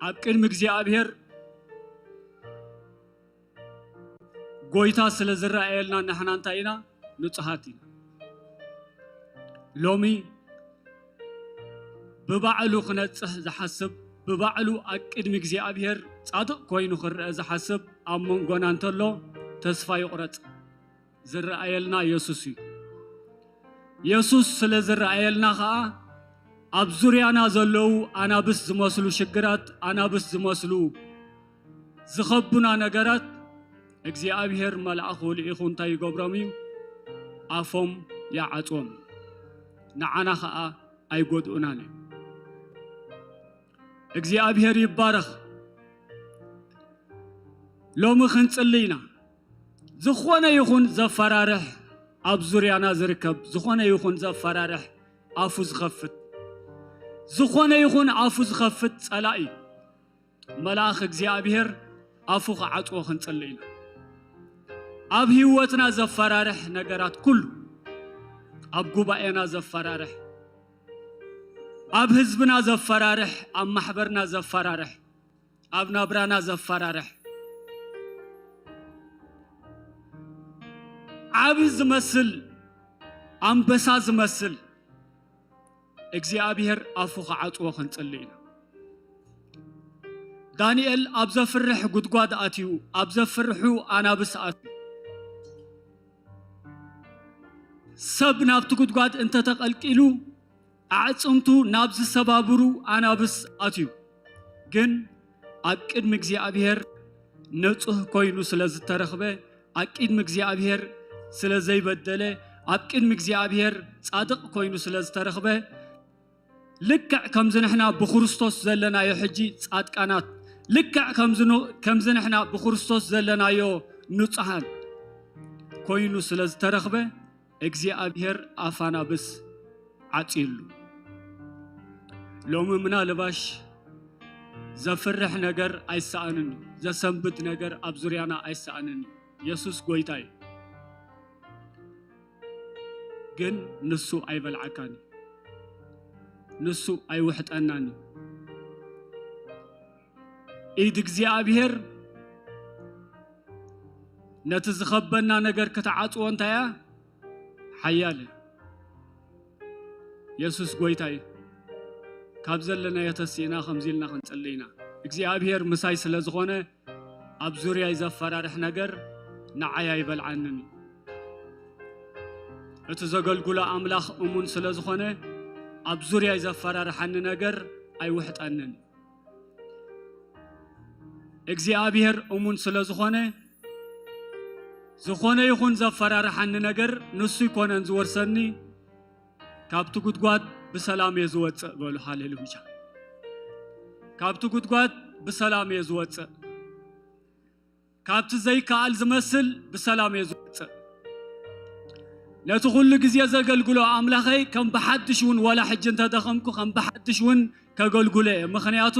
ኣብ ቅድሚ እግዚኣብሔር ጎይታ ስለ ዝረኣየልና ንሕና እንታይ ኢና? ንጹሃት ኢና። ሎሚ ብባዕሉ ክነጽህ ዝሓስብ፣ ብባዕሉ ኣብ ቅድሚ እግዚኣብሔር ጻድቕ ኮይኑ ክረአ ዝሓስብ ኣብ መንጎና እንተሎ ተስፋ ይቑረጽ። ዝረኣየልና የሱስ እዩ። የሱስ ስለ ዝረኣየልና ኸኣ ኣብ ዙርያና ዘለዉ ኣናብስ ዝመስሉ ሽግራት፣ ኣናብስ ዝመስሉ ዝኸቡና ነገራት እግዚኣብሔር መልኣኹ ልኢኹ እንታይ ይገብሮም እዩ? ኣፎም ይዓጽዎም። ንዓና ኸኣ ኣይጎድኡናን እዮም። እግዚኣብሔር ይባረኽ። ሎሚ ክንጽሊ ኢና። ዝኾነ ይኹን ዘፈራርሕ ኣብ ዙርያና ዝርከብ፣ ዝኾነ ይኹን ዘፈራርሕ ኣፉ ዝኸፍት፣ ዝኾነ ይኹን ኣፉ ዝኸፍት ጸላኢ፣ መልኣኽ እግዚኣብሔር ኣፉ ክዓጽዎ ክንጽሊ ኢና። ኣብ ህይወትና ዘፈራርሕ ነገራት ኩሉ፣ ኣብ ጉባኤና ዘፈራርሕ፣ ኣብ ህዝብና ዘፈራርሕ፣ ኣብ ማሕበርና ዘፈራርሕ፣ ኣብ ናብራና ዘፈራርሕ፣ ዓቢ ዝመስል፣ ኣንበሳ ዝመስል እግዚኣብሔር ኣፉ ክዓጽዎ ክንጽሊ ኢና። ዳንኤል ኣብ ዘፍርሕ ጉድጓድ ኣትዩ፣ ኣብ ዘፍርሑ ኣናብስ ኣትዩ። ሰብ ናብቲ ጉድጓድ እንተተቐልቂሉ፣ ኣዕጽምቱ ናብ ዝሰባብሩ ኣናብስ ኣትዩ። ግን ኣብ ቅድሚ እግዚኣብሔር ንጹህ ኮይኑ ስለ ዝተረኽበ፣ ኣብ ቅድሚ እግዚኣብሔር ስለ ዘይበደለ፣ ኣብ ቅድሚ እግዚኣብሔር ጻድቕ ኮይኑ ስለ ዝተረኽበ፣ ልክዕ ከምዚ ንሕና ብክርስቶስ ዘለናዮ ሕጂ ጻድቃናት፣ ልክዕ ከምዚ ኑ-፣ ከምዚ ንሕና ብክርስቶስ ዘለናዮ ንጹሃን ኮይኑ ስለ ዝተረኽበ፣ እግዚኣብሔር ኣፍ ኣናብስ ዓጽዩሉ። ሎሚ ምናልባሽ ዘፍርሕ ነገር ኣይሰኣንን እዩ። ዘሰንብድ ነገር ኣብ ዙርያና ኣይሰኣንን እዩ። የሱስ ጎይታ እዩ። ግን ንሱ ኣይበልዓካን እዩ። ንሱ ኣይውሕጠናን እዩ። ኢድ እግዚኣብሔር ነቲ ዝኸበና ነገር ክትዓጽዎ እንታይ እያ? ሓያል እያ። የሱስ ጎይታ እዩ። ካብ ዘለናዮ ተሲእና ከምዚ ኢልና ክንጽሊ ኢና። እግዚኣብሔር ምሳይ ስለ ዝኾነ ኣብ ዙርያይ ዘፈራርሕ ነገር ንዓይ ኣይበልዓንን እዩ። እቲ ዘገልግሎ ኣምላኽ እሙን ስለ ዝኾነ ኣብ ዙርያይ ዘፈራርሓኒ ነገር ኣይውሕጠንን እዩ። እግዚኣብሔር እሙን ስለ ዝኾነ፣ ዝኾነ ይኹን ዘፈራርሓኒ ነገር ንሱ ይኮነን ዝወርሰኒ፣ ካብቲ ጉድጓድ ብሰላም እየ ዝወጽእ በሉ። ሃሌሉያ። ካብቲ ጉድጓድ ብሰላም እየ ዝወጽእ። ካብቲ ዘይከኣል ዝመስል ብሰላም እየ ዝወጽእ። ነቲ ኩሉ ግዜ ዘገልግሎ ኣምላኸይ ከም ብሓድሽ እውን፣ ዋላ ሕጂ እንተደኸምኩ፣ ከም ብሓድሽ እውን ከገልግሎ እየ። ምኽንያቱ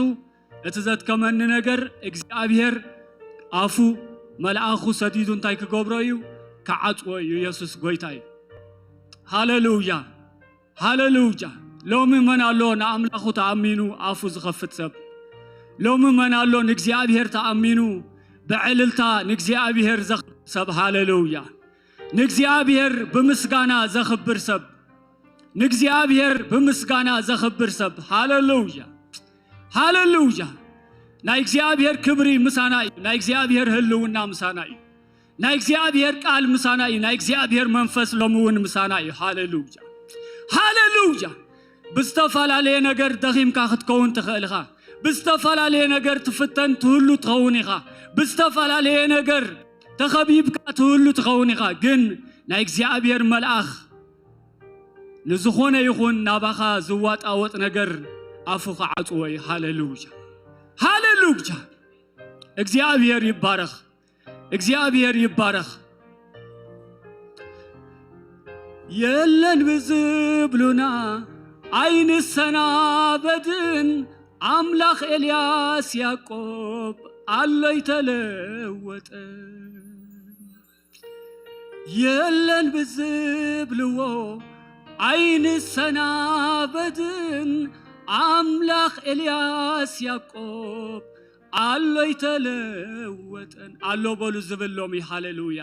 እቲ ዘድከመኒ ነገር እግዚኣብሔር ኣፉ መልኣኹ ሰዲዱ እንታይ ክገብሮ እዩ? ክዓጽዎ እዩ። የሱስ ጎይታ እዩ። ሃሌሉያ፣ ሃሌሉያ። ሎሚ መን ኣሎ ንኣምላኹ ተኣሚኑ ኣፉ ዝኸፍት ሰብ? ሎሚ መን ኣሎ ንእግዚኣብሔር ተኣሚኑ ብዕልልታ ንእግዚኣብሔር ዘኽብር ሰብ? ሃሌሉያ። ንእግዚኣብሔር ብምስጋና ዘኽብር ሰብ፣ ንእግዚኣብሔር ብምስጋና ዘኽብር ሰብ። ሃሌሉያ፣ ሃሌሉያ። ናይ እግዚኣብሔር ክብሪ ምሳና እዩ። ናይ እግዚኣብሔር ህልውና ምሳና እዩ። ናይ እግዚኣብሔር ቃል ምሳና እዩ። ናይ እግዚኣብሔር መንፈስ ሎሚ እውን ምሳና እዩ። ሃሌሉያ፣ ሃሌሉያ። ብዝተፈላለየ ነገር ደኺምካ ክትከውን ትኽእል ኢኻ። ብዝተፈላለየ ነገር ትፍተን ትህሉ ትኸውን ኢኻ። ብዝተፈላለየ ነገር ተኸቢብካ ትህሉ ትኸውን ኢኻ። ግን ናይ እግዚኣብሔር መልኣኽ ንዝኾነ ይኹን ናባኻ ዝዋጣወጥ ነገር ኣፉ ክዓጽዎ እዩ። ሃሌሉያ፣ ሃሌሉያ። እግዚኣብሔር ይባረኽ፣ እግዚኣብሔር ይባረኽ። የለን ብዝብሉና ኣይንሰናበድን፣ ኣምላኽ ኤልያስ ያዕቆብ ኣሎ ኣይተለወጠን። የለን ብዝብልዎ ኣይንሰናበድን፣ ኣምላኽ ኤልያስ ያዕቆብ ኣሎ ኣይተለወጠን። ኣሎ በሉ ዝብል ሎሚ። ሃሌሉያ።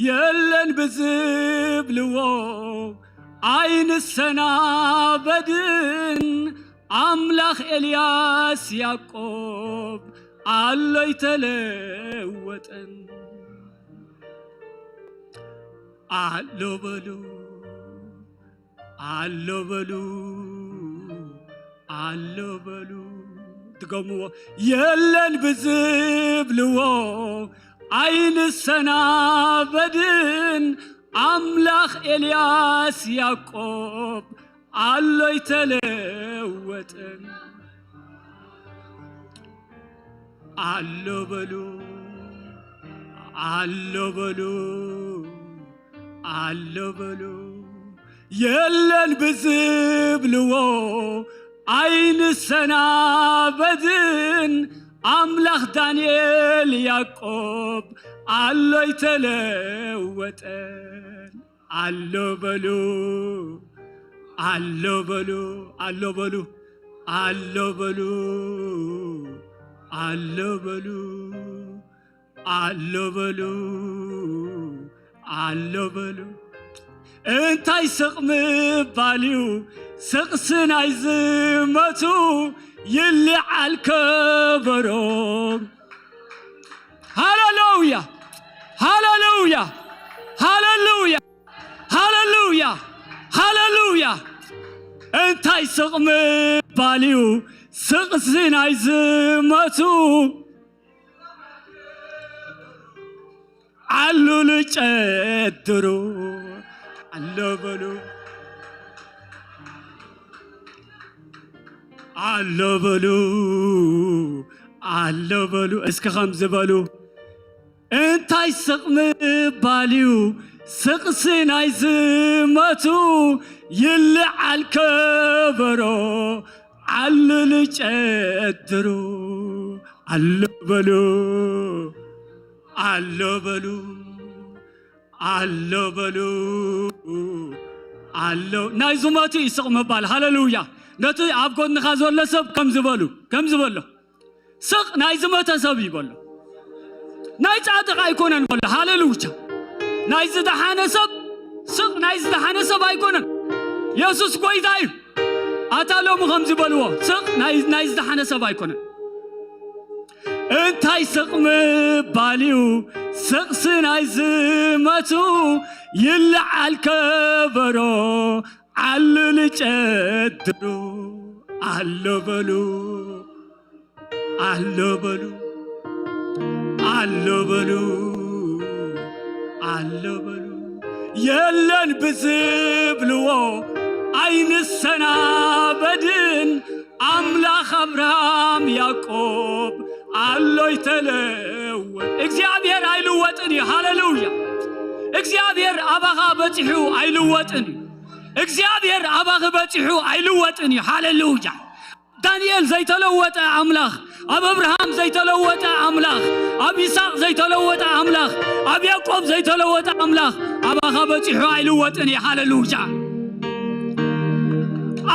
የለን ብዝብልዎ ኣይንሰናበድን። ኣምላኽ ኤልያስ ያዕቆብ ኣሎ ኣይተለወጠን። ኣሎ በሉ፣ ኣሎ በሉ፣ ኣሎ በሉ። ድገምዎ። የለን ብዝብልዎ ኣይንሰናበድን። ኣምላኽ ኤልያስ ያዕቆብ ኣሎ ኣይተለወጠን። ኣሎ በሉ፣ ኣሎ በሉ፣ ኣሎ በሉ። የለን ብዝብልዎ ኣይንሰናበድን። ኣምላኽ ዳንኤል ያዕቆብ ኣሎ ኣይተለወጠን። ኣሎ በሉ፣ ኣሎ በሉ፣ ኣሎ በሉ፣ ኣሎ በሉ፣ ኣሎ በሉ፣ ኣሎ በሉ፣ ኣሎ በሉ። እንታይ ስቕ ምባል እዩ ስቕሲ ናይ ዝመቱ ይልዓል ከበሮ። ሃሌሉያ፣ ሃሌሉያ፣ ሃሌሉያ፣ ሃሌሉያ፣ ሃሌሉያ። እንታይ ስቕ ምባል እዩ ስቕሲ ናይ ዝመቱ ዓሉ ልጨድሩ። ኣሎ በሉ፣ ኣሎ በሉ፣ ኣሎ በሉ። እስኪ ከምዚ በሉ። እንታይ ስቕ ምባል እዩ ስቕሲ ናይ ዝመቱ ይልዓል ከበሮ ዓሉ ልጨድሩ። ኣሎ በሉ፣ ኣሎ በሉ፣ ኣሎ በሉ፣ ኣሎ። ናይ ዝመቱ እዩ ስቕ ምባል። ሃሌሉያ። ነቲ ኣብ ጎንኻ ዘሎ ሰብ ከምዚ በሉ፣ ከምዚ በሎ። ስቕ ናይ ዝመተ ሰብ እዩ በሎ። ናይ ጻድቕ ኣይኮነን በሎ። ሃሌሉያ። ናይ ዝደሓነ ሰብ፣ ስቕ ናይ ዝደሓነ ሰብ ኣይኮነን። የሱስ ጎይታ እዩ። ኣታ ሎሚ ከምዚ በልዎ፣ ስቕ ናይ፣ ናይ ዝደሓነ ሰብ ኣይኮነን። እንታይ ስቕ ምባል እዩ ስቕሲ ናይ ዝመቱ ይለዓል ከበሮ ዓሉ ልጨድሩ ኣሎ በሉ፣ ኣሎ በሉ፣ ኣሎ በሉ፣ ኣሎ በሉ። የለን ብዝብልዎ ኣይንሰናበድን። ኣምላኽ ኣብርሃም ያዕቆብ ኣሎ ይተለወጥ። እግዚኣብሔር ኣይልወጥን እዩ። ሃሌሉያ። እግዚኣብሔር ኣባኻ በጺሑ ኣይልወጥን እዩ። እግዚኣብሔር ኣባኺ በጺሑ ኣይልወጥን እዩ። ሃሌሉያ። ዳንኤል ዘይተለወጠ ኣምላኽ፣ ኣብ ኣብርሃም ዘይተለወጠ ኣምላኽ፣ ኣብ ይስሐቅ ዘይተለወጠ ኣምላኽ፣ ኣብ ያዕቆብ ዘይተለወጠ ኣምላኽ ኣባኻ በጺሑ ኣይልወጥን እዩ። ሃሌሉያ።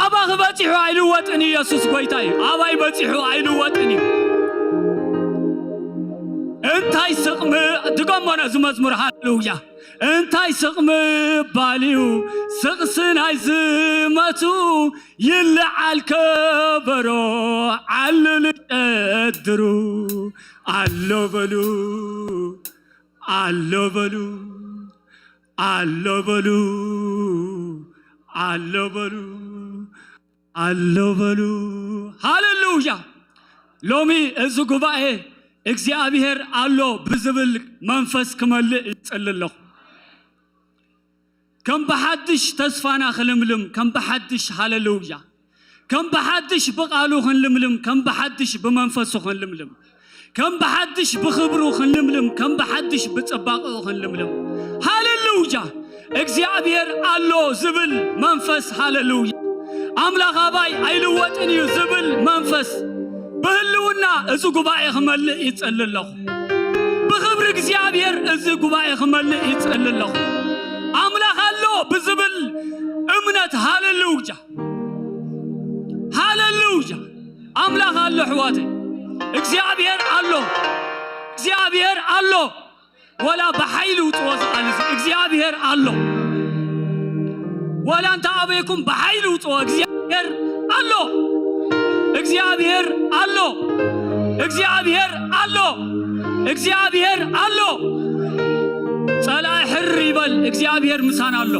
ኣባኺ በጺሑ ኣይልወጥን እዩ። የሱስ ጎይታ እዩ። ኣባይ በጺሑ ኣይልወጥን እዩ። እንታይ ስቕ ም-፣ ድገሞ ነዚ መዝሙር። ሃሌሉያ። እንታይ ስቕ ምባል እዩ ስቕሲ ናይ ዝመቱ ይለዓል ከበሮ ዓሉ ልጨድሩ ኣሎ በሉ፣ ኣሎ በሉ፣ ኣሎ በሉ፣ ኣሎ በሉ፣ ኣሎ በሉ። ሃሌሉያ። ሎሚ እዚ ጉባኤ እግዚኣብሔር ኣሎ ብዝብል መንፈስ ክመልእ ይጽሊ ኣለኹ። ከም ብሓድሽ ተስፋና ክልምልም፣ ከም ብሓድሽ፣ ሃሌሉያ፣ ከም ብሓድሽ ብቓሉ ክንልምልም፣ ከም ብሓድሽ ብመንፈሱ ክንልምልም፣ ከም ብሓድሽ ብኽብሩ ክንልምልም፣ ከም ብሓድሽ ብጽባቕኡ ክንልምልም። ሃሌሉያ! እግዚኣብሔር ኣሎ ዝብል መንፈስ፣ ሃሌሉያ! ኣምላኽ ኣባይ ኣይልወጥን እዩ ዝብል መንፈስ ብህልውና እዚ ጉባኤ ክመልእ ይጸሊ ኣለኹ። ብኽብሪ እግዚኣብሔር እዚ ጉባኤ ክመልእ ይጸሊ ኣለኹ። ኣምላኽ ኣሎ ብዝብል እምነት፣ ሃሌሉያ! ኣምላኽ ኣሎ ኣሕዋተይ። እግዚኣብሔር ኣሎ። እግዚኣብሔር ኣሎ። ወላ ብሓይሊ ውፅዎ ዝኽእል እዚ እግዚኣብሔር ኣሎ። ወላ እንተ ኣበይኩም ብሓይሊ ውፅዎ እግዚኣብሔር ኣሎ። እግዚኣብሔር ኣሎ። እግዚኣብሔር ኣሎ። እግዚኣብሔር ኣሎ። ጸላኢ ሕር ይበል፣ እግዚኣብሔር ምሳና ኣሎ።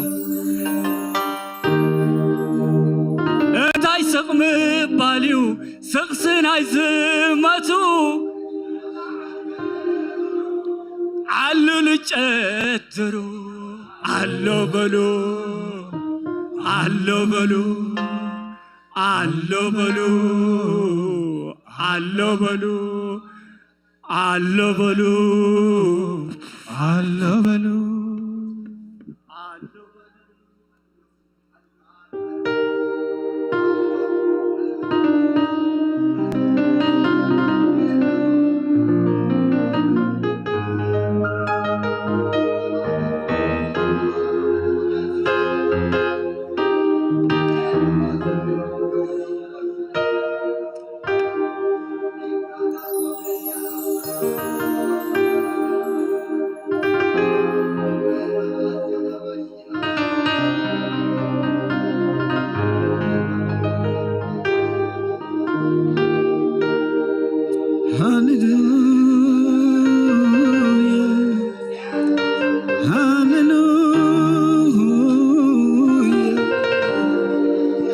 እንታይ ስቕ ምባል እዩ ስቕሲ ናይ ዝመቱ? ዓሉ ልጨትሩ ኣሎ በሉ፣ ኣሎ በሉ፣ ኣሎ በሉ፣ ኣሎ በሉ፣ ኣሎ በሉ፣ ኣሎ በሉ። ሃሌሉያ፣ ሃሌሉያ፣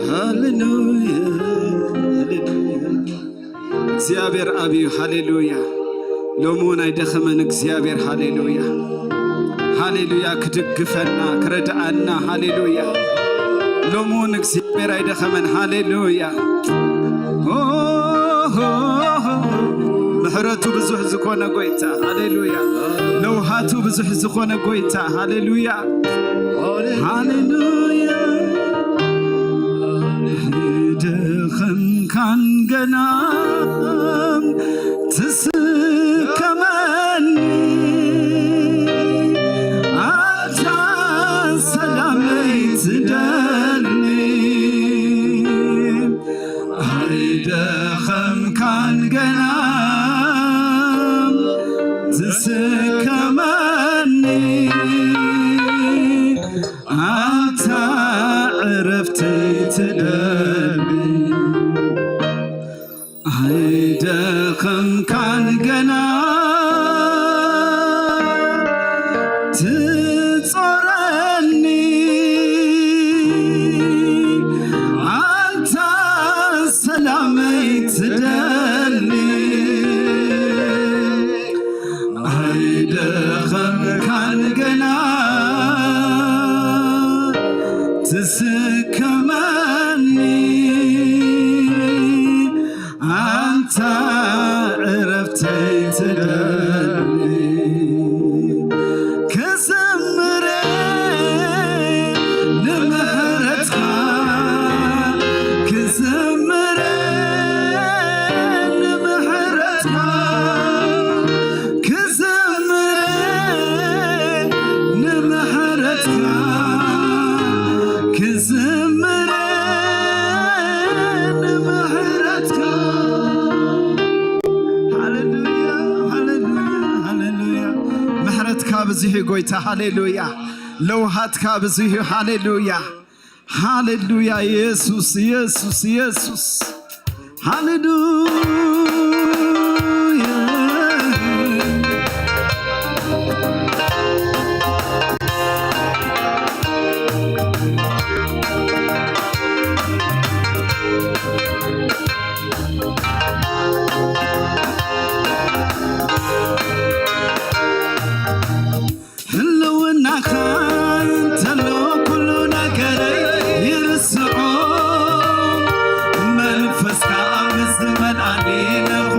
ሃሌሉያ፣ ሃሌሉያ። እግዚኣብሔር ኣብ እዩ። ሃሌሉያ። ሎሚ እውን ኣይደኸመን እግዚኣብሔር። ሃሌሉያ፣ ሃሌሉያ። ክድግፈና፣ ክረድኣና። ሃሌሉያ። ሎሚ እውን እግዚኣብሔር ኣይደኸመን። ሃሌሉያ። ኦ፣ ምሕረቱ ብዙሕ ዝኾነ ጎይታ። ሃሌሉያ። ለውሃቱ ብዙሕ ዝኾነ ጎይታ። ሃሌሉያ፣ ሃሌሉያ። ድኸምካን ገና ትስከመኒ፣ ኣታ ሰላመይ ትደሊ። ኣይደኸምካን ገና ትስከመኒ፣ ኣታ ዕረፍተይ ትደሊ። ኣይደኸምካን ገና ትጾረኒ፣ ኣንታ ሰላመይ ትደሊ። ኣይደኸምካን ገና ትስከመኒ፣ ኣንታ ዕረፍተይ ትደሊ። ክዝምር ንምሕረትካ፣ ክዝምር ንምሕረትካ፣ ክዝምር ንምሕረትካ፣ ክዝምር ንምሕረትካ። ሃሌሉያ፣ ሃሌሉያ፣ ሃሌሉያ። ምሕረትካ ብዙሕ እዩ ጎይታ። ሃሌሉያ። ለውሃትካ ብዙሕ እዩ። ሃሌሉያ፣ ሃሌሉያ። ኢየሱስ፣ ኢየሱስ፣ ኢየሱስ። ሃሌሉያ። ህልውናኻ እንተሎ ኩሉ ነገረይ ይርስዖ። መንፈስካ ምስ ዝመልኣኒ ነኹ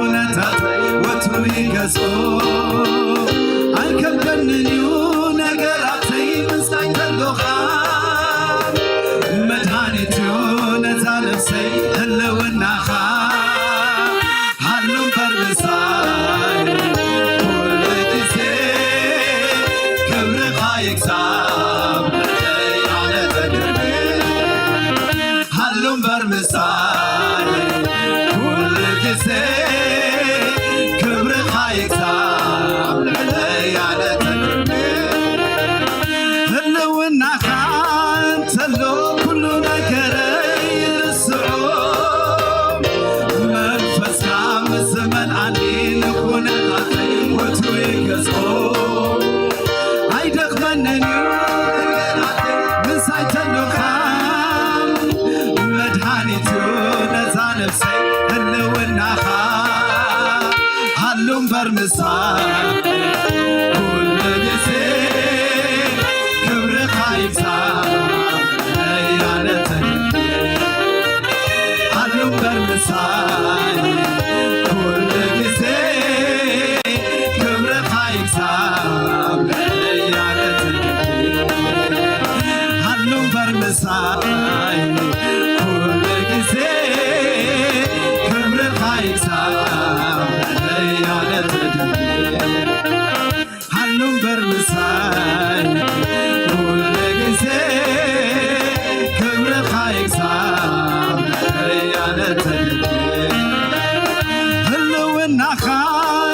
ናኻ እንተሎ ኩሉ ነገረይ ይርስዖ። መንፈስካ ምስ ዝመልኣኒ ንኹነታተይ ወትሩ ይገዝኦ። ኣይደኽመንን እዩ ነገራተይ ምሳይ ተሎኻ። መድሃኒት እዩ ነዛ ነፍሰይ ህልውናኻ። ሃሉ እምበር ምሳይ ኩሉ ግዜ ክብርኻ ይብዛሕ እያለ ተደንቄ። ሃሉ እምበር ምሳይ ኩሉ ግዜ ክብርኻ ይብዛሕ እያለ ተደንቄ። ሃሉ እምበር ምሳይ ኩሉ ግዜ ክብርኻ ይብዛሕ እያለ ተደንቄ። ሃሉ እምበር ምሳይ ኩሉ ግዜ ክብርኻ ይብዛሕ እያለ ተደንቄ። ህልውናኻ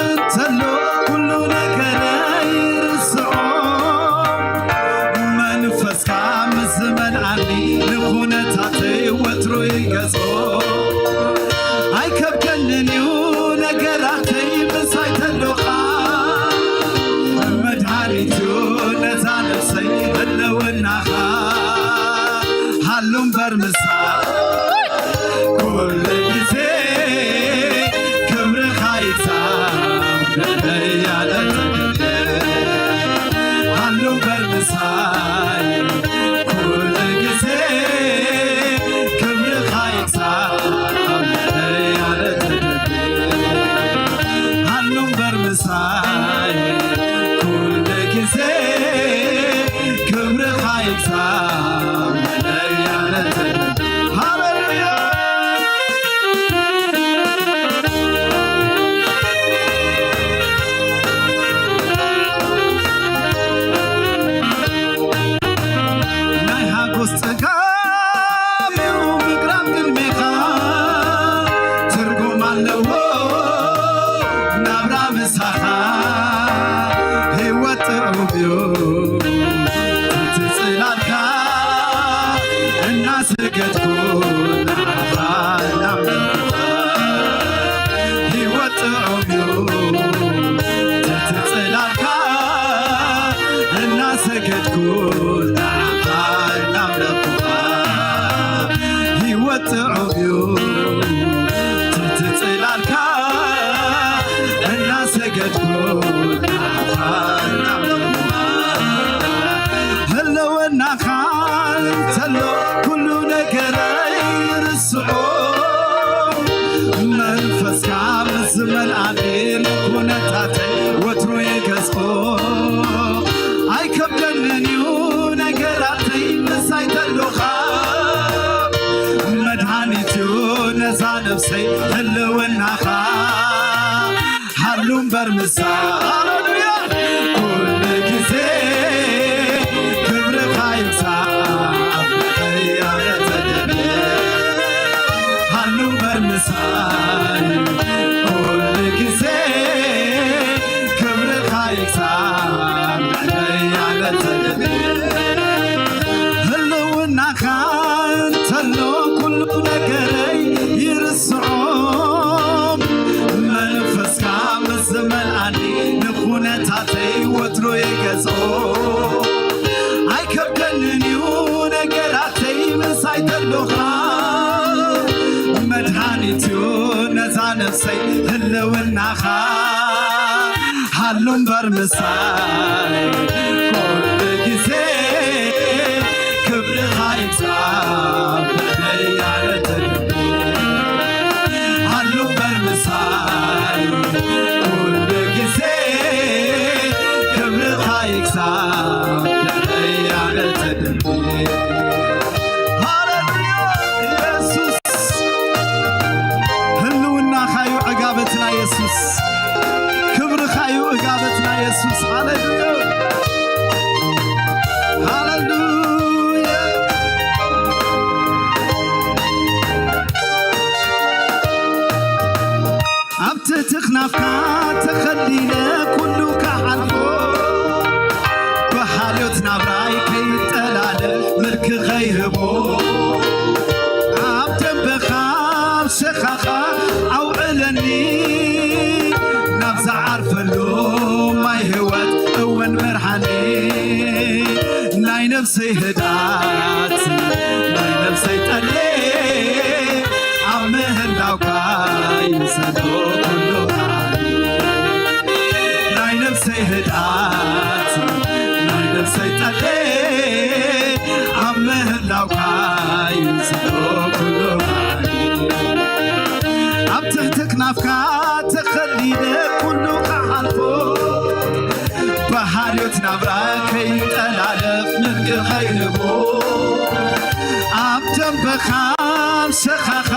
እንተሎ ኩሉ ነገረይ ይርስዖ። መንፈስካ ምስ ዝመልኣኒ ንኹነታተይ ወትሩ ይገዝኦ። ኣይከብደንን እዩ ነገራተይ ምሳይ ተሎኻ። መድሃኒት እዩ ነዛ ነፍሰይ ህልውናኻ። ሃሉ እምበር ምሳይ ኩሉ ግዜ ክብርኻ ይብዛሕ እያለ ተደንቄ። ሃሉ እምበር ምሳይ ኩሉ ግዜ ክብርኻ ይብዛሕ እያለ ተደንቄ። ሃሉ እምበር ምሳይ ኩሉ ግዜ ክብርኻ ይብዛሕ እያለ ተደንቄ። ሃሌሉያ። ናይ ሓጎስ ጸጋም እዩ ምግራም ቅድሜኻ፣ ትርጉም ኣለዎ ናብራ ምሳኻ። ህይወት ጥዑም እዩ እቲ ጽላልካ፣ እናሰገድኩ ንዓኻ እናምለኽኩኻ። ህይወት ጥዑም እዩ እቲ ጽላልካ፣ እናሰገድኩ ንዓኻ እናምለኽኩኻ። ህይወት ጥዑም እዩ እቲ ጽላልካ፣ እናሰገድኩ ንዓኻ እናምለኽኩኻ። ህልውናኻ እንተሎ ኩሉ ነገረይ ይርስዖ። መንፈስካ ምስ ዝመልኣኒ ንኩነታተይ ወትሩ ይገዝኦ። ኣይከብደንን እዩ ነገራተይ ምሳይ ተሎኻ። መድሃኒት እዩ ነዛ ነፍሰይ ህልውናኻ። ሃሉ እምበር ምሳይ፣ ሃሌሉያ፣ ኩሉ ግዜ ክብርኻ ይብዛሕ እያለ ተደንቄ። ሃሉ እምበር ምሳይ፣ ኩሉ ግዜ ክብርኻ ይብዛሕ እያለ ተደንቄ። ህልውናኻ እንተሎ ኩሉ ነገረይ ይርስዖ። መንፈስካ ምስ ዝመልኣኒ ንኹነታተይ ወትሩ ይገዝኦ። ኣይከብደንን እዩ ነገራተይ ምሳይ ተሎኻ። መድሃኒት እዩ ነዛ ነፍሰይ ህልውናኻ። ሃሉ እምበር ምሳይ ኩሉ ግዜ ክብርኻ ይብዛሕ እያለ ተደንቄ። ሃሉ እምበር ምሳይ ኩሉ ግዜ ክብርኻ ይብዛሕ እያለ ተደንቄ። ሃሌሉያ ኢየሱስ። ህልውናኻ እዩ ዕጋበትና የሱስ። ክብርኻ እዩ ዕጋበትና የሱስ። ሃሌሉያ። ሃሌሉያ። ኣብ ትሕቲ ክናፍካ ተኸሊለ ኩሉ ክሓልፎ፣ ብሓልዮት ናብራይ ከይጠላ ከይንቦ ኣብ ደንበኻ ኣብ ሸኻኻ ኣውዕለኒ፣ ናብ ዝዓርፈሉ ማይ ህይወት እውን ምርሓኒ። ናይ ነፍሰይ ህድኣት፣ ናይ ነፍሰይ ጠሌ፣ ኣብ ምህላውካ ይምሰሎ ኩሉ። ናይ ነፍሰይ ህድኣት፣ ናይ ነፍሰይ ጠሌ፣ ኣብ ምህላውካ ይምሰሎ ኩሉ። ኣብ ትሕቲ ክናፍካ ተኸሊለ ኩሉ ክሓልፎ፣ ብሃልዮት ናብራ ከይጠላለፍ ምንቂ ከይንቦ፣ ኣብ ደንበኻ ኣብ ሸኻኻ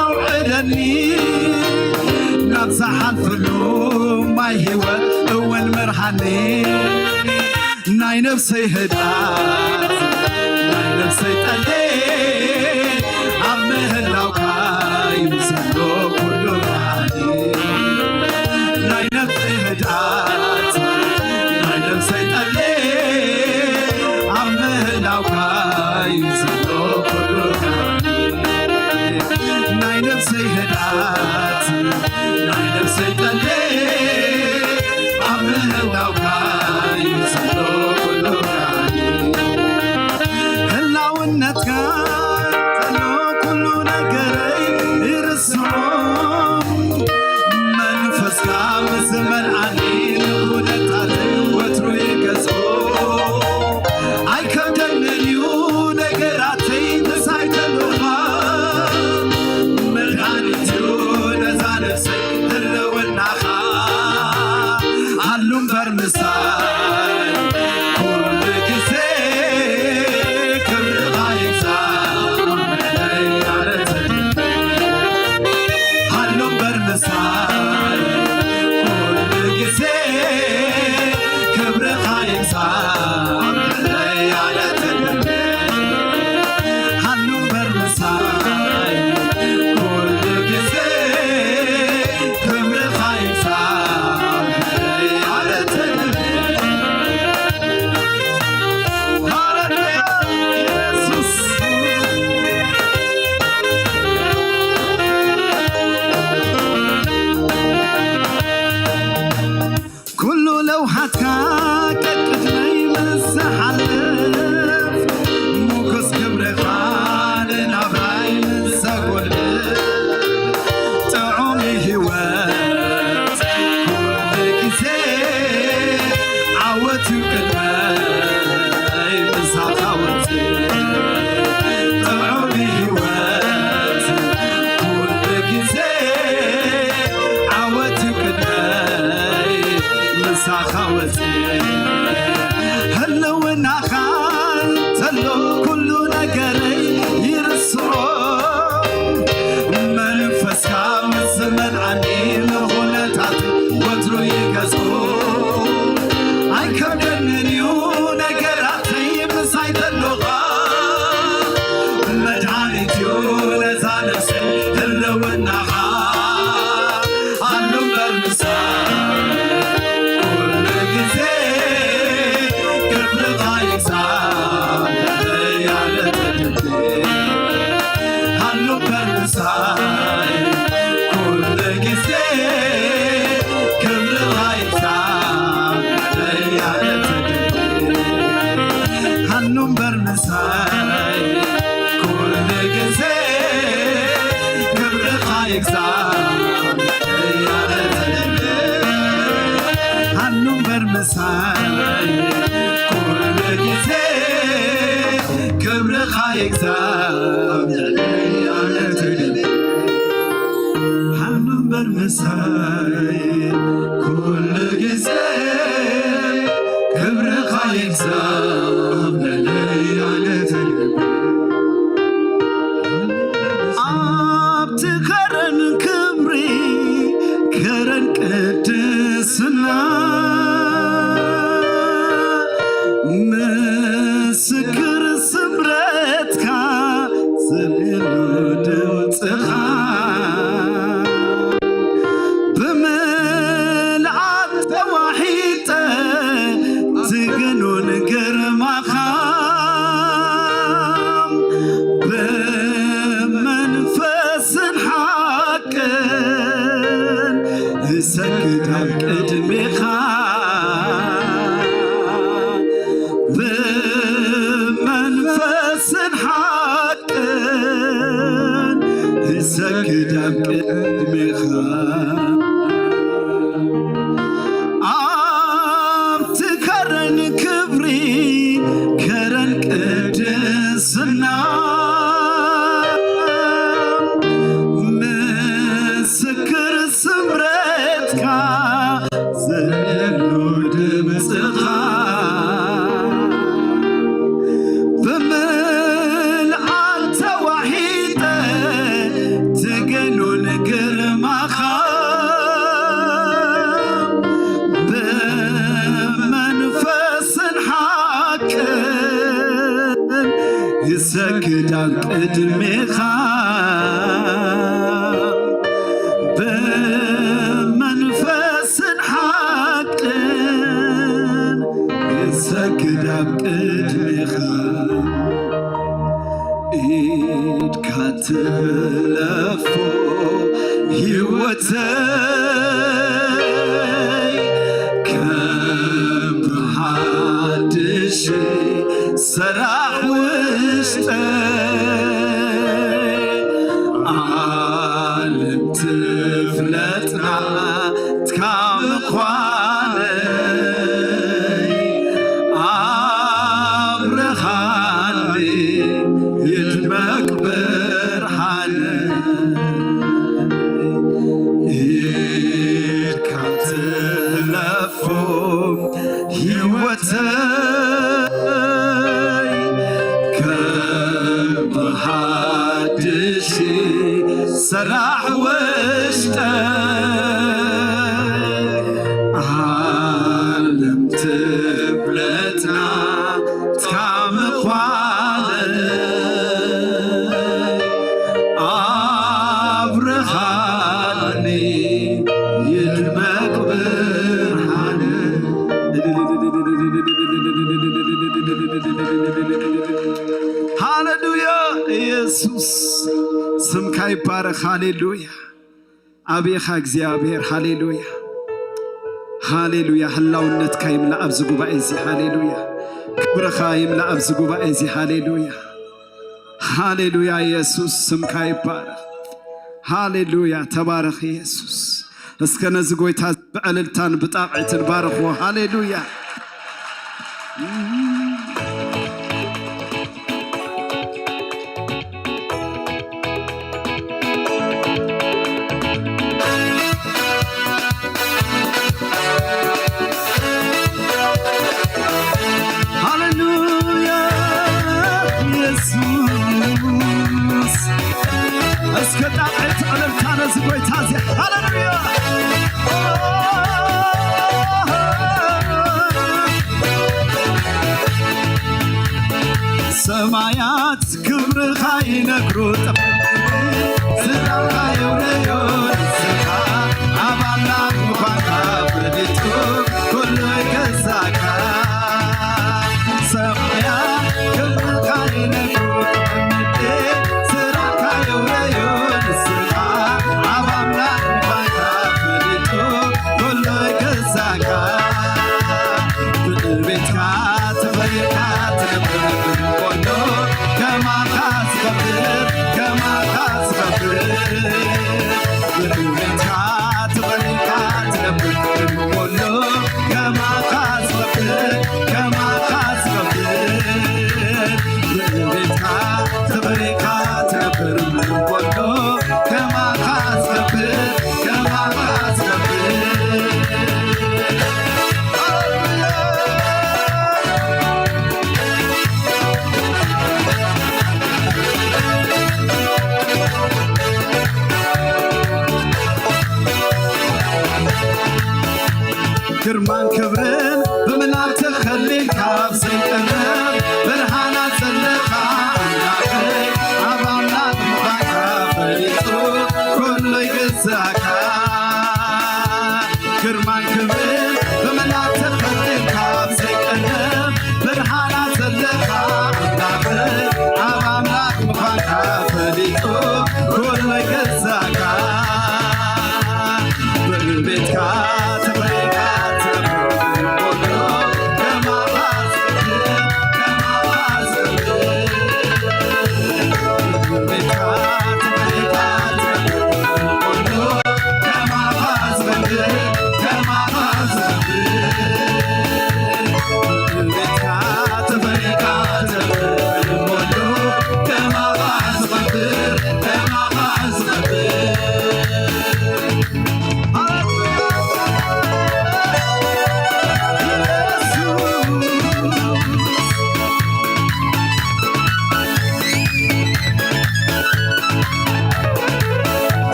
ኣውዕለኒ፣ ናብ ዝሓልፈሉ ማይ ህይወት እውን ምርሃኒ። ናይ ነፍሰይ ህድኣት፣ ናይ ነፍሰይ ጠሌ፣ ኣብ ምህላውካ ይምሰሎ ኩሉ። ናይ ነፍሰይ ህድኣት፣ ናይ ነፍሰይ ጠሌ፣ ኣብ ምህላውካ ይምሰሎ ኩሉ። ናይ ነፍሰይ ህድኣት፣ ናይ ነፍሰይ ጠሌ፣ ኣብ ምህላውካ ይምሰሎ ኩሉ። ህላውነትካ ዘሎ ኩሉ ነገረይ ይርስዖ። መንፈስካ ምስ ዝመልኣኒ ንኹነታት ወትሩ ይገዝኦ። ኣይከብደንን እዩ ነገራተይ ምሳይ ተሎኻ። መድሃኒት እዩ ነዛ ነፍሰይ ህልውናኻ። ሃሉ እምበር ምሳይ ኩሉ ግዜ ክብርኻ ይብዛሕ። ሃሉ እምበር ምሳይ ኩሉ ግዜ ክብርኻ ይብዛሕ። ሃሉ እምበር ምሳይ ኩሉ ግዜ ክብርኻ ይብዛሕ። ኩሉ ለውሃትካ ቀቅድመይ ምስ ዝሓልፍ፣ ሞገስ ክብርኻ ንናብራይ ምስ ዘጎልፍ፣ ጥዑም ህይወት ኩሉ ግዜ ዓወት እዩ ቅድመይ ምሳኻ ወፅእ። ጥዑም ህይወት ኩሉ ግዜ ዓወት እዩ ቅድመይ ምሳኻ ወፅእ። ህልውናኻ እንተሎ ኩሉ ነገረይ ይርስዖ። መንፈስካ ምስ ዝመልኣኒ ንኹነታት ወትሩ ይገዝኦ። ኣይከብደንን እዩ ነገራተይ ምሳይ ተሎኻ። መድሃኒት እዩ ነዛ ነፍሰይ ህልውናኻ። ሃሉ እምበር ምሳይ ኩሉ ግዜ ክብርኻ ይብዛሕ። ያለ ተድቤ ሃሉ እምበር ምሳይ ኩሉ ግዜ ክብርኻ ይብዛሕ። ያለ ተድቤ ሃሉ እምበር ምሳይ ኩሉ ግዜ ክብርኻ ይብዛሕ። ያለ ተድቤ ሃሉ እምበር ምሳይ ኩሉ ግዜ ክብርኻ ይብዛሕ። ያለ ተድቤ ሃሉ እምበር ምሳይ ኩሉ ግዜ ክብርኻ ይብዛሕ። ያለ ተድቤ ኣብቲ ከረን ክብሪ ከረን ቅድስና ምስክር ስምረትካ ዝብሉ ድምፅኻ ብምልኣት ተዋሒዱ ኣብ ቅድሜኻ ብመንፈስን ሓቅን ይሰግድ ኣብ ቅድሜኻ። ኣብቲ ከረን ክብሪ ከረን ቅድስና ምስክር ስምረትካ ዘሎ ድምፅኻ ብምልኣት ተዋሒጠ ትገኑን ግርማኻ ብመንፈስን ሓቅን ይሰግድ ኣብ ቅድሜኻ ብመንፈስን ሓቅን ይሰግድ ኣብ ቅድሜኻ። ኢድካ ትለፎ ህይወተይ ከም ብሓድሽ ሰራሕ ውሽጠይ። ዓለም ትፍለጥና ትካ ምዃነይ ኣብርሃኒ ይድመቅ ብርሃነይ። ኢድካ ትለፎ ህይወተይ ከም ብሓድሽ ሰራሕ ውሽጠይ። ዓለም ትፍለጥና ትካ ምዃነይ ኣብርሃኒ ይድመቅ ብርሃነይ። ሃሌሉያ ኢየሱስ ስምካ ይባረክ። ሃሌሉያ ኣቤኻ እግዚኣብሔር። ሃሌሉያ ሃሌሉያ። ህላውነትካ ይምላእ ኣብዚ ጉባኤ እዚ። ሃሌሉያ ክብርኻ ይምላእ ኣብዚ ጉባኤ እዚ። ሃሌሉያ ሃሌሉያ። ኢየሱስ ስምካ ይባረኽ። ሃሌሉያ ተባረኽ ኢየሱስ። እስከ ነዚ ጎይታ ብዕልልታን ብጣቕዒትን ባርኽዎ። ሃሌሉያ። ሃሌሉያ ኢየሱስ። እስከ ጣቕዒት ዕልልታ ነዚ ጎይታ እዚ። ሃሌሉያ። ሰማያት ክብርኻ ይነግሩ፣ ስራሕካ የውረዮ ንስኻ፣ ኣብ ኣምላኽ ምዃንካ ፈሊጡ ኩሉ ይገዛእካ። ሰማያት ክብርኻ ይነግሩ፣ ስራሕካ የውረዮ ንስኻ፣ ኣብ ኣምላኽ ምዃንካ ፈሊጡ ኩሉ ይገዛእካ። ብእቤትካ ተኸቢርካ ትነብር፣ ኮሎ ከማኻ ዝኸብር፣ ከማኻ ዝኸብር። ብእቤትካ ተኸቢርካ ትነብር፣ ኮሎ ከማኻ ዝኸብር፣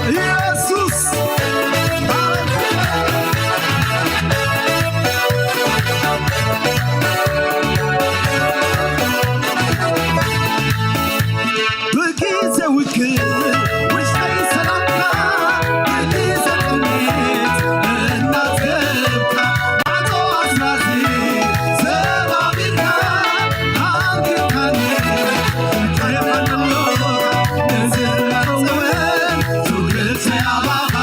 ኢየሱስ። ብግዜ ውግእ ውሽጠይ ሰላምካ፣ ብግዜ ጥሜት እናጽገብካ፣ ማዕጾ ኣስራዚ ሰባቢርካ፣ ኣንጊርካኒ፣ እንታይ ኣለካ ንዝመጽእ ትውክልቲ ኣባኻ።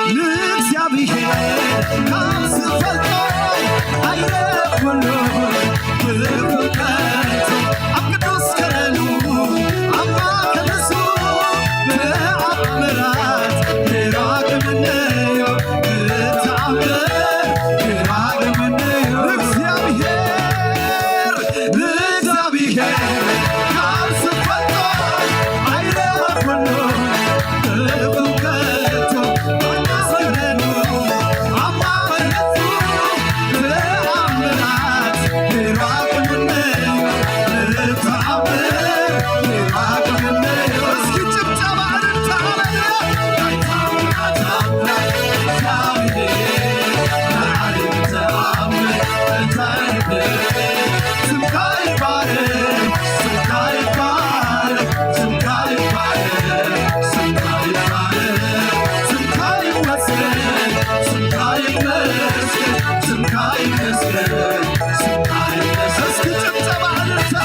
ንእግዚኣብሔር ካብ ዝፈልጦ ኣይረኽብሉ ብፍልጠቱ ኣብ ቅዱስ ከረኑ ኣብ ማእከል ህዝቡ ተኣምራት ጌራ ክምነዮ ብተኣምር ጌራ ክምነዮ እግዚኣብሔር ንእግዚኣብሔር ካብ ዝፈልጦ ኣይረኸብኩሉ ብፍልጠቱ ኣናስረኑ ኣማረቱ ተኣምራት ይራቅምነዩ ተኣምር ይራቅምነዩ እስኪ ጭብጨባ እልልታ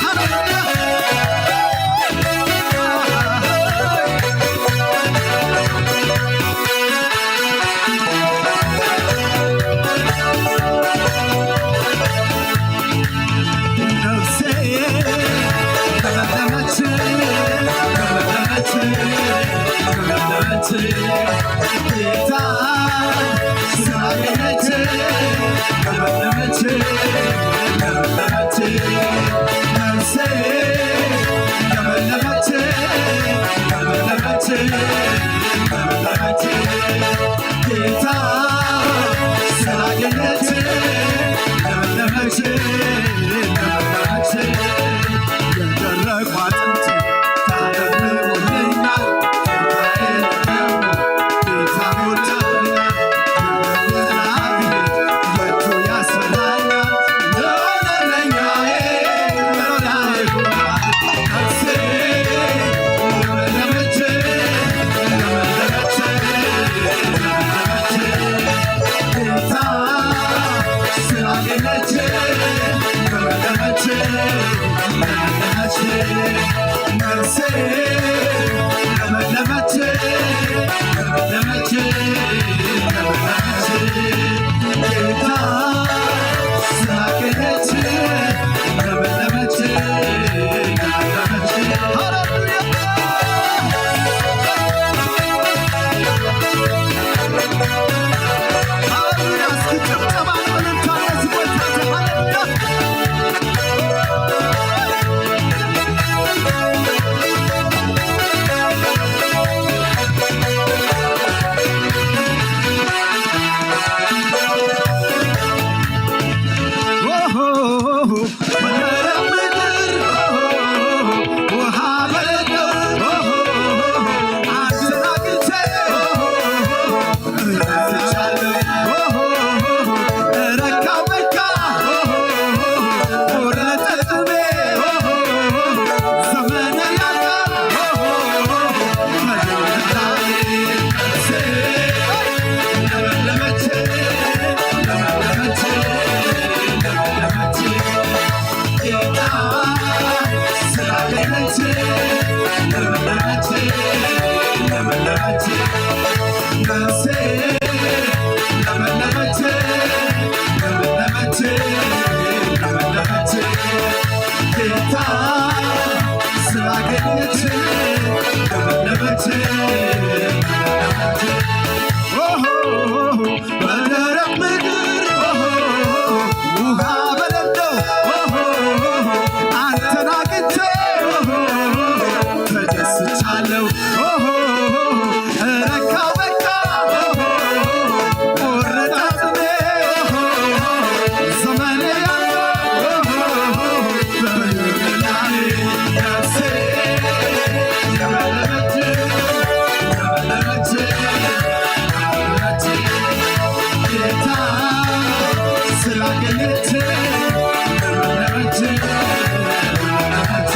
ሃሌሉያ ነፍሴ ለመለመች፣ ለመለመች፣ ለመለመች። ጌታ ስላገኘች ለመለመች፣ ለመለመች። ኦሆ፣ በደረቅ ምድር፣ ኦሆ፣ ውሃ በሌለው፣ ኦሆ፣ አንተን አግኝቼ፣ ኦሆ፣ ተደስቻለሁ። ኦሆ፣ ረካ በቃ፣ ኦሆ፣ ቆረጠ አጥሜ፣ ኦሆ፣ ዘመኔ ያልፋል፣ ኦሆ፣ በምድር ላይ ነፍሴ ለመለመች፣ ለመለመች። ጌታ ስላገኘች ለመለመች፣ ለመለመች።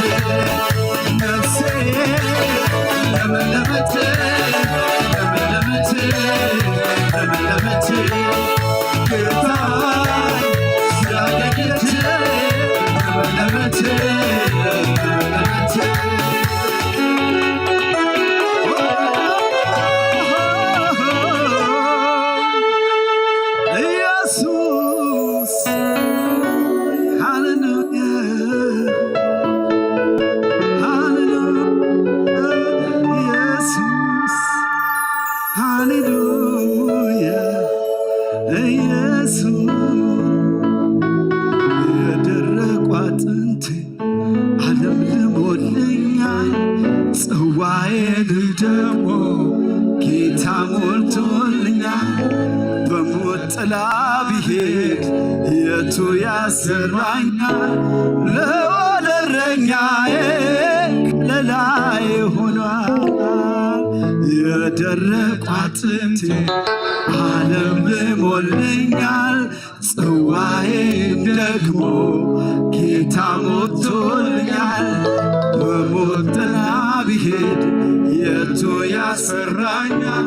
ነፍሴ ለመለመች፣ ለመለመች፣ ለመለመች። ጌታ ስላገኘች ለመለመች፣ ለመለመች። ኢየሱስ፣ ሃሌሉያ፣ ሃሌሉያ፣ ኢየሱስ፣ ሃሌሉያ፣ ኢየሱስ። የደረቁ አጥንቴ ዓለም ልሞልኛል፣ ጽዋዬን ደግሞ ጌታ ሞልቶልኛል። በሞት ጥላ ብሄድ የቱ ያስፈራኛል? ልዑል እረኛዬ ከለላዬ ሆኗል። የደረቁ አጥንቴ ዓለም ልሞልኛል፣ ጽዋዬን ደግሞ ጌታ ሞልቶልኛል። በሞት ጥላ ብሄድ የቱ ያስፈራኛል?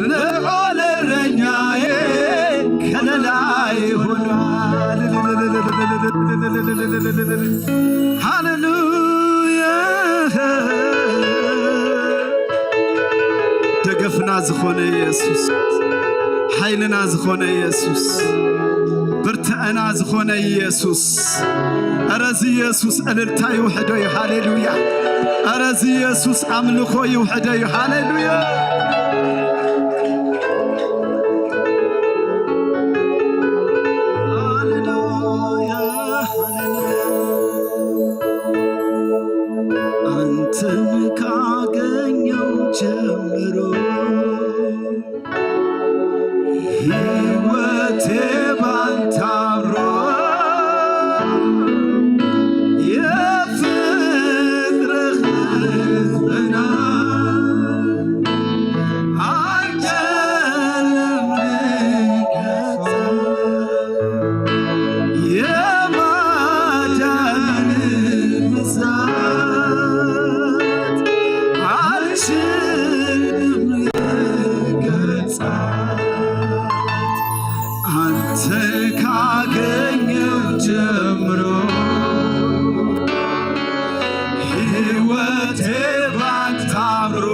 ልዑል እረኛዬ ከለላዬ ሆኗል። ሃሌሉያ። ደገፍና ዝኾነ ኢየሱስ፣ ሓይልና ዝኾነ ኢየሱስ፣ ብርትዕና ዝኾነ ኢየሱስ። ኧረ እዚ ኢየሱስ እልልታ ይውሕዶ እዩ። ሃሌሉያ። ኧረ እዚ ኢየሱስ ኣምልኾ ይውሕዶ እዩ። ሃሌሉያ። ሃሌሉያ፣ ሃሌሉያ። አንተን ካገኘው ጀምሮ ሕይወቴ ባንተ አምሮ፣ የፍቅርህ ብርሃን አይደለም ሊገልጸው፣ የማዳን ብዛት አልችልም ልገልጻት። አንተን ካገኘው ጀምሮ ሕይወቴ ባንተ አምሮ፣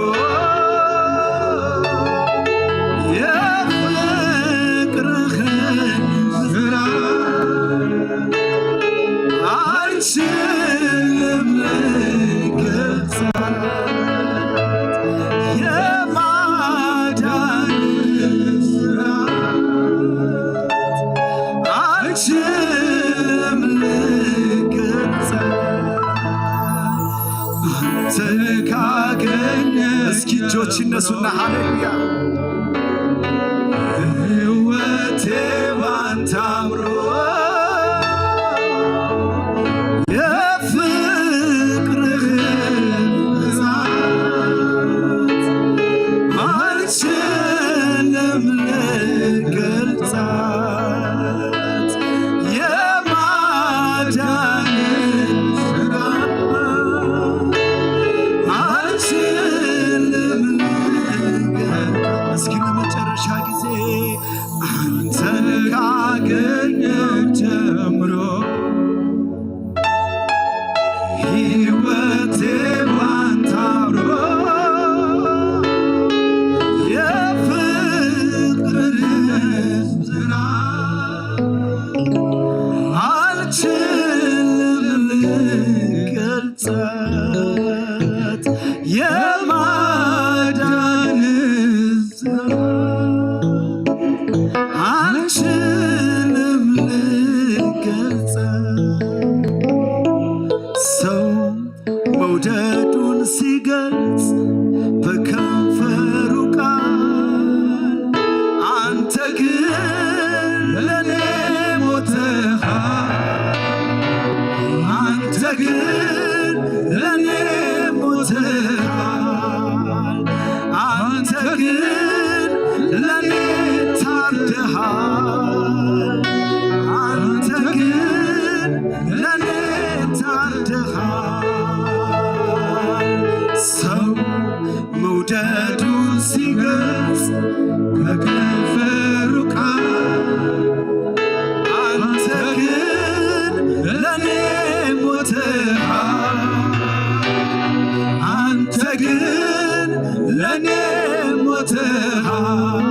የፍቅርህን ስራ አልችልም ልገልጻት። የማዳን ስራ አልችልም ልገልጻት። አንተ ካገኘ እስኪ እጆች ይነሱና ሃሌሉያ። ሕይወቴ ባንተ አምሮ፣ የፍቅርህን ብዛት አልችልም ልገልጻት። የማዳን ስራ አልችልም ልገልጻት። እስኪ ለመጨረሻ ጊዜ አንተን ካገ ለኔ ታርደሃል፣ አንተ ግን ለኔ ታርደሃል። ሰው መውደዱን ሲገልጽ በከንፈሩ ቃል፣ አንተ ግን ለኔ ሞተሃል። አንተ ግን ለኔ ሞተሃል።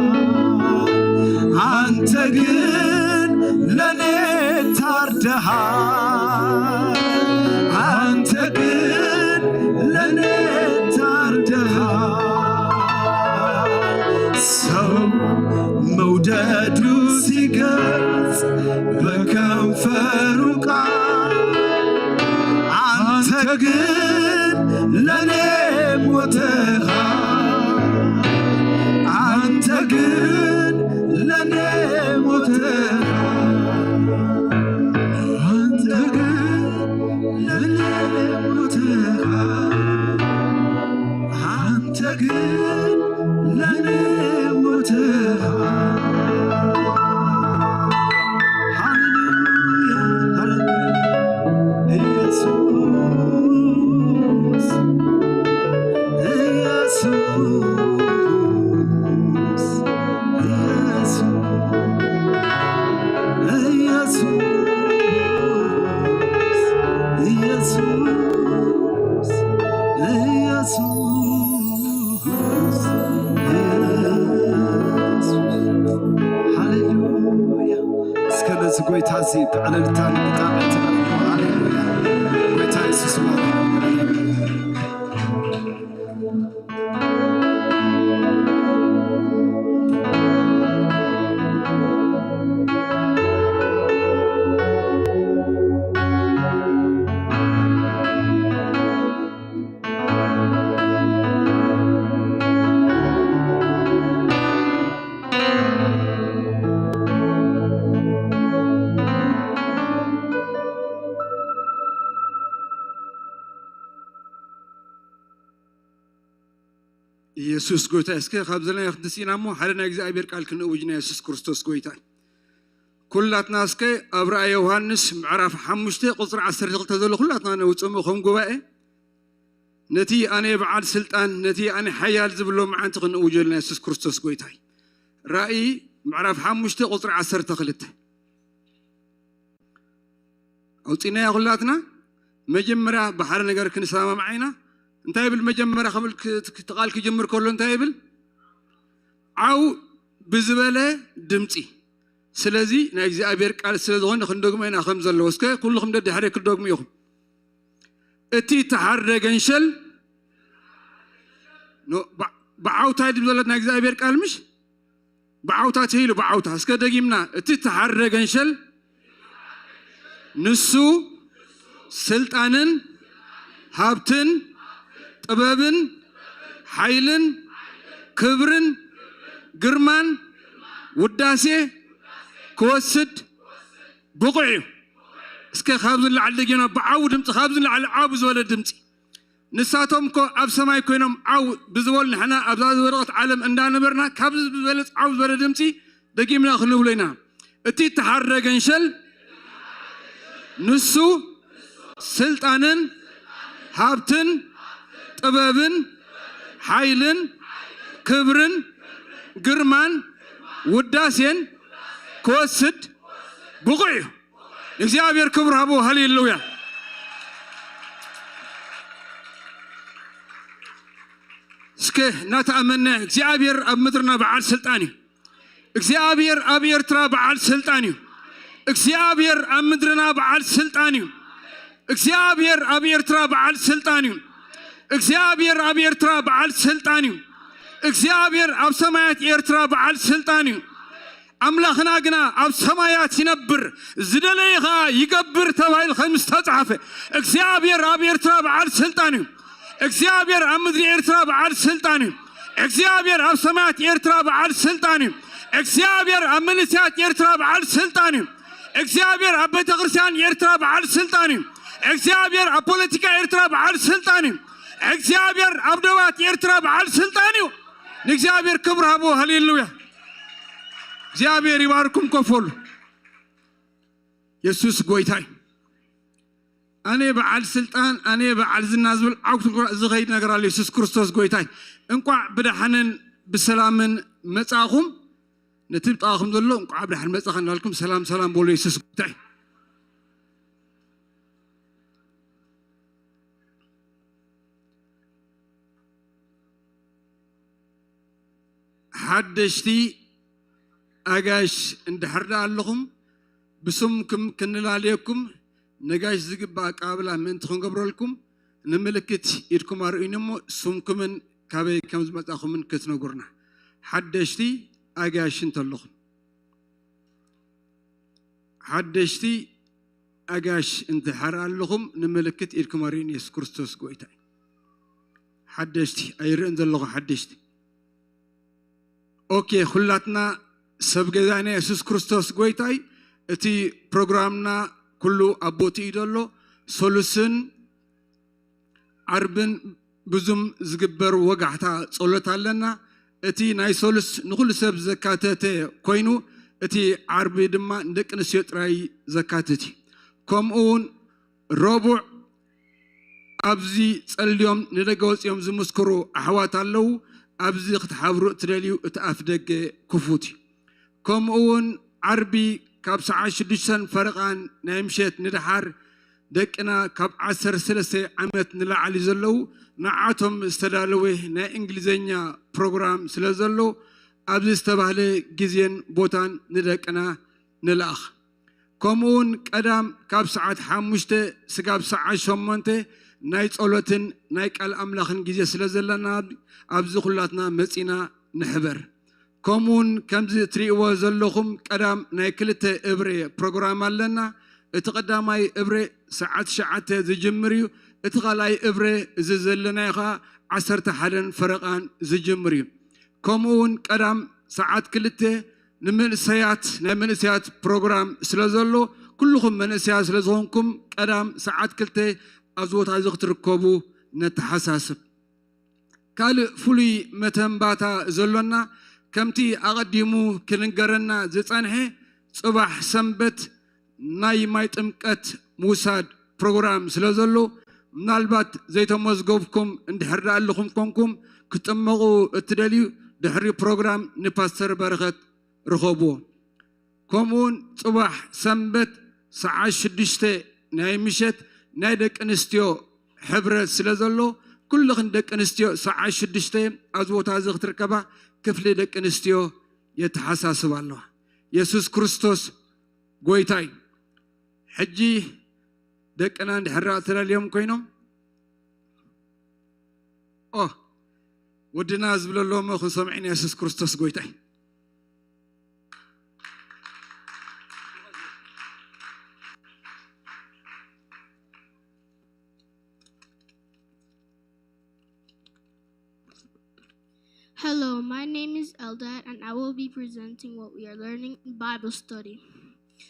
አንተ ግን ለኔ ታርደሃል። አንተ ግን ለኔ ታርደሃል። ሰው መውደዱ ሲገልጽ በከንፈሩ ቃል፣ አንተ ግን ለኔ ሞተሃል። አንተ ግን ለኔ ሞተሃል። አንተ ግን ለኔ ሞተሃል። አንተ ግን ለኔ ሞተሃል። ሃሌሉያ፣ ሃሌሉያ። ኢየሱስ፣ ኢየሱስ፣ ኢየሱስ፣ ኢየሱስ፣ ኢየሱስ፣ ኢየሱስ፣ ኢየሱስ። ሃሌሉያ። እስከ ነዚ ጎይታ እዚ ብዕልልታ ንጣቕዕት። ሃሌሉያ። ጎይታ የሱስ ይባረክ። ኢየሱስ ጎይታ። እስከ ካብ ዘለና ክንትስኢና እሞ ሓደ ናይ እግዚኣብሔር ቃል ክንእውጅ፣ ናይ የሱስ ክርስቶስ ጎይታ። ኩላትና እስከ ኣብ ራእየ ዮሃንስ ምዕራፍ ሓሙሽተ ቁፅሪ ዓሰርተ ክልተ ዘሎ ኩላትና ነውፅእ እሞ ከም ጉባኤ፣ ነቲ ኣነ በዓል ስልጣን፣ ነቲ ኣነ ሓያል ዝብሎ መዓንቲ ክንእውጀልና የሱስ ክርስቶስ ጎይታ እዩ። ራእይ ምዕራፍ ሓሙሽተ ቁፅሪ ዓሰርተ ክልተ። ኣውፂናያ ኩላትና። መጀመርያ ብሓደ ነገር ክንሰማማዕ ኢና። እንታይ ይብል መጀመርያ ክብል ክ-፣ ክ-፣ እቲ ቃል ክጅምር ከሎ እንታይ ይብል? ዓው ብዝበለ ድምፂ። ስለዚ ናይ እግዚኣብሔር ቃል ስለ ዝኾነ ክንደግሞ ኢና ከም ዘለዎ። እስከ ኩልኹም ደድሕረ ክትደግሙ ኢኹም። እቲ ተሓርደ ገንሸል፣ ኖ፣ ብ-፣ ብዓውታ ድም ዘለት ናይ እግዚኣብሔር ቃል ምሽ? ብዓውታ ተይሉ ብዓውታ። እስከ ደጊምና፣ እቲ ተሓርደ ገንሸል ንሱ ስልጣንን ሃብትን ጥበብን ሓይልን ክብርን ግርማን ውዳሴ ክወስድ ብቑዕ እዩ። እስከ ካብዚ ንላዕሊ ደጊምና ብዓው ድምፂ፣ ካብዚ ንላዕሊ ዓው ዝበለ ድምፂ። ንሳቶም እኮ ኣብ ሰማይ ኮይኖም ዓው ብዝበሉ፣ ንሕና ኣብዛ ዝወደቐት ዓለም እንዳነበርና ካብዚ ዝበለፅ ዓው ዝበለ ድምፂ ደጊምና ክንብሎ ኢና። እቲ እተሓርደ ገንሸል ንሱ ስልጣንን ሃብትን ጥበብን ሓይልን ክብርን ግርማን ውዳሴን ክወስድ ብቑዕ እዩ። እግዚኣብሔር ክብሪ ሃቦ። ሃሌሉያ። እስከ እናተኣመነ እግዚኣብሔር ኣብ ምድርና በዓል ስልጣን እዩ። እግዚኣብሔር ኣብ ኤርትራ በዓል ስልጣን እዩ። እግዚኣብሔር ኣብ ምድርና በዓል ስልጣን እዩ። እግዚኣብሔር ኣብ ኤርትራ በዓል ስልጣን እዩ። እግዚኣብሔር ኣብ ኤርትራ በዓል ስልጣን እዩ። እግዚኣብሔር ኣብ ሰማያት ኤርትራ በዓል ስልጣን እዩ። ኣምላኽና ግና ኣብ ሰማያት ይነብር፣ ዝደለየ ኸዓ ይገብር ተባሂሉ ከም ዝተጻሕፈ፣ እግዚኣብሔር ኣብ ኤርትራ በዓል ስልጣን እዩ። እግዚኣብሔር ኣብ ምድሪ ኤርትራ በዓል ስልጣን እዩ። እግዚኣብሔር ኣብ ሰማያት ኤርትራ በዓል ስልጣን እዩ። እግዚኣብሔር ኣብ መንእሰያት ኤርትራ በዓል ስልጣን እዩ። እግዚኣብሔር ኣብ ቤተ ክርስቲያን ኤርትራ በዓል ስልጣን እዩ። እግዚኣብሔር ኣብ ፖለቲካ ኤርትራ በዓል ስልጣን እዩ። እግዚኣብሔር ኣብ ደባት ኤርትራ በዓል ስልጣን እዩ። ንእግዚኣብሔር ክብሪ ሃቦ። ሃሌሉያ። እግዚኣብሔር ይባርኩም። ኮፍ በሉ። የሱስ ጎይታይ። ኣነ በዓል ስልጣን፣ ኣነ በዓል ዝና ዝብል ዓውቱ ዝኸይድ ነገር ኣሎ። የሱስ ክርስቶስ ጎይታይ። እንቋዕ ብደሓንን ብሰላምን መጻኹም። ነቲ ብጣኹም ዘሎ እንቋዕ ብደሓን መጻኻ እናልኩም ሰላም ሰላም በሉ። የሱስ ጎይታይ። ሓደሽቲ ኣጋይሽ እንድሕር ደኣ ኣለኹም፣ ብስምኩም ክንላለየኩም፣ ነጋይሽ ዝግባእ ኣቀባብላ ምእንቲ ክንገብረልኩም፣ ንምልክት ኢድኩም ኣርእዩኒ እሞ፣ ስምኩምን ካበይ ከም ዝመጻኹምን ክትነግሩና። ሓደሽቲ ኣጋይሽ እንተለኹም። ሓደሽቲ ኣጋይሽ እንድሕር ኣለኹም፣ ንምልክት ኢድኩም ኣርእዩኒ፣ የሱስ ክርስቶስ ጎይታ እዩ። ሓደሽቲ ኣይርእን ዘለኹ፣ ሓደሽቲ። ኦኬ፣ ኩላትና ሰብ ገዛና የሱስ ክርስቶስ ጎይታይ። እቲ ፕሮግራምና ኩሉ ኣብ ቦትኡ እዩ ዘሎ። ሶሉስን ዓርብን ብዙም ዝግበር ወጋሕታ ጸሎት ኣለና። እቲ ናይ ሶሉስ ንኹሉ ሰብ ዘካተተ ኮይኑ፣ እቲ ዓርቢ ድማ ንደቂ ኣንስትዮ ጥራይ ዘካትት እዩ። ከምኡ እውን ረቡዕ ኣብዚ ጸልዮም ንደገ ወጺኦም ዝምስክሩ ኣሕዋት ኣለዉ። ኣብዚ ክትሓብሩ እትደልዩ እቲ ኣፍ ደገ ክፉት እዩ። ከምኡ እውን ዓርቢ ካብ ሰዓት ሽዱሽተን ፈረቓን ናይ ምሸት ንደሓር ደቅና ካብ ዓሰርተ ሰለስተ ዓመት ንላዕሊ ዘለዉ ንዓቶም ዝተዳለወ ናይ እንግሊዝኛ ፕሮግራም ስለ ዘሎ ኣብዚ ዝተባህለ ግዜን ቦታን ንደቅና ንልኣኽ። ከምኡ እውን ቀዳም ካብ ሰዓት ሓሙሽተ ስጋብ ሰዓት ሸሞንተ ናይ ጸሎትን ናይ ቃል ኣምላኽን ግዜ ስለ ዘለና ኣብዚ ኩላትና መጺና ንሕበር። ከምኡውን ከምዚ እትርእይዎ ዘለኹም ቀዳም ናይ ክልተ እብረ ፕሮግራም ኣለና። እቲ ቀዳማይ እብረ ሰዓት ትሽዓተ ዝጅምር እዩ። እቲ ካልኣይ እብረ እዚ ዘለናዮ ኸዓ ዓሰርተ ሓደን ፈረቓን ዝጅምር እዩ። ከምኡውን ቀዳም ሰዓት ክልተ ንመንእሰያት ናይ መንእሰያት ፕሮግራም ስለ ዘሎ ኩልኹም መንእሰያት ስለ ዝኾንኩም ቀዳም ሰዓት ክልተ ኣብዚ ቦታ እዚ ክትርከቡ ነተሓሳስብ። ካልእ ፍሉይ መተንባታ ዘሎና ከምቲ ኣቐዲሙ ክንገረና ዝጸንሐ ጽባሕ ሰንበት ናይ ማይ ጥምቀት ምውሳድ ፕሮግራም ስለ ዘሎ ምናልባት ዘይተመዝገብኩም እንድሕር ደኣ ኣለኹም ኮንኩም ክትጥመቑ እትደልዩ ድሕሪ ፕሮግራም ንፓስተር በረኸት ርኸብዎ። ከምኡውን ጽባሕ ሰንበት ሰዓት ሽዱሽተ ናይ ምሸት ናይ ደቂ ኣንስትዮ ሕብረት ስለ ዘሎ ኩልኽን ደቂ ኣንስትዮ ሰዓት ሽዱሽተ ኣብዚ ቦታ እዚ ክትርከባ ክፍሊ ደቂ ኣንስትዮ የተሓሳስብ ኣለዋ። የሱስ ክርስቶስ ጎይታ እዩ። ሕጂ ደቅና እንድሕር ተዳልዮም ኮይኖም ኦ ወድና ዝብለሎም ክንሰምዕ ኢና። የሱስ ክርስቶስ ጎይታ እዩ። Hello, my name is Eldad, and I will be presenting what we are learning in Bible study.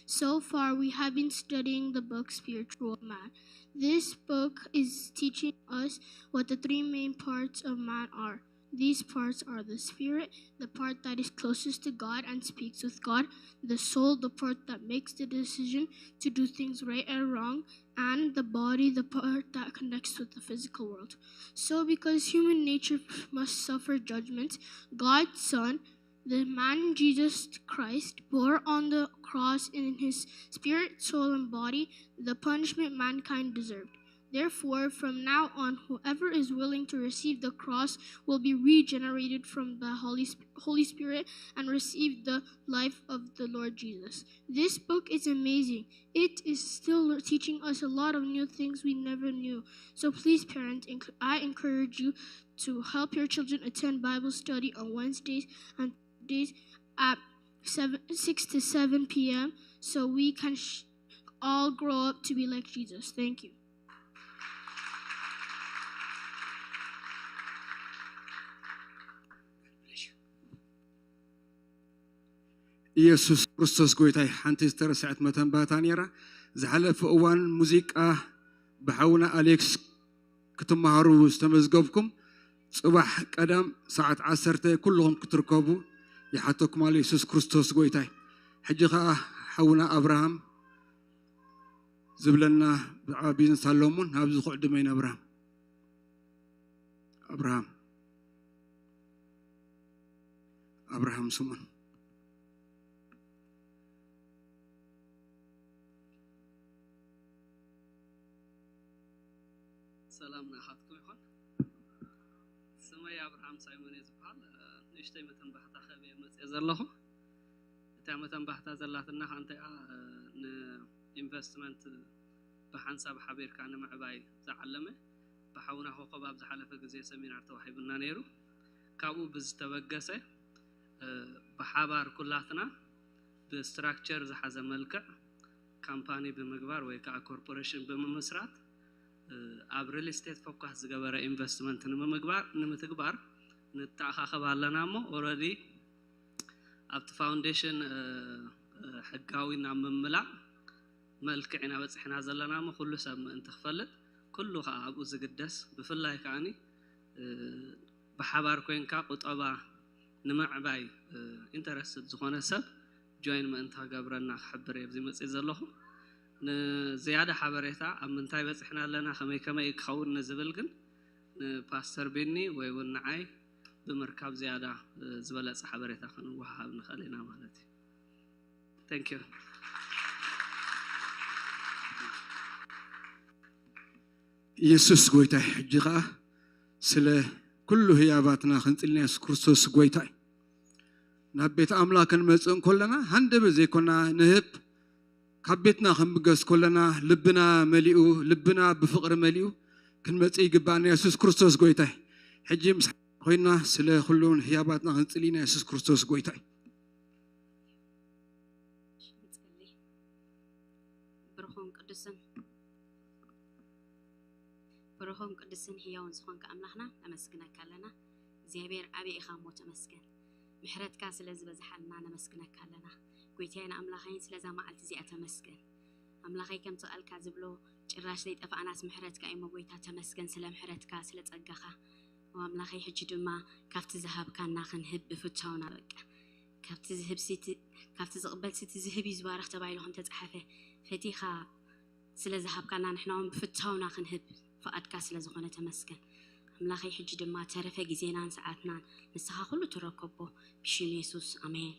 So far, we have been studying the book Spiritual Man. This book is teaching us what the three main parts of man are. These parts are the spirit, the part that is closest to God and speaks with God, the soul, the part that makes the decision to do things right and wrong, and the body, the part that connects with the physical world. So, because human nature must suffer judgment, God's Son, the man Jesus Christ, bore on the cross in his spirit, soul, and body the punishment mankind deserved. Therefore, from now on, whoever is willing to receive the cross will be regenerated from the Holy, Sp- Holy Spirit and receive the life of the Lord Jesus. This book is amazing. It is still teaching us a lot of new things we never knew. So please, parents, enc- I encourage you to help your children attend Bible study on Wednesdays and Thursdays at seven, six to seven p m so we can sh- all grow up to be like Jesus. Thank you. ኢየሱስ ክርስቶስ ጎይታይ። ሓንቲ ዝተረስዐት መተንባታ ነይራ። ዝሓለፈ እዋን ሙዚቃ ብሓውና ኣሌክስ ክትመሃሩ ዝተመዝገብኩም ጽባሕ ቀዳም ሰዓት ዓሰርተ ኩልኹም ክትርከቡ ይሓተኩም ኣሎ የሱስ ክርስቶስ ጎይታይ። ሕጂ ኸዓ ሓውና ኣብርሃም ዝብለና ብዛዕባ ቢዝነስ ኣሎ እሞ ናብዚ ክዕድመ ኢና። ኣብርሃም፣ ኣብርሃም፣ ኣብርሃም ስምኦን። ሰላም ንኣኻትኩም ይኹን። ስመይ ኣብርሃም ሳይሞን እየ ዝበሃል። ንእሽተይ መተንባህታ ክህብ እየ መፅየ ዘለኹ። እታ መተንባህታ ዘላትና ከ እንታይ እያ? ንኢንቨስትመንት ብሓንሳብ ሓቢርካ ንምዕባይ ዝዓለመ ብሓውና ኮኾብ ኣብ ዝሓለፈ ግዜ ሰሚናር ተዋሂቡና ነይሩ። ካብኡ ብዝተበገሰ ብሓባር ኩላትና ብስትራክቸር ዝሓዘ መልክዕ ካምፓኒ ብምግባር ወይ ከዓ ኮርፖሬሽን ብምምስራት ኣብ ሪል ስቴት ፎካስ ዝገበረ ኢንቨስትመንት ንምግባር ንምትግባር ንተኣኻኸብ ኣለና እሞ ኦረዲ ኣብቲ ፋውንዴሽን ሕጋዊ ናብ ምምላእ መልክዕ ኢና በፂሕና ዘለና እሞ ኩሉ ሰብ ምእንቲ ክፈልጥ ኩሉ ከዓ ኣብኡ ዝግደስ ብፍላይ ከዓኒ ብሓባር ኮይንካ ቁጠባ ንምዕባይ ኢንተረስትድ ዝኾነ ሰብ ጆይን ምእንቲ ክገብረና ክሕብር እየ ኣብዚ መፅእ ዘለኹ። ንዝያዳ ሓበሬታ ኣብ ምንታይ በፂሕና ኣለና ከመይ ከመይ ክኸውን ንዝብል ግን ንፓስተር ቢኒ ወይ እውን ንዓይ ብምርካብ ዝያዳ ዝበለፀ ሓበሬታ ክንወሃሃብ ንኽእል ኢና ማለት እዩ። Thank you። ኢየሱስ ጎይታይ። ሕጂ ኸዓ ስለ ኩሉ ህያባትና ክንጽልና የሱስ ክርስቶስ ጎይታ እዩ። ናብ ቤት ኣምላኽ ክንመጽእ እንከለና ሃንደበት ዘይኮና ንህብ ካብ ቤትና ክንብገስ ከለና ልብና መሊኡ ልብና ብፍቕሪ መሊኡ ክንመጽእ ይግባና። የሱስ ክርስቶስ ጎይታ እዩ። ሕጂ ምስ ኮይና ስለ ኩሉን ህያባትና ክንጽልና የሱስ ክርስቶስ ጎይታ እዩ። ብሩኹን ቅዱስን ብሩኹን ቅዱስን ህያውን ዝኾንካ ኣምላኽና ነመስግነካ ኣለና። እግዚኣብሔር ዓብዪ ኢኻ እሞ ተመስገን። ምሕረትካ ስለ ዝበዝሓልና ነመስግነካ ኣለና። ጎይታዬን ኣምላኸይን ስለዛ መዓልቲ እዚኣ ተመስገን። ኣምላኸይ ከምቲ ቃልካ ዝብሎ ጭራሽ ዘይጠፋእናስ ምሕረትካ እዩ እሞ ጎይታ ተመስገን ስለ ምሕረትካ ስለ ጸጋኻ። ኣምላኸይ ሕጂ ድማ ካብቲ ዝሃብካና ክንህብ ብፍታውና በቃ ካብቲ ዝህብ ሲቲ ካብቲ ዝቕበል ሲቲ ዝህብ እዩ ዝባረኽ ተባሂሉ ከም ተጻሓፈ ፈቲኻ ስለ ዝሃብካና ንሕና እውን ብፍታውና ክንህብ ፍቓድካ ስለ ዝኾነ ተመስገን ኣምላኸይ። ሕጂ ድማ ተረፈ ግዜናን ሰዓትናን ንስኻ ኩሉ ትረከቦ ብሽም የሱስ ኣሜን።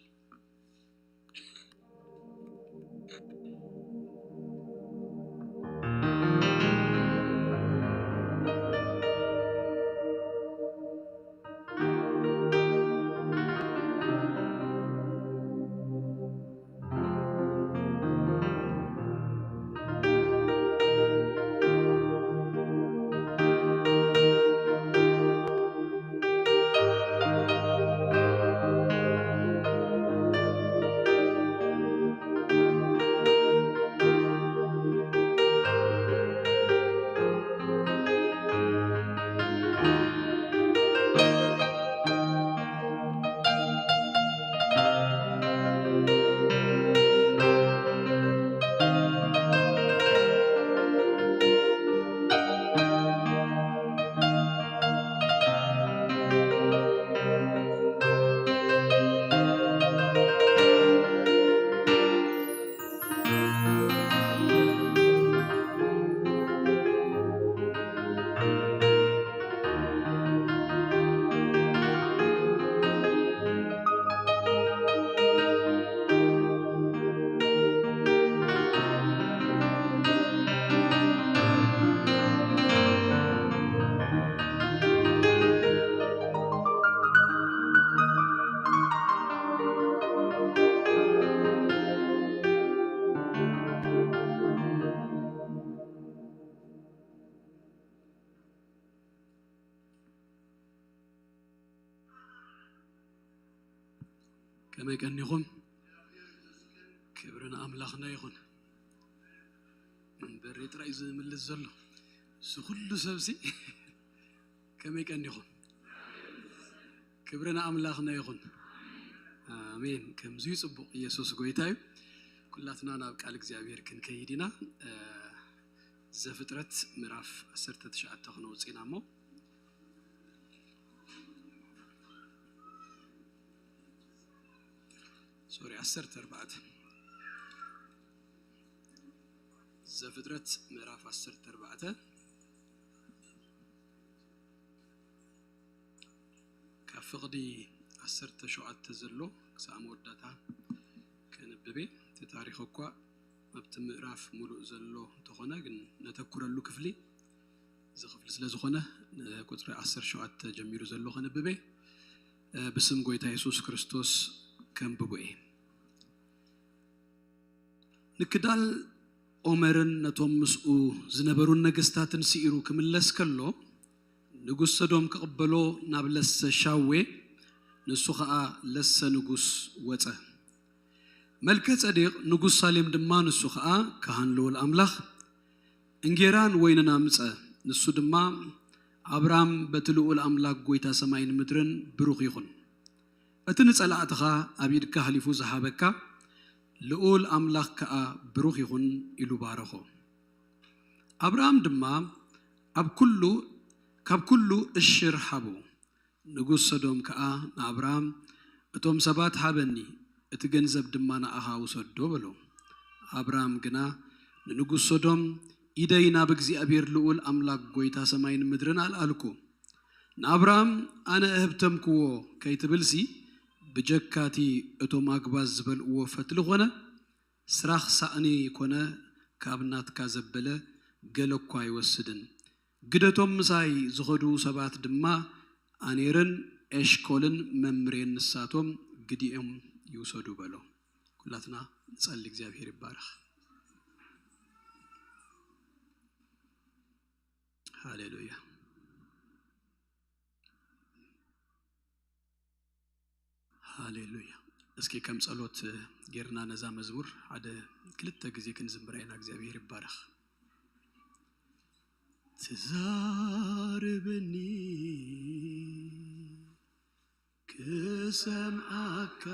ከመይ ቀኒኹም? ክብሪ ንኣምላኽና ይኹን። መንበሪ ጥራይ እዩ ዝምልስ ዘሎ። እዚ ኩሉ ሰብሲ ከመይ ቀኒኹም? ክብሪ ንኣምላኽና ይኹን። ኣሜን። ከምዚ እዩ ጽቡቕ። ኢየሱስ ጎይታ እዩ። ኩላትና ናብ ቃል እግዚኣብሔር ክንከይድ ኢና። ዘፍጥረት ምዕራፍ ዓሰርተ ትሽዓተ ክነውፅእ ኢና እሞ ሶሪ፣ ዓሰርተ ኣርባዕተ። ዘፍጥረት ምዕራፍ ዓሰርተ ኣርባዕተ፣ ካብ ፍቕዲ ዓሰርተ ሸውዓተ ዘሎ ክሳብ መወዳእታ ከንብብ እየ። እቲ ታሪኽ እኳ ኣብቲ ምዕራፍ ሙሉእ ዘሎ እንተኾነ፣ ግን ነተኩረሉ ክፍሊ እዚ ክፍሊ ስለ ዝኾነ፣ ንቁጽሪ ዓሰርተ ሸውዓተ ጀሚሩ ዘሎ ከንብብ እየ። እ፣ ብስም ጎይታ የሱስ ክርስቶስ ከንብቦ እየ። ንክዳል ኦመርን ነቶም ምስኡ ዝነበሩን ነገስታትን ስኢሩ ክምለስ ከሎ፣ ንጉስ ሰዶም ክቕበሎ ናብ ለሰ ሻዌ፣ ንሱ ኸኣ ለሰ ንጉስ ወጸ። መልከ ጸዴቕ ንጉስ ሳሌም ድማ፣ ንሱ ኸኣ ካህን ልኡል ኣምላኽ፣ እንጌራን ወይንን ኣምጸ። ንሱ ድማ፣ ኣብራም በቲ ልኡል ኣምላኽ ጎይታ ሰማይን ምድርን ብሩኽ ይኹን። እቲ ንጸላእትኻ ኣብ ኢድካ ኣሕሊፉ ዝሃበካ ልኡል ኣምላኽ ከኣ ብሩኽ ይኹን ኢሉ ባረኾ። ኣብርሃም ድማ ኣብ ኩሉ፣ ካብ ኩሉ እሽር ሃቦ። ንጉስ ሰዶም ከኣ ንኣብርሃም፣ "እቶም ሰባት ሃበኒ፣ እቲ ገንዘብ ድማ ንኣኻ ውሰዶ" በሎ። ኣብርሃም ግና ንንጉስ ሰዶም፣ "ኢደይ ናብ እግዚኣብሔር ልኡል ኣምላኽ ጎይታ ሰማይን ምድርን ኣልኣልኩ። ንኣብርሃም ኣነ እህብተምክዎ ከይትብልሲ፣ ብጀካቲ እቶም ኣግባዝ ዝበልዕዎ ፈትሊ ኾነ፣ ስራኽ ሳእኒ ኮነ፣ ካብ ናትካ ዘበለ ገለ እኳ ኣይወስድን። ግደቶም ምሳይ ዝኸዱ ሰባት ድማ ኣኔርን ኤሽኮልን መምሬን ንሳቶም ግዲኦም ይውሰዱ" በሎ። ኩላትና ንጸሊ፣ እግዚኣብሔር ይባረኽ። ሃሌሉያ። ሃሌሉያ። እስኪ ከም ጸሎት ጌርና ነዛ መዝሙር ሓደ ክልተ ግዜ ክንዝምራ ኢና። እግዚኣብሔር ይባረኽ። ትዛረበኒ ክሰምዓካ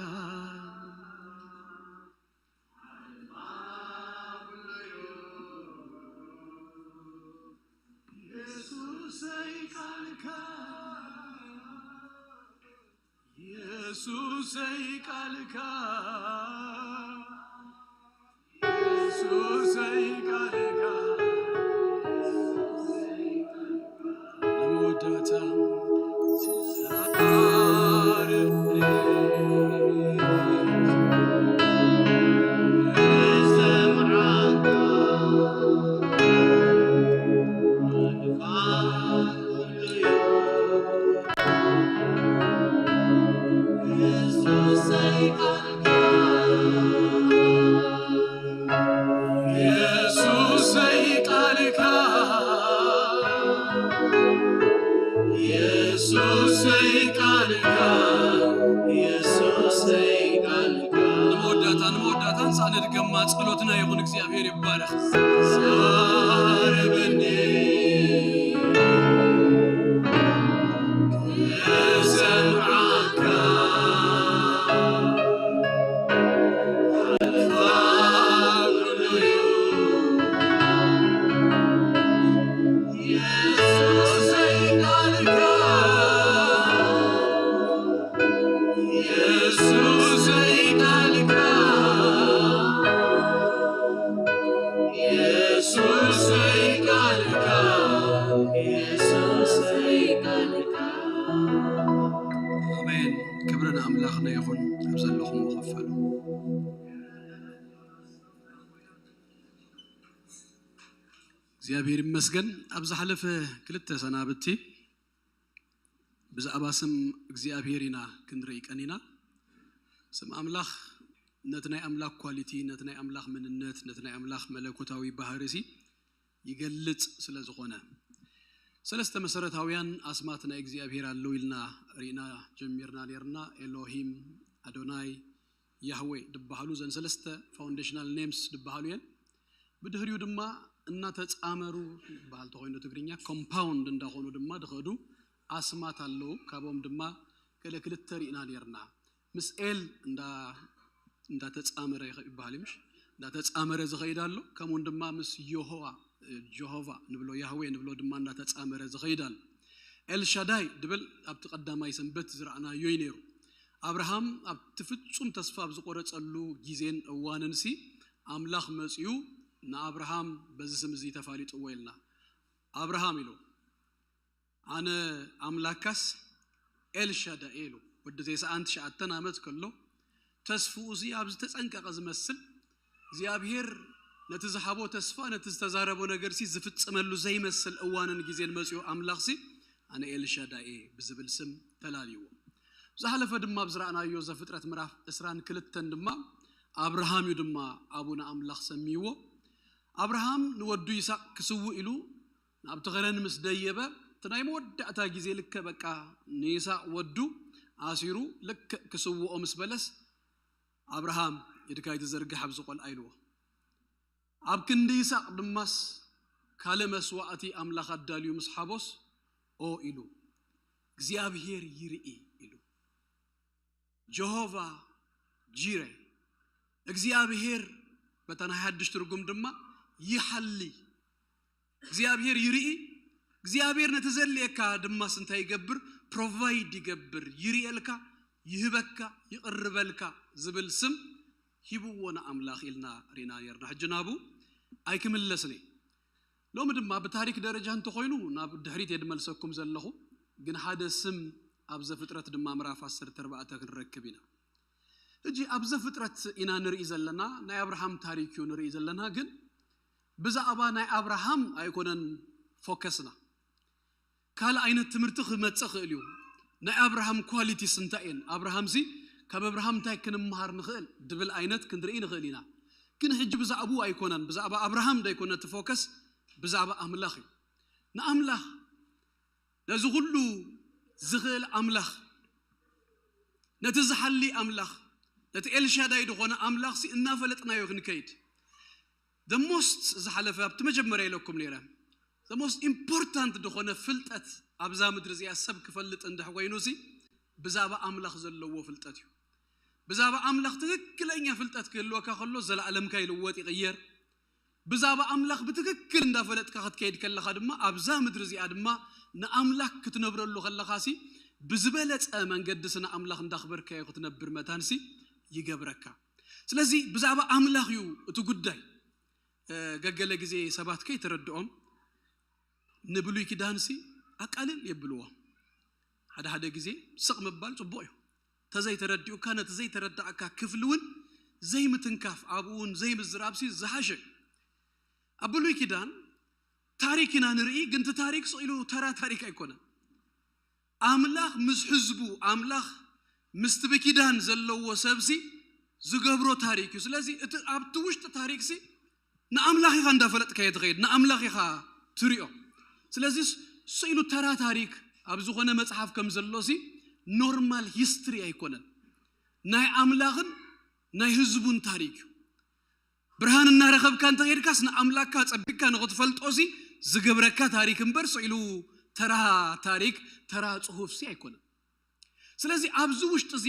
የሱሰይ ቃልካ፣ የሱሰይ ቃልካ፣ የሱሰይ ቃልካ። ንመወዳእታ የሱሰይ ቃልካ፣ የሱሰይ ቃልካ፣ የሱሰይ ቃልካ። ንመወዳእታ፣ ንመወዳእታ ንሳ ንድገማ ጸሎትና ይኹን። እግዚኣብሔር ይባረኽ። ዛረበኒ ክሰምዓካ ሓልፋ ኩሉ እዩ። የሱሰይ ቃልካ፣ የሱሰይ ቃልካ፣ የሱሰይ ቃልካ፣ የሱሰይ ቃልካ። ኣሜን። ክብሪ ንኣምላኽና ይኹን። ኣብ ዘለኹም ክፈሉ። እግዚኣብሔር ይመስገን። ኣብ ዝሓለፈ ክልተ ሰናብቲ ብዛዕባ ስም እግዚኣብሔር ኢና ክንርኢ ቀኒና። ስም ኣምላኽ ነቲ ናይ ኣምላኽ ኳሊቲ፣ ነቲ ናይ ኣምላኽ መንነት፣ ነቲ ናይ ኣምላኽ መለኮታዊ ባህሪ ሲ ይገልጽ ስለ ዝኾነ፣ ሰለስተ መሰረታውያን ኣስማት ናይ እግዚኣብሔር ኣለዉ ኢልና ርኢና ጀሚርና ኔርና። ኤሎሂም፣ ኣዶናይ፣ ያህዌ ድበሃሉ፣ ዘን ሰለስተ ፋውንዴሽናል ኔምስ ድበሃሉ እየን። ብድሕሪኡ ድማ እናተጻመሩ ይበሃል ተኾይኑ ትግርኛ፣ ኮምፓውንድ እንዳኾኑ ድማ ድኸዱ ኣስማት ኣለዉ። ካብኦም ድማ ገለ ክልተ ርኢና ኔርና። ምስ ኤል እንዳ-፣ እንዳተጻመረ ይኸ-፣ ይበሃል እዩ፣ ምሽ? እንዳተጻመረ ዝኸይድ ኣሎ። ከምኡውን ድማ ምስ የሆዋ፣ ጀሆቫ ንብሎ፣ ያህዌ ንብሎ ድማ እንዳተጻመረ ዝኸይድ ኣሎ። ኤልሻዳይ ድብል ኣብቲ ቀዳማይ ሰንበት ዝረኣናዮ እዩ ነይሩ። ኣብርሃም ኣብቲ ፍጹም ተስፋ ኣብ ዝቆረጸሉ ግዜን እዋንን ሲ ኣምላኽ መጺኡ ንኣብርሃም በዚ ስም እዚ ተፋሊጥዎ ኢልና። ኣብርሃም ኢሉ፣ ኣነ ኣምላካስ ኤልሻዳኤ ኢሉ። ወዲ ተስዓን ትሽዓተን ዓመት ከሎ ተስፍኡ እዚ ኣብ ዝተጸንቀቐ ዝመስል እግዚኣብሔር ነቲ ዝሃቦ ተስፋ፣ ነቲ ዝተዛረቦ ነገር ሲ ዝፍጽመሉ ዘይመስል እዋንን ግዜን መጺኡ ኣምላኽ ሲ ኣነ ኤልሻዳኤ ብዝብል ስም ተላልይዎ። ዝሓለፈ ድማ ኣብ ዝረኣናዮ ዘፍጥረት ምዕራፍ ዕስራን ክልተን ድማ ኣብርሃም እዩ ድማ ኣቡነ ኣምላኽ ሰምይዎ። ኣብርሃም ንወዱ ይስሐቅ ክስውእ ኢሉ ናብቲ ኸረን ምስ ደየበ፣ እቲ ናይ መወዳእታ ግዜ ልክዕ በቃ ንይስሐቅ ወዱ ኣሲሩ ልክዕ ክስውኦ ምስ በለስ ኣብርሃም ኢድካ ይትዘርግሕ ኣብዚ ቆልዓ ኢልዎ። ኣብ ክንዲ ይስሐቅ ድማስ ካልእ መስዋእቲ ኣምላኽ ኣዳልዩ ምስ ሓቦስ ኦ ኢሉ እግዚኣብሔር ይርኢ ኢሉ። ጀሆቫ ጂረ እግዚኣብሔር በታ ናይ ሓድሽ ትርጉም ድማ ይሓሊ። እግዚኣብሔር ይርኢ። እግዚኣብሔር ነቲ ዘድልየካ ድማስ እንታይ ይገብር? ፕሮቫይድ ይገብር፣ ይርእየልካ፣ ይህበካ፣ ይቕርበልካ ዝብል ስም ሂብዎ ንኣምላኽ ኢልና ርኢና ነርና። ሕጂ ናቡ ኣይክምለስን እየ። ሎሚ ድማ ብታሪክ ደረጃ እንተኾይኑ ናብ ድሕሪት እየ ድመልሰኩም ዘለኹ፣ ግን ሓደ ስም ኣብ ዘፍጥረት ድማ ምዕራፍ ዓሰርተ ኣርባዕተ ክንረክብ ኢና። ሕጂ ኣብ ዘፍጥረት ኢና ንርኢ ዘለና፣ ናይ ኣብርሃም ታሪክ እዩ ንርኢ ዘለና። ግን ብዛዕባ ናይ ኣብርሃም ኣይኮነን ፎከስና። ካልእ ዓይነት ትምህርቲ ክመጽእ ክእል እዩ። ናይ ኣብርሃም ኳሊቲስ እንታይ እየን? ኣብርሃምሲ ካብ ኣብርሃም እንታይ ክንምሃር ንኽእል ድብል ዓይነት ክንርኢ ንኽእል ኢና። ግን ሕጂ ብዛዕባኡ ኣይኮነን፣ ብዛዕባ ኣብርሃም እንዳይኮነ እቲ ፎከስ ብዛዕባ ኣምላኽ እዩ። ንኣምላኽ፣ ነዚ ኩሉ ዝኽእል ኣምላኽ፣ ነቲ ዝሓሊ ኣምላኽ፣ ነቲ ኤልሻዳይ ዝኾነ ኣምላኽ ሲ እናፈለጥናዮ ክንከይድ። The most ዝሓለፈ ኣብቲ መጀመርያ ኢለኩም ነይረ፣ the most important ዝኾነ ፍልጠት ኣብዛ ምድሪ እዚኣ ሰብ ክፈልጥ እንድሕ ኮይኑ ሲ ብዛዕባ ኣምላኽ ዘለዎ ፍልጠት እዩ። ብዛዕባ ኣምላኽ ትክክለኛ ፍልጠት ክህልወካ ከሎ ዘለኣለምካ ይልወጥ ይቕየር። ብዛዕባ ኣምላኽ ብትክክል እንዳፈለጥካ ክትከይድ ከለኻ ድማ ኣብዛ ምድሪ እዚኣ ድማ ንኣምላኽ ክትነብረሉ ከለኻ ሲ ብዝበለጸ መንገዲ ሲ ንኣምላኽ እንዳኽበርካዮ ክትነብር መታን ሲ ይገብረካ። ስለዚ ብዛዕባ ኣምላኽ እዩ እቲ ጉዳይ። እ፣ ገገለ ግዜ ሰባት ከይተረድኦም ንብሉይ ኪዳን ሲ ኣቃልል የብልዎ። ሓደ ሓደ ግዜ ስቕ ምባል ጽቡቕ እዩ። ተዘይተረዲኡካ ነቲ ዘይተረዳእካ ክፍሊ እውን ዘይምትንካፍ ኣብኡ እውን ዘይምዝራብ ሲ ዝሓሸ እዩ። ኣብ ብሉይ ኪዳን ታሪክ ኢና ንርኢ፣ ግን እቲ ታሪክ ስቕ ኢሉ ተራ ታሪክ ኣይኮነን። ኣምላኽ ምስ ህዝቡ፣ ኣምላኽ ምስቲ ብኪዳን ዘለዎ ሰብሲ ዝገብሮ ታሪክ እዩ። ስለዚ እቲ ኣብቲ ውሽጢ ታሪክሲ ንኣምላኽ ኢኻ እንዳፈለጥካዮ ትኸይድ፣ ንኣምላኽ ኢኻ ትሪኦ። ስለዚ ስኢሉ ተራ ታሪክ ኣብ ዝኾነ መጽሓፍ ከም ዘሎሲ ኖርማል ሂስትሪ ኣይኮነን። ናይ ኣምላኽን ናይ ህዝቡን ታሪክ እዩ። ብርሃን እናረኸብካ እንተኸይድካስ ንኣምላኽካ ጸቢቕካ ንኽትፈልጦሲ ዝገብረካ ታሪክ እምበር ስኢሉ ተራ ታሪክ፣ ተራ ጽሑፍሲ ኣይኮነን። ስለዚ ኣብዚ ውሽጢ እዚ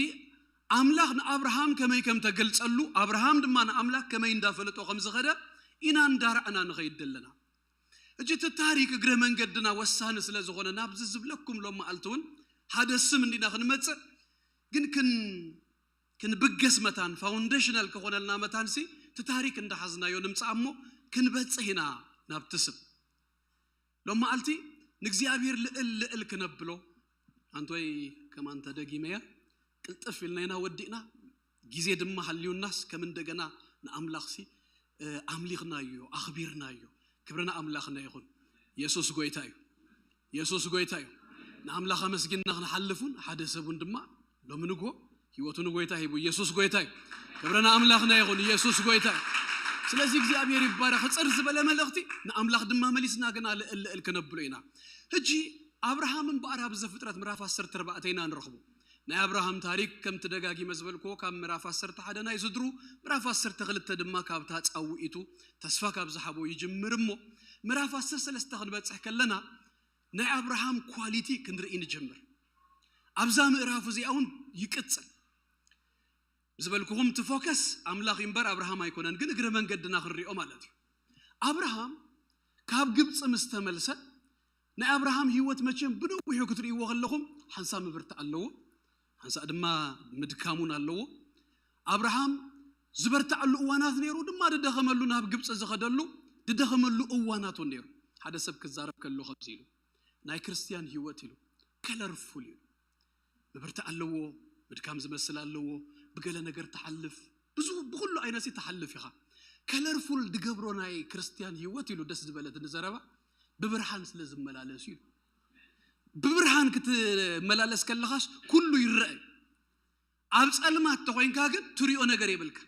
ኣምላኽ ንኣብርሃም ከመይ ከም ተገልጸሉ፣ ኣብርሃም ድማ ንኣምላኽ ከመይ እንዳፈለጦ ከም ዝኸደ ኢና እንዳረኣና ንኸይድ ዘለና። ሕጂ እቲ ታሪክ እግረ መንገድና ወሳኒ ስለ ዝኾነ ናብዚ ዝብለኩም ሎም መዓልቲ እውን ሓደ ስም እንዲና ክንመጽእ፣ ግን ክን ክንብገስ መታን ፋውንዴሽናል ክኾነልና መታንሲ እቲ ታሪክ እንዳሓዝናዮ ንምጻእ እሞ ክንበጽሕ ኢና ናብቲ ስም። ሎም መዓልቲ ንእግዚኣብሔር ልእል ልእል ክነብሎ ኣንቶይ ከማን ተደጊመያ ቅልጥፍ ኢልና ኢና ወዲእና። ግዜ ድማ ሃልዩናስ ከም እንደገና ንኣምላኽሲ እ፣ ኣምሊኽናዮ፣ ኣኽቢርናዮ። ክብሪ ንኣምላኽና ይኹን። የሱስ ጎይታ እዩ። የሱስ ጎይታ እዩ። ንኣምላኽ ኣመስጊንና ክንሓልፍ እውን ሓደ ሰብ እውን ድማ ሎሚ ንግሆ ህይወቱ ንጎይታ ሂቡ። የሱስ ጎይታ እዩ። ክብሪ ንኣምላኽና ይኹን። የሱስ ጎይታ እዩ። ስለዚ እግዚኣብሔር ይባረኽ። ሕጽር ዝበለ መልእኽቲ ንኣምላኽ ድማ መሊስና ግና ልእል ልእል ክነብሎ ኢና። ሕጂ ኣብርሃም እምበኣር ኣብ ዘፍጥረት ምዕራፍ ዓሰርተ ኣርባዕተ ኢና ንረኽቦ። ናይ ኣብርሃም ታሪክ ከምቲ ደጋጊመ ዝበልክዎ ካብ ምዕራፍ ዓሰርተ ሓደ ናይ ስድሩ፣ ምዕራፍ ዓሰርተ ክልተ ድማ ካብታ ጻውዒቱ ተስፋ ካብ ዝሃቦ ይጅምር እሞ ምዕራፍ ዓሰርተ ሰለስተ ክንበጽሕ ከለና ናይ ኣብርሃም ኳሊቲ ክንርኢ ንጅምር። ኣብዛ ምዕራፍ እዚኣ እውን ይቅጽል። ዝበልኩኹም እቲ ፎከስ ኣምላኽ እዩ እምበር ኣብርሃም ኣይኮነን፣ ግን እግረ መንገድና ክንሪኦ ማለት እዩ። ኣብርሃም ካብ ግብፂ ምስ ተመልሰ ናይ ኣብርሃም ህይወት መቸም ብነዊሑ ክትርእይዎ ከለኹም ሓንሳብ ምብርታዕ ኣለዎ። ሓንሳእ ድማ ምድካም እውን ኣለዎ። ኣብርሃም ዝበርትዐሉ እዋናት ነይሩ፣ ድማ ድደኸመሉ፣ ናብ ግብፂ ዝኸደሉ ድደኸመሉ እዋናት እውን ነይሩ። ሓደ ሰብ ክዛረብ ከሎ ከምዚ ኢሉ፣ ናይ ክርስትያን ህይወት ኢሉ ከለርፉል እዩ። ምብርታዕ ኣለዎ፣ ምድካም ዝመስል ኣለዎ፣ ብገለ ነገር ትሓልፍ፣ ብዙ ብኩሉ ዓይነት ትሓልፍ ኢኻ። ከለርፉል ድገብሮ ናይ ክርስትያን ህይወት ኢሉ ደስ ዝበለት ንዘረባ ብብርሃን ስለ ዝመላለስ እዩ። ብብርሃን ክትመላለስ ከለኻስ ኩሉ ይረአ እዩ። ኣብ ጸልማት ተኾይንካ ግን ትሪኦ ነገር የብልካ።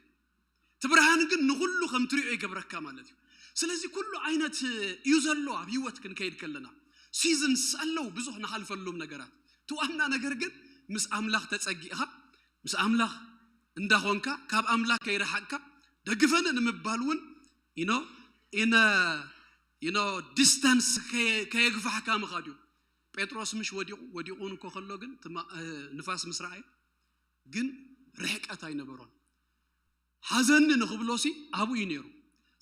እቲ ብርሃን ግን ንኹሉ ከም ትሪኦ ይገብረካ ማለት እዩ። ስለዚ ኩሉ ዓይነት እዩ ዘሎ ኣብ ህይወት ክንከይድ ከለና። ሲዝንስ ኣለዉ ብዙሕ ንሓልፈሎም ነገራት። እቲ ዋና ነገር ግን ምስ ኣምላኽ ተጸጊእኻ፣ ምስ ኣምላኽ እንዳኾንካ፣ ካብ ኣምላኽ ከይረሓቅካ፣ ደግፈኒ ንምባል እውን ኢኖ ኢነ ኢኖ ዲስታንስ ከየ- ከየግፋሕካ ምኻድ እዩ። ጴጥሮስ ምሽ ወዲቑ ወዲቑ እውን እኮ ከሎ ግን ትማ- እ፣ ንፋስ ምስ ረኣየ ግን ርሕቀት ኣይነበሮን። ሓዘኒ ንኽብሎ ሲ ኣብኡ እዩ ነይሩ።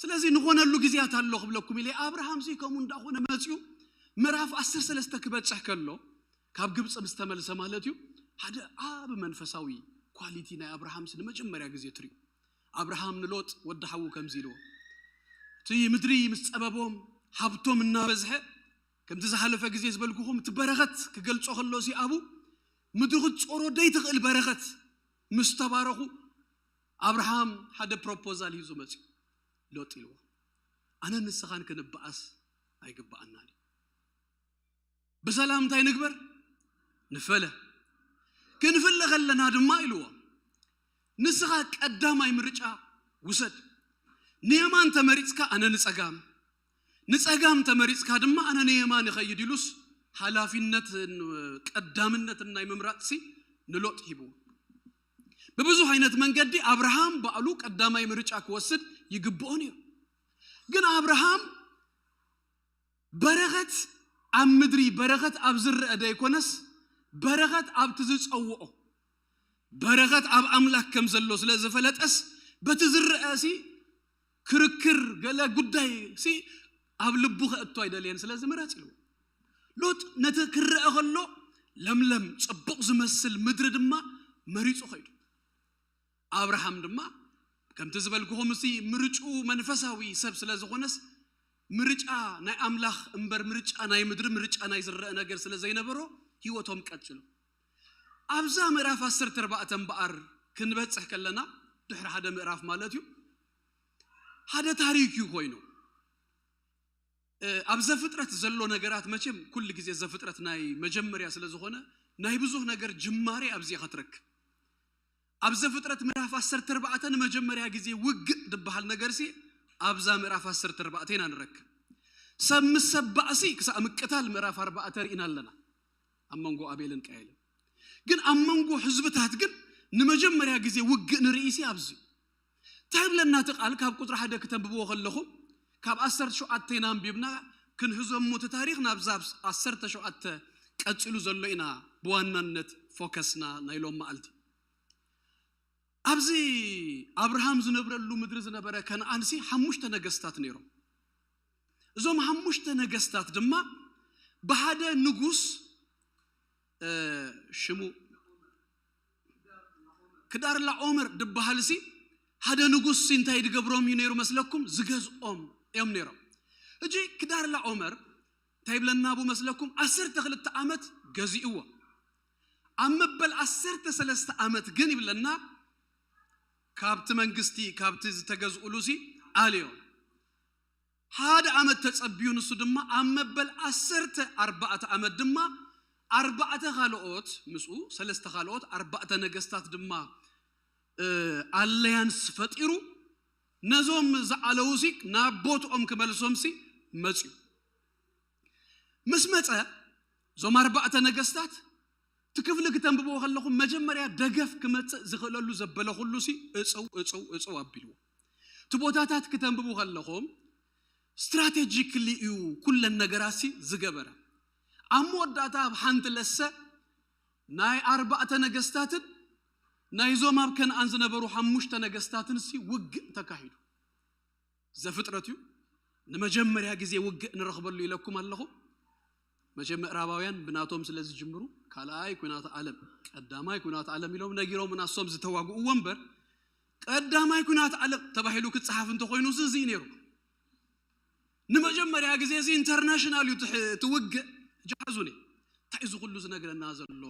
ስለዚ ንኾነሉ ግዜያት ኣሎ ክብለኩም ኢለ ኣብርሃም ሲ ከምኡ እንዳኾነ መፅዩ ምዕራፍ ዓሰርተ ሰለስተ ክበፅሕ ከሎ ካብ ግብፂ ምስ ተመልሰ ማለት እዩ ሓደ ዓብ መንፈሳዊ ኳሊቲ ናይ ኣብርሃም ሲ ንመጀመርያ ግዜ ትሪኡ። ኣብርሃም ንሎጥ ወዲ ሓዉ ከምዚ ኢልዎ እቲ ምድሪ ምስ ፀበቦም ሃብቶም እናበዝሐ ከምቲ ዝሓለፈ ግዜ ዝበልኩኹም እቲ በረኸት ክገልጾ ከሎ ሲ ኣብኡ ምድሪ ክትጾሮ ደይትኽእል በረኸት ምስ ተባረኹ ኣብርሃም ሓደ ፕሮፖዛል ሂዙ መፅዩ ሎጥ ኢልዎ ኣነ ንስኻን ክንበኣስ ኣይግበኣናን እዩ ብሰላም እንታይ ንግበር ንፈለ ክንፍለ ከለና ድማ ኢልዎ ንስኻ ቀዳማይ ምርጫ ውሰድ ንየማን ተመሪፅካ ኣነ ንፀጋም ንፀጋም ተመሪፅካ ድማ ኣነ ንየማን ይኸይድ ኢሉስ ሓላፊነት ቀዳምነት ናይ ምምራፅሲ ንሎጥ ሂብዎ ብብዙሕ ዓይነት መንገዲ ኣብርሃም ባዕሉ ቀዳማይ ምርጫ ክወስድ ይግብኦ ነይሩ ግን ኣብርሃም በረኸት ኣብ ምድሪ በረኸት ኣብ ዝረአ ደይኮነስ በረኸት ኣብቲ ዝፀውኦ በረኸት ኣብ ኣምላክ ከም ዘሎ ስለ ዝፈለጠስ በቲ ዝረአ ሲ ክርክር ገለ ጉዳይ ሲ ኣብ ልቡ ከእቶ ኣይደልየን ስለዚ ምረፅ ኢልዎ ሎጥ ነቲ ክረአ ከሎ ለምለም ፅቡቕ ዝመስል ምድሪ ድማ መሪፁ ኸይዱ ኣብርሃም ድማ ከምቲ ዝበልኩኹም እሲ ምርጭኡ መንፈሳዊ ሰብ ስለ ዝኾነስ ምርጫ ናይ ኣምላኽ እምበር ምርጫ ናይ ምድሪ ምርጫ ናይ ዝረአ ነገር ስለ ዘይነበሮ ህይወቶም ቀጽሉ ኣብዛ ምዕራፍ ዓሰርተ ኣርባዕተ እምበኣር ክንበጽሕ ከለና ድሕሪ ሓደ ምዕራፍ ማለት እዩ ሓደ ታሪክ እዩ ኮይኑ ኣብ ዘፍጥረት ዘሎ ነገራት መቸም ኩሉ ግዜ ዘፍጥረት ናይ መጀመርያ ስለ ዝኾነ ናይ ብዙህ ነገር ጅማሬ ኣብዚ ኢኻ ትረክብ ኣብ ዘፍጥረት ምዕራፍ ዓሰርተ ኣርባዕተ ንመጀመርያ ግዜ ውግእ ዝበሃል ነገርሲ ኣብዛ ምዕራፍ ዓሰርተ ኣርባዕተ ኢና ንረክብ ሰብ ምስ ሰብ ባእሲ ክሳብ ምቅታል ምዕራፍ ኣርባዕተ ርኢና ኣለና ኣብ መንጎ ኣቤልን ቃየልን ግን ኣብ መንጎ ህዝብታት ግን ንመጀመርያ ግዜ ውግእ ንርእሲ ኣብዚ እንታይ ይብለና እቲ ቃል ካብ ቁፅሪ ሓደ ክተንብብዎ ከለኹም ካብ ዓሰርተ ሸውዓተ ኢና ኣንቢብና ክንህዞ እሞ እቲ ታሪኽ ናብዛ ዓሰርተ ሸውዓተ ቀፂሉ ዘሎ ኢና ብዋናነት ፎከስና ናይ ሎም መዓልቲ ኣብዚ ኣብርሃም ዝነብረሉ ምድሪ ዝነበረ ከነኣንሲ ሓሙሽተ ነገስታት ነይሮም እዞም ሓሙሽተ ነገስታት ድማ ብሓደ ንጉስ ሽሙ ክዳር ላኦመር ዝበሃል ሲ ሓደ ንጉስ ሲ እንታይ ድገብሮም እዩ ነይሩ መስለኩም ዝገዝኦም እዮም ነይሮም እጂ ክዳር ላኦመር እንታይ ይብለና ቡ መስለኩም ዓሰርተ ክልተ ዓመት ገዚእዎ ኣብ መበል ዓሰርተ ሰለስተ ዓመት ግን ይብለና ካብቲ መንግስቲ ካብቲ ዝተገዝኡሉ ሲ ኣልዮ ሓደ ዓመት ተጸብዩ ንሱ ድማ ኣብ መበል ዓሰርተ ኣርባዕተ ዓመት ድማ ኣርባዕተ ካልኦት ምስኡ ሰለስተ ካልኦት ኣርባዕተ ነገስታት ድማ ኣለያንስ ፈጢሩ ነዞም ዝዓለውሲ ናብ ቦትኦም ክመልሶምሲ መፅዩ ምስ መፀ እዞም ኣርባዕተ ነገስታት እቲ ክፍሊ ክተንብብዎ ከለኹም መጀመርያ ደገፍ ክመፅእ ዝኽእለሉ ዘበለ ኩሉሲ እፅው እፅው እፅው ኣቢልዎ እቲ ቦታታት ክተንብቡ ከለኹም ስትራቴጂክሊ እዩ ኩለን ነገራሲ ዝገበረ ኣብ መወዳእታ ኣብ ሓንቲ ለሰ ናይ ኣርባዕተ ነገስታትን ናይዞም ኣብ ከነኣን ዝነበሩ ሓሙሽተ ነገስታትንሲ ውግእ ተካሂዱ ዘፍጥረት እዩ ንመጀመርያ ግዜ ውግእ ንረኽበሉ ኢለኩም ኣለኹ መቸም ምዕራባውያን ብናቶም ስለ ዝጅምሩ ካልኣይ ኩናት ዓለም ቀዳማይ ኩናት ዓለም ኢሎም ነጊሮም ናሶም ዝተዋግእዎ እምበር ቀዳማይ ኩናት ዓለም ተባሂሉ ክፀሓፍ እንተኮይኑ እዚ እዩ ነይሩ። ንመጀመርያ ግዜ እዚ ኢንተርናሽናል እዩ ትውግእ። ጃዙኒ እንታይ እዚ ኩሉ ዝነግረና ዘሎ?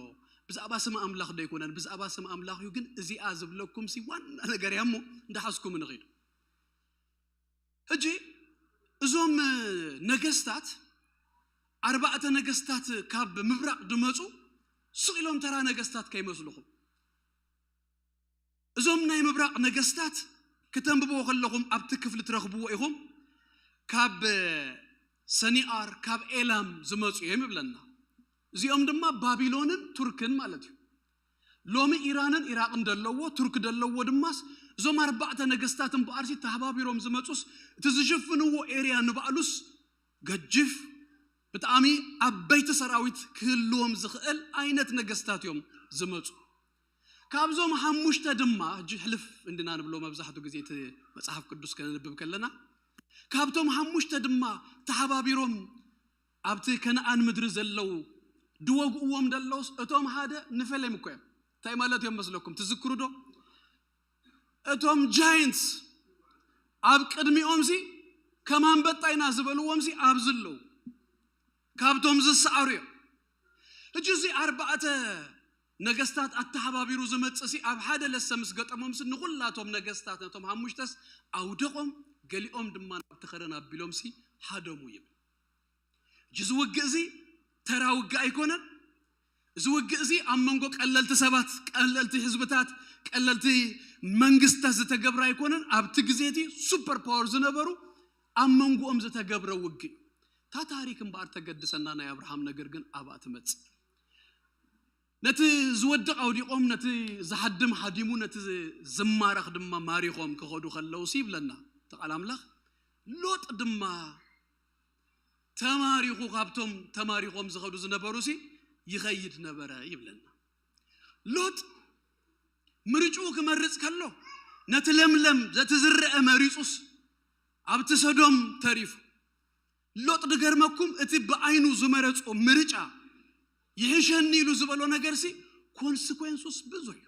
ብዛዕባ ስም ኣምላኽ ዶ ኣይኮነን? ብዛዕባ ስም ኣምላኽ እዩ። ግን እዚኣ ዝብለኩም ሲ ዋና ነገር እያ እሞ እንዳሓዝኩም ንኺዱ። ሕጂ እዞም ነገስታት ኣርባዕተ ነገስታት ካብ ምብራቕ ድመፁ ስቕ ኢሎም ተራ ነገስታት ከይመስልኹም። እዞም ናይ ምብራቕ ነገስታት ክተንብብዎ ከለኹም ኣብቲ ክፍሊ ትረኽብዎ ኢኹም። ካብ ሰኒኣር ካብ ኤላም ዝመፁ እዮም ይብለና። እዚኦም ድማ ባቢሎንን ቱርክን ማለት እዩ። ሎሚ ኢራንን ኢራቕን ደለዎ ቱርክ ደለዎ ድማስ እዞም ኣርባዕተ ነገስታት እምበኣርሲ ተሃባቢሮም ዝመፁስ እቲ ዝሽፍንዎ ኤርያ ንባዕሉስ ገጅፍ ብጣዕሚ ዓበይቲ ሰራዊት ክህልዎም ዝኽእል ዓይነት ነገስታት እዮም ዝመፁ። ካብዞም ሓሙሽተ ድማ ሕጂ ሕልፍ እንድና ንብሎ መብዛሕትኡ ግዜ እቲ መፅሓፍ ቅዱስ ከነንብብ ከለና ካብቶም ሓሙሽተ ድማ ተሓባቢሮም ኣብቲ ከነኣን ምድሪ ዘለዉ ድወግእዎም ደለውስ እቶም ሓደ ንፈሌም እኮ እዮም። እንታይ ማለት እዮም መስለኩም? ትዝክሩ ዶ? እቶም ጃይንትስ ኣብ ቅድሚኦም ሲ ከም ኣንበጣ ኢና ዝበልዎም ሲ ኣብዚ ኣለዉ። ካብቶም ዝሰዓሩ እዮም። ሕጂ እዚ ኣርባዕተ ነገስታት ኣተሓባቢሩ ዝመጽእ ሲ ኣብ ሓደ ለሰ ምስ ገጠሞም ሲ ንኹላቶም ነገስታት ነቶም ሓሙሽተስ ኣውደቖም፣ ገሊኦም ድማ ናብቲ ኸረን ኣቢሎም ሲ ሃደሙ ይብል። ሕጂ እዚ ውግእ እዚ ተራ ውግእ ኣይኮነን። እዚ ውግእ እዚ ኣብ መንጎ ቀለልቲ ሰባት፣ ቀለልቲ ህዝብታት፣ ቀለልቲ መንግስታት ዝተገብረ ኣይኮነን። ኣብቲ ግዜ እቲ ሱፐር ፓወር ዝነበሩ ኣብ መንጎኦም ዝተገብረ ውግእ እዩ። እታ ታሪክ እምበኣር ተገድሰና ናይ ኣብርሃም ነገር ግን ኣብኣ ትመጽእ። ነቲ ዝወድቕ ኣውዲቖም፣ ነቲ ዝሃድም ሃዲሙ፣ ነቲ ዝማረኽ ድማ ማሪኾም ክኸዱ ከለውሲ ይብለና እቲ ቃል ኣምላኽ። ሎጥ ድማ ተማሪኹ ካብቶም ተማሪኾም ዝኸዱ ዝነበሩ ሲ ይኸይድ ነበረ ይብለና። ሎጥ ምርጭኡ ክመርጽ ከሎ ነቲ ለምለም ዘቲ ዝረአ መሪጹስ ኣብቲ ሰዶም ተሪፉ። ሎጥ ድገርመኩም እቲ ብዓይኑ ዝመረጾ ምርጫ ይሕሸኒ ኢሉ ዝበሎ ነገር ሲ ኮንስኮንሱስ ብዙሕ እዩ።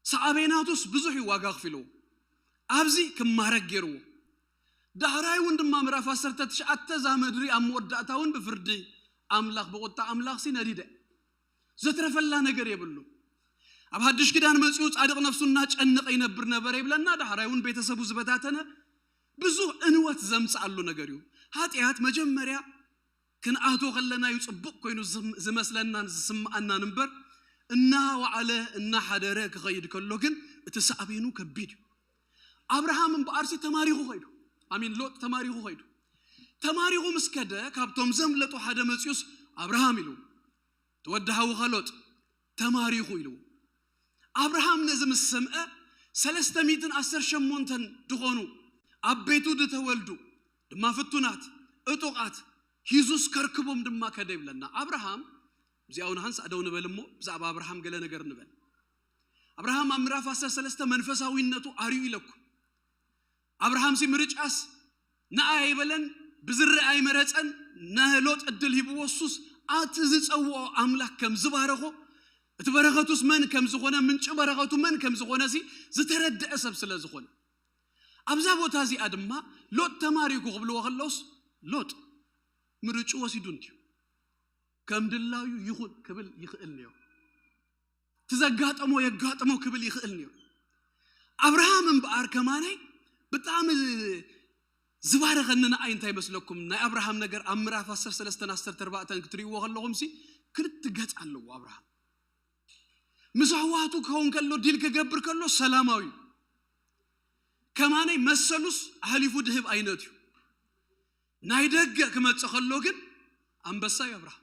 ሳዕቤናቱስ ብዙሕ እዩ ዋጋ ኣኽፊልዎ። ኣብዚ ክማረግ ገይርዎ። ዳሕራይ እውን ድማ ምዕራፍ ዓሰርተ ትሽዓተ እዛ ምድሪ ኣብ መወዳእታ እውን ብፍርዲ ኣምላኽ ብቁጣ ኣምላኽ ሲ ነዲደ። ዘትረፈላ ነገር የብሉ። ኣብ ሓድሽ ኪዳን መጺኡ ጻድቕ ነፍሱ እናጨነቐ ይነብር ነበረ ይብለና። ዳሕራይ እውን ቤተሰቡ ዝበታተነ ብዙሕ እንወት ዘምጽኣሉ ነገር እዩ። ኃጢኣት መጀመርያ ክንኣቶ ከለና እዩ ጽቡቕ ኮይኑ ዝም- ዝመስለናን ዝስምኣናን እምበር እናወዓለ እናሓደረ ክኸይድ ከሎ ግን እቲ ሳዕቤኑ ከቢድ እዩ። ኣብርሃም እምበኣርሲ ተማሪኹ ኸይዱ። ኣሚን ሎጥ ተማሪኹ ኸይዱ። ተማሪኹ ምስ ከደ ካብቶም ዘምለጡ ሓደ መጺኡስ ኣብርሃም ኢሉ ትወዲ ሓውኻ ሎጥ ተማሪኹ ኢሉ። ኣብርሃም ነዚ ምስ ሰምዐ ሰለስተ ሚእትን ዓሰርተ ሸሞንተን ድኾኑ ኣብ ቤቱ ዝተወልዱ ድማ ፍቱናት እጡቓት ሂዙስ ከርክቦም ድማ ከደ ይብለና። ኣብርሃም እዚኣ እውን ሓንሳእ ደው ንበል እሞ ብዛዕባ ኣብርሃም ገለ ነገር ንበል። ኣብርሃም ኣብ ምዕራፍ ዓሰርተ ሰለስተ መንፈሳዊነቱ ኣርዩ ኢለኩም። ኣብርሃምሲ ምርጫስ ንኣይ ኣይበለን፣ ብዝረአ ኣይመረጸን። ንሎጥ ዕድል ሂብዎ። እሱስ ኣቲ ዝጸውኦ ኣምላኽ ከም ዝባረኾ፣ እቲ በረኸቱስ መን ከም ዝኾነ፣ ምንጪ በረኸቱ መን ከም ዝኾነ ሲ ዝተረድአ ሰብ ስለ ዝኾነ ኣብዛ ቦታ እዚኣ ድማ ሎጥ ተማሪኩ ክብልዎ ከለውስ ሎጥ ምርጩ ወሲዱ እንድዩ። ከም ድላዩ ይኹን ክብል ይኽእል ነዮ። ትዘጋጠሞ የጋጥሞ ክብል ይኽእል ነዮ። ኣብርሃም እምበኣር ከማነይ ብጣዕሚ ዝባረኸኒ ንኣይ እንታይ መስለኩም? ናይ ኣብርሃም ነገር ኣብ ምዕራፍ ዓሰርተ ሰለስተ ዓሰርተ ኣርባዕተ ክትርእይዎ ከለኹም ሲ ክልተ ገጽ ኣለዎ ኣብርሃም። ምስ ኣሕዋቱ ክኸውን ከሎ ዲል ክገብር ከሎ ሰላማዊ እዩ። ከማነይ መሰሉስ ኣሕሊፉ ድህብ ዓይነት እዩ። ናይ ደገ ክመጽእ ከሎ ግን ኣንበሳ እዩ ኣብርሃም።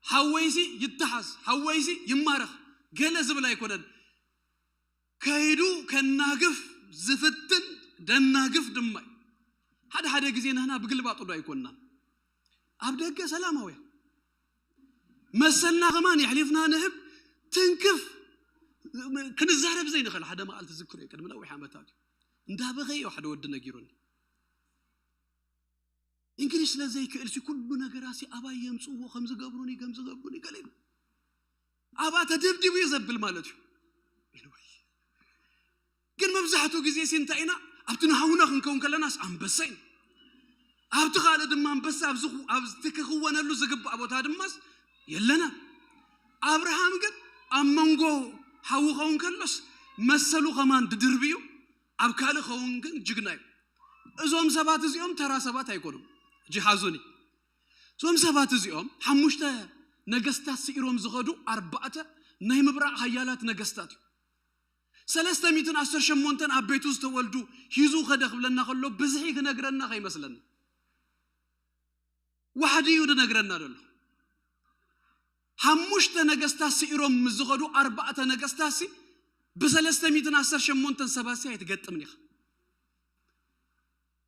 ሓወይሲ ይተሓዝ ሓወይሲ ይማረኽ ገለ ዝብል ኣይኮነን። ከይዱ ከናግፍ ዝፍትን ደናግፍ ድማ እዩ። ሓደ ሓደ ግዜ ንሕና ብግልባጡ ዶ ኣይኮንና ኣብ ደገ ሰላማውያን መሰልና ከማን የሕሊፍና ንህብ ትንክፍ ክንዛረብ ዘይንኽእል ሓደ መዓልቲ ዝክሮ እዩ ቅድሚ ነዊሕ ዓመታት እዩ እንዳበኸ እዩ ሓደ ወዲ ነጊሩኒ። እንግሊሽ ስለ ዘይክእል ሲ ኩሉ ነገራት ሲ ኣባይ የምፅዎ ከም ዝገብሩኒ ከም ዝገብሩኒ ገለ ኢሉ ኣባ ተደብዲቡ እዩ ዘብል ማለት እዩ። Anyway፣ ግን መብዛሕትኡ ግዜ ሲ እንታይ ኢና ኣብቲ ንሃውና ክንከውን ከለናስ ኣንበሳ ኢና። ኣብቲ ካልእ ድማ ኣንበሳ ኣብዚ ክኽወነሉ ዝግባእ ቦታ ድማስ የለና። ኣብርሃም ግን ኣብ መንጎ ሓዊ ኸውን ከሎስ መሰሉ ከማን ድድርብዩ ኣብ ካልእ ኸውን ግን ጅግና እዩ። እዞም ሰባት እዚኦም ተራ ሰባት ኣይኮኑም። ጅሃዙኒ እዞም ሰባት እዚኦም ሓሙሽተ ነገስታት ስኢሮም ዝኸዱ ኣርባዕተ ናይ ምብራቕ ሃያላት ነገስታት እዩ። ሰለስተ ሚእትን ዓሰርተ ሸሞንተን ኣብ ቤቱ ዝተወልዱ ሂዙ ከደ ክብለና ከሎ ብዝሒ ክነግረና ከይመስለና ዋሕዲ እዩ ዝነግረና ዘሎ። ሓሙሽተ ነገስታት ስኢሮም ምስ ዝኸዱ ኣርባዕተ ነገስታት ሲ ብሰለስተ ሚእትን ዓሰርተ ሸሞንተን ሰባት ሲ ኣይትገጥምን ኢኻ።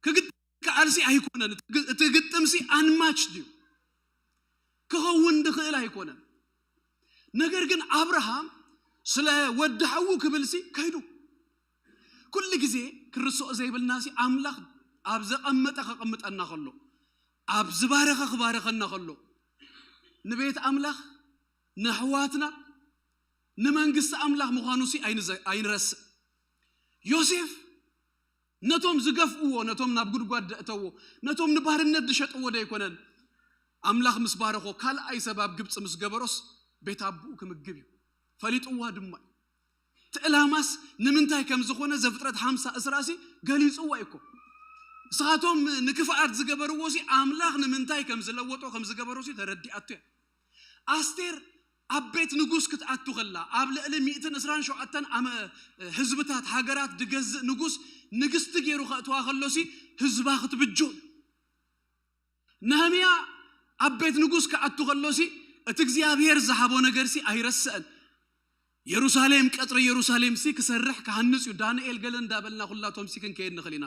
ክግጥም ከኣል ሲ ኣይኮነን። እቲ ግጥም ሲ ኣንማች ድዩ ክኸውን ድኽእል ኣይኮነን። ነገር ግን ኣብርሃም ስለ ወዲ ሓዉ ክብል ሲ ከይዱ ኩሉ ግዜ ክርስኦ ዘይብልና ሲ ኣምላኽ ኣብ ዘቐመጠ ከቐምጠና ከሎ ኣብ ዝባረኸ ክባረኸና ከሎ ንቤት ኣምላኽ ንኣሕዋትና ንመንግስቲ ኣምላኽ ምዃኑ ሲ ኣይንረስእ። ዮሴፍ ነቶም ዝገፍእዎ ነቶም ናብ ጉድጓድ ደእተዎ ነቶም ንባርነት ዝሸጥዎ ዶ ኣይኮነን? ኣምላኽ ምስ ባረኾ ካልኣይ ሰብ ኣብ ግብፂ ምስ ገበሮስ ቤት ኣቦኡ ክምግብ እዩ ፈሊጥዋ ድማ እዩ። እቲ ዕላማስ ንምንታይ ከም ዝኾነ ዘፍጥረት ሓምሳ እስራሲ ገሊፅዋ እዩ እኮ። ንስኻቶም ንክፍኣት ዝገበርዎ ሲ ኣምላኽ ንምንታይ ከም ዝለወጦ ከም ዝገበሮ ሲ ተረዲኣቶ እያ። ኣስቴር ኣብ ቤት ንጉስ ክትኣቱ ከላ ኣብ ልዕሊ ሚእትን ዕስራን ሸውዓተን ዓመ ህዝብታት ሃገራት ድገዝእ ንጉስ ንግስቲ ገይሩ ከእትዋ ከሎሲ ህዝባ ክትብጁ። ነህምያ ኣብ ቤት ንጉስ ክኣቱ ከሎሲ እቲ እግዚኣብሔር ዝሃቦ ነገርሲ ኣይረስአን። የሩሳሌም ቀጽሪ የሩሳሌምሲ ክሰርሕ ክሃንጽ እዩ። ዳንኤል ገለ እንዳበልና ኩላቶም ሲ ክንከየድ ንኽእል ኢና።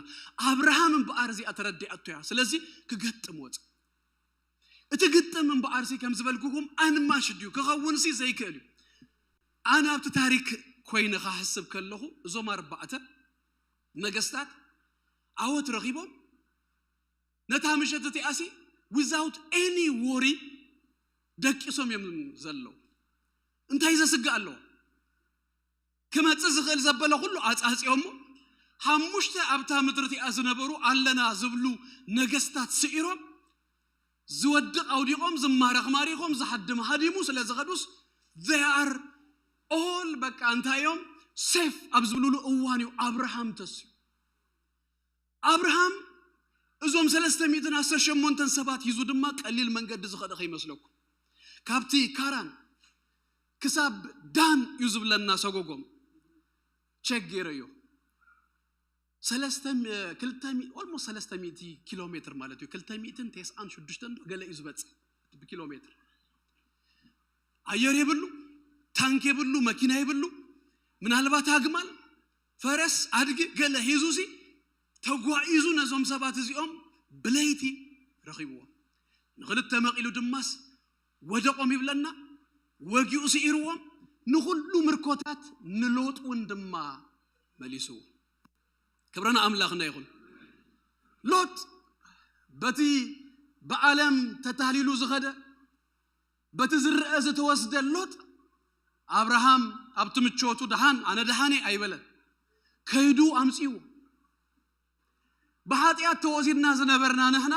ኣብርሃም እምበኣር እዚኣ ተረዲኣቶ እያ። ስለዚ ክገጥም ወፅ እቲ ግጥም እምበኣርሲ ከም ዝበልኩኹም ኣንማሽ ድዩ ክኸውንሲ ዘይክእል እዩ። ኣነ ኣብቲ ታሪክ ኮይነ ክሓስብ ከለኹ እዞም ኣርባዕተ ነገስታት ዓወት ረኺቦም ነታ ምሸት እቲኣሲ without any worry ደቂሶም እዮም ዘለዉ። እንታይ ዘስግእ ኣለዎ? ክመጽእ ዝኽእል ዘበለ ኩሉ ኣጻጺኦሞ ሓሙሽተ ኣብታ ምድሪ እቲኣ ዝነበሩ ኣለና ዝብሉ ነገስታት ስኢሮም ዝወድቕ ኣውዲቖም ዝማረኽ ማሪኾም ዝሃድም ሃዲሙ ስለ ዝኸዱስ they are all በቃ እንታይ እዮም ሴፍ ኣብ ዝብልሉ እዋን እዩ ኣብርሃም ተስዩ ኣብርሃም እዞም ሰለስተ ሚእትን ዓሰርተ ሸሞንተን ሰባት ሂዙ ድማ ቀሊል መንገዲ ዝኸደ ከይመስለኩም ካብቲ ካራን ክሳብ ዳን እዩ ዝብለና ሰጎጎም ቸክ ገይረዮ ሰለስተ ክልተ ኦልሞስት ሰለስተ ሚእቲ ኪሎ ሜትር ማለት እዩ ክልተ ሚእትን ተስዓን ሽዱሽተን ዶ ገለ እዩ ዝበፅእ ብኪሎ ሜትር ኣየር የብሉ ታንክ የብሉ መኪና የብሉ ምናልባት ኣግማል ፈረስ ኣድጊ ገለ ሒዙ ሲ ተጓዒዙ ነዞም ሰባት እዚኦም ብለይቲ ረኺብዎም ንኽልተ መቒሉ ድማስ ወደቖም ይብለና ወጊኡ ስኢርዎም ንኹሉ ምርኮታት ንሎጥ እውን ድማ መሊስዎ ክብረና ኣምላኽና ይኹን ሎጥ በቲ ብዓለም ተታሊሉ ዝኸደ በቲ ዝረአ ዝተወስደ ሎጥ ኣብርሃም ኣብቲ ምቾቱ ደሓን ኣነ ደሓን እየ ኣይበለን ከይዱ ኣምፅዎ ብሓጢኣት ተወሲድና ዝነበርና ንሕና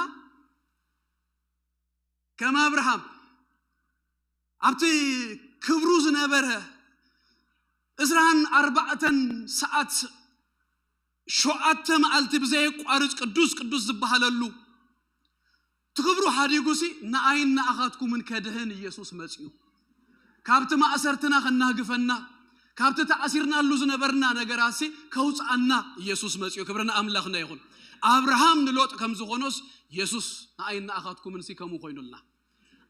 ከም ኣብርሃም ኣብቲ ክብሩ ዝነበረ እስራን ኣርባዕተን ሰዓት ሸውዓተ መዓልቲ ብዘየቋርፅ ቅዱስ ቅዱስ ዝበሃለሉ እቲ ክብሩ ሓዲጉሲ ንኣይን ንኣኻትኩምን ከድህን ኢየሱስ መፂኡ ካብቲ ማእሰርትና ከናግፈና ካብቲ ተኣሲርናሉ ዝነበርና ነገራሲ ከውፅኣና ኢየሱስ መፂኡ ክብሪ ንኣምላኽና ይኹን ኣብርሃም ንሎጥ ከም ዝኾኖስ ኢየሱስ ንኣይን ንኣኻትኩምን ሲ ከምኡ ኮይኑልና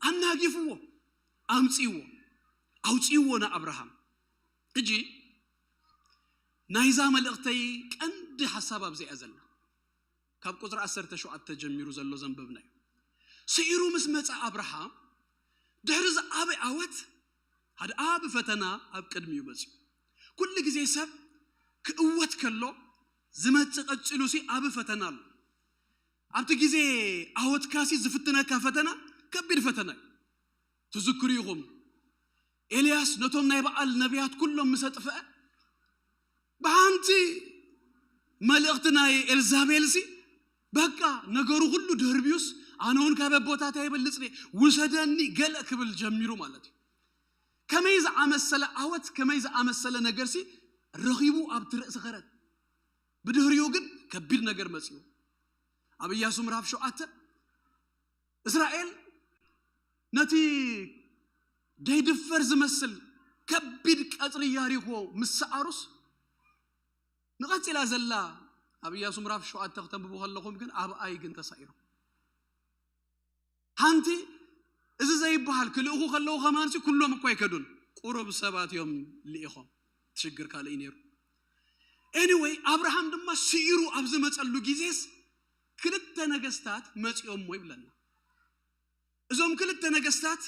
ኣናጊፍዎ ኣምፅዎ ኣውፅዎ ንኣብርሃም እጂ ናይዛ መልእኽተይ ቀንዲ ሓሳብ ኣብዚኣ ዘላ ካብ ቁፅሪ ዓሰርተ ሸውዓተ ጀሚሩ ዘሎ ዘንበብና እዩ ስዒሩ ምስ መፀ ኣብርሃም ድሕሪ ዝዓበ ዓወት ሓደ ዓቢ ፈተና ኣብ ቅድሚኡ መፅኡ ኩሉ ግዜ ሰብ ክእወት ከሎ ዝመፅእ ቀፂሉ ሲ ዓቢ ፈተና ኣሎ ኣብቲ ግዜ ዓወትካሲ ዝፍትነካ ፈተና ከቢድ ፈተና እዩ። ትዝክሩ ኢኹም፣ ኤልያስ ነቶም ናይ በዓል ነቢያት ኩሎም ምስ ኣጥፍአ፣ ብሓንቲ መልእኽቲ ናይ ኤልዛቤልሲ በቃ ነገሩ ኩሉ ደርብዩስ፣ ኣነ እውን ካብ ኣቦታታ ይበልጽ ድየ፣ ውሰደኒ ገለ ክብል ጀሚሩ ማለት እዩ። ከመይ ዝኣመሰለ ዓወት፣ ከመይ ዝኣመሰለ ነገርሲ ረኺቡ ኣብቲ ርእሲ ኸረን። ብድህሪኡ ግን ከቢድ ነገር መጺኡ። ኣብ ኢያሱ ምዕራፍ ሸውዓተ እስራኤል ነቲ ደይድፈር ዝመስል ከቢድ ቀጽሪ ያሪኮ ምስ ሰዓሩስ፣ ንቐጺላ ዘላ ኣብ ኢያሱ ምዕራፍ ሸውዓተ ክተንብቡ ከለኹም ግን ኣብኣይ ግን ተሳኢሮም። ሓንቲ እዚ ዘይበሃል ክልእኹ ከለዉ ከማንሲ ኩሎም እኳ ኣይከዱን፣ ቁሩብ ሰባት እዮም ልኢኾም። ትሽግር ካልእ እዩ ነይሩ። ኤኒወይ ኣብርሃም ድማ ስኢሩ ኣብ ዝመጸሉ ግዜስ ክልተ ነገስታት መጺኦሞ ይብለና። እዞም ክልተ ነገስታት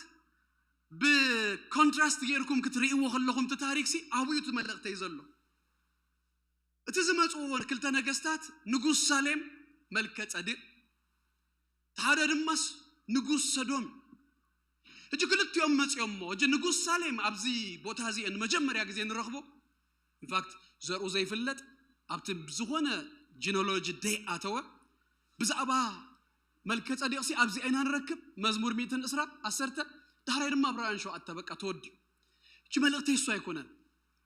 ብኮንትራስት ጌርኩም ክትርእይዎ ከለኹም እቲ ታሪክሲ ኣብኡ እዩ እቲ መልእኽተይ ዘሎ። እቲ ዝመጽዎ ክልተ ነገስታት ንጉስ ሳሌም መልከ ጸዲቅ፣ እቲ ሓደ ድማስ ንጉስ ሰዶም እዩ። ሕጂ ክልቲኦም መጺኦሞ። ሕጂ ንጉስ ሳሌም ኣብዚ ቦታ እዚ ንመጀመርያ ግዜ ንረኽቦ። ኢንፋክት ዘርኡ ዘይፍለጥ ኣብቲ ዝኾነ ጂኖሎጂ ደይ ኣተወ። ብዛዕባ መልከ ጸዲቕሲ ኣብዚ ኢና ንረክብ። መዝሙር ሚእትን ዕስራ ዓሰርተ፣ ዳሕራይ ድማ ኣብ ራእዮን ሸውዓተ በቃ ተወዲኡ። እቺ መልእኽተይ እሱ ኣይኮነን፣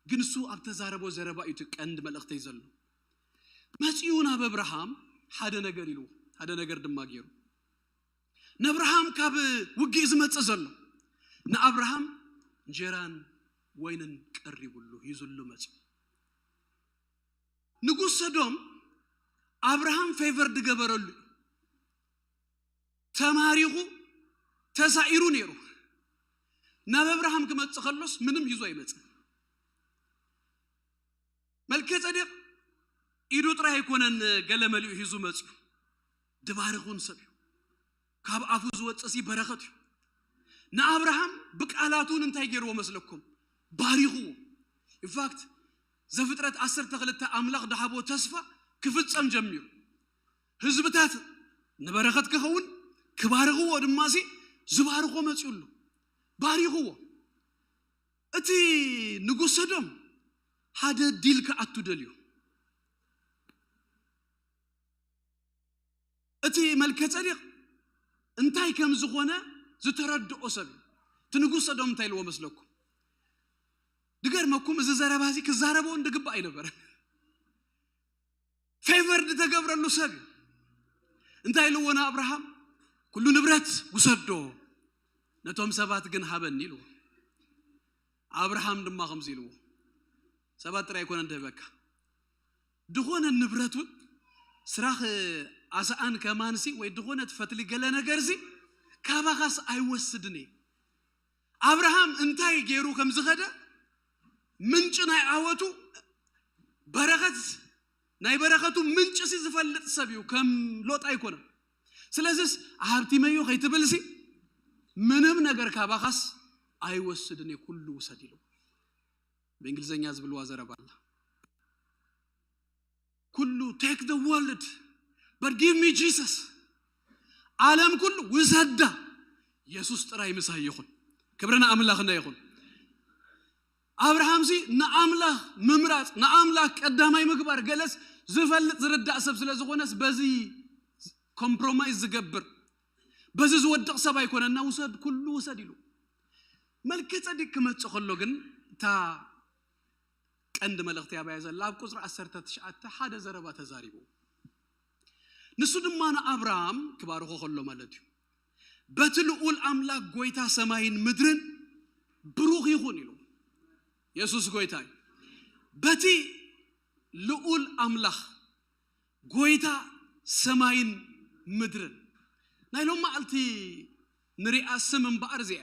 ግን እሱ ኣብ ተዛረቦ ዘረባ እዩ እቲ ቀንዲ መልእኽተይ ዘሎ። መጺኡ ናብ ኣብርሃም ሓደ ነገር ኢልዎ፣ ሓደ ነገር ድማ ገይሩ። ንኣብርሃም ካብ ውግእ ዝመጽእ ዘሎ፣ ንኣብርሃም እንጀራን ወይንን ቀሪቡሉ፣ ሂዙሉ መጺኡ። ንጉስ ሰዶም ኣብርሃም ፌቨር ድገበረሉ እዩ። ተማሪኹ ተሳኢሩ ነይሩ። ናብ ኣብርሃም ክመጽእ ከሎስ ምንም ሂዙ ኣይመጽእ። መልከ ጸዴቅ ኢዱ ጥራይ ኣይኮነን ገለ መሊኡ ሂዙ መጽኡ። ድባርኽ እውን ሰብ እዩ። ካብ ኣፉ ዝወጽእ ሲ በረኸት እዩ። ንኣብርሃም ብቃላት እውን እንታይ ገይርዎ መስለኩም? ባሪኽዎ። ኢንፋክት ዘፍጥረት ዓሰርተ ክልተ ኣምላኽ ድሃቦ ተስፋ ክፍጸም ጀሚሩ። ህዝብታት ንበረኸት ክኸውን ክባርኽዎ ድማ ሲ ዝባርኾ መጺኡ ኣሎ። ባሪኽዎ። እቲ ንጉስ ሰዶም ሓደ ዲል ክኣቱ ደልዩ። እቲ መልከ ጸዴቅ እንታይ ከም ዝኾነ ዝተረድኦ ሰብ እዩ። እቲ ንጉስ ሰዶም እንታይ ኢልዎ መስለኩም? ድገርመኩም፣ እዚ ዘረባ እዚ ክዛረቦ እንድግባእ ኣይነበረን። ፌቨር ዝተገብረሉ ሰብ እዩ። እንታይ ኢልዎ ንኣብርሃም? ኩሉ ንብረት ውሰዶ፣ ነቶም ሰባት ግን ሃበኒ ኢልዎ። ኣብርሃም ድማ ከምዚ ኢልዎ፣ ሰባት ጥራይ ኣይኮነን ድህበካ፣ ድኾነ ንብረት እውን ስራኽ ኣስኣን ከማንሲ ወይ ድኾነት ፈትሊ ገለ ነገርሲ ካባኻስ ኣይወስድን እየ። ኣብርሃም እንታይ ገይሩ ከም ዝኸደ ምንጪ ናይ ዓወቱ በረኸት ናይ በረኸቱ ምንጭ ሲ ዝፈልጥ ሰብ እዩ፣ ከም ሎጥ ኣይኮነን። ስለዚስ ሃብቲመዮ ከይትብል ሲ ምንም ነገር ካባኻስ ኣይወስድን እየ፣ ኩሉ ውሰድ ኢሉ። ብእንግሊዝኛ ዝብልዋ ዘረባ ኣላ፣ ኩሉ take the world but give me Jesus። ዓለም ኩሉ ውሰዳ፣ የሱስ ጥራይ ምሳይ ይኹን። ክብሪ ንኣምላኽና ይኹን። ኣብርሃምሲ ንኣምላኽ ምምራጽ፣ ንኣምላኽ ቀዳማይ ምግባር ገለስ ዝፈልጥ ዝርዳእ ሰብ ስለ ዝኾነስ በዚ ኮምፕሮማይዝ ዝገብር፣ በዚ ዝወድቕ ሰብ ኣይኮነና። ውሰድ፣ ኩሉ ውሰድ ኢሉ። መልከ ጸዲቅ ክመጽእ ከሎ ግን እታ ቀንዲ መልእኽቲ ኣባያ ዘላ ኣብ ቁጽሪ ዓሰርተ ትሽዓተ ሓደ ዘረባ ተዛሪቡ። ንሱ ድማ ንኣብርሃም ክባርኾ ከሎ ማለት እዩ። በቲ ልዑል ኣምላኽ ጎይታ ሰማይን ምድርን ብሩኽ ይኹን ኢሉ። የሱስ ጎይታ እዩ። በቲ ልዑል ኣምላኽ ጎይታ ሰማይን ምድርን፣ ናይ ሎም መዓልቲ ንሪኣ ስም እምበኣር እዚኣ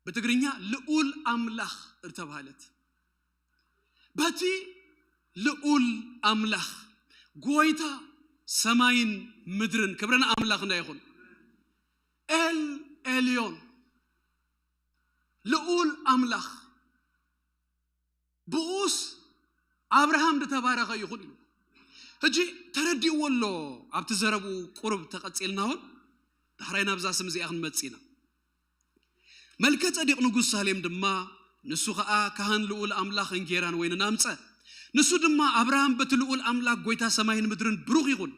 ብትግርኛ ልዑል ኣምላኽ እተባህለት፣ በቲ ልዑል ኣምላኽ ጎይታ ሰማይን ምድርን፣ ክብርን ኣምላኽና ይኹን። ኤል ኤልዮን፣ ልዑል ኣምላኽ ብኡስ ኣብርሃም ዝተባረኸ ይኹን ኢሉ። ሕጂ ተረዲእዎ ኣሎ። ኣብቲ ዘረብኡ ቁሩብ ተቐጺልና እውን ዳሕራይ ናብዛ ስም እዚኣ ክንመጽእ ኢና። መልከ ጸዲቕ ንጉስ ሳሌም ድማ ንሱ ኸኣ ካህን ልኡል ኣምላኽ እንጌራን ወይንን ኣምጸ። ንሱ ድማ ኣብርሃም በቲ ልኡል ኣምላኽ ጎይታ ሰማይን ምድርን ብሩኽ ይኹን፣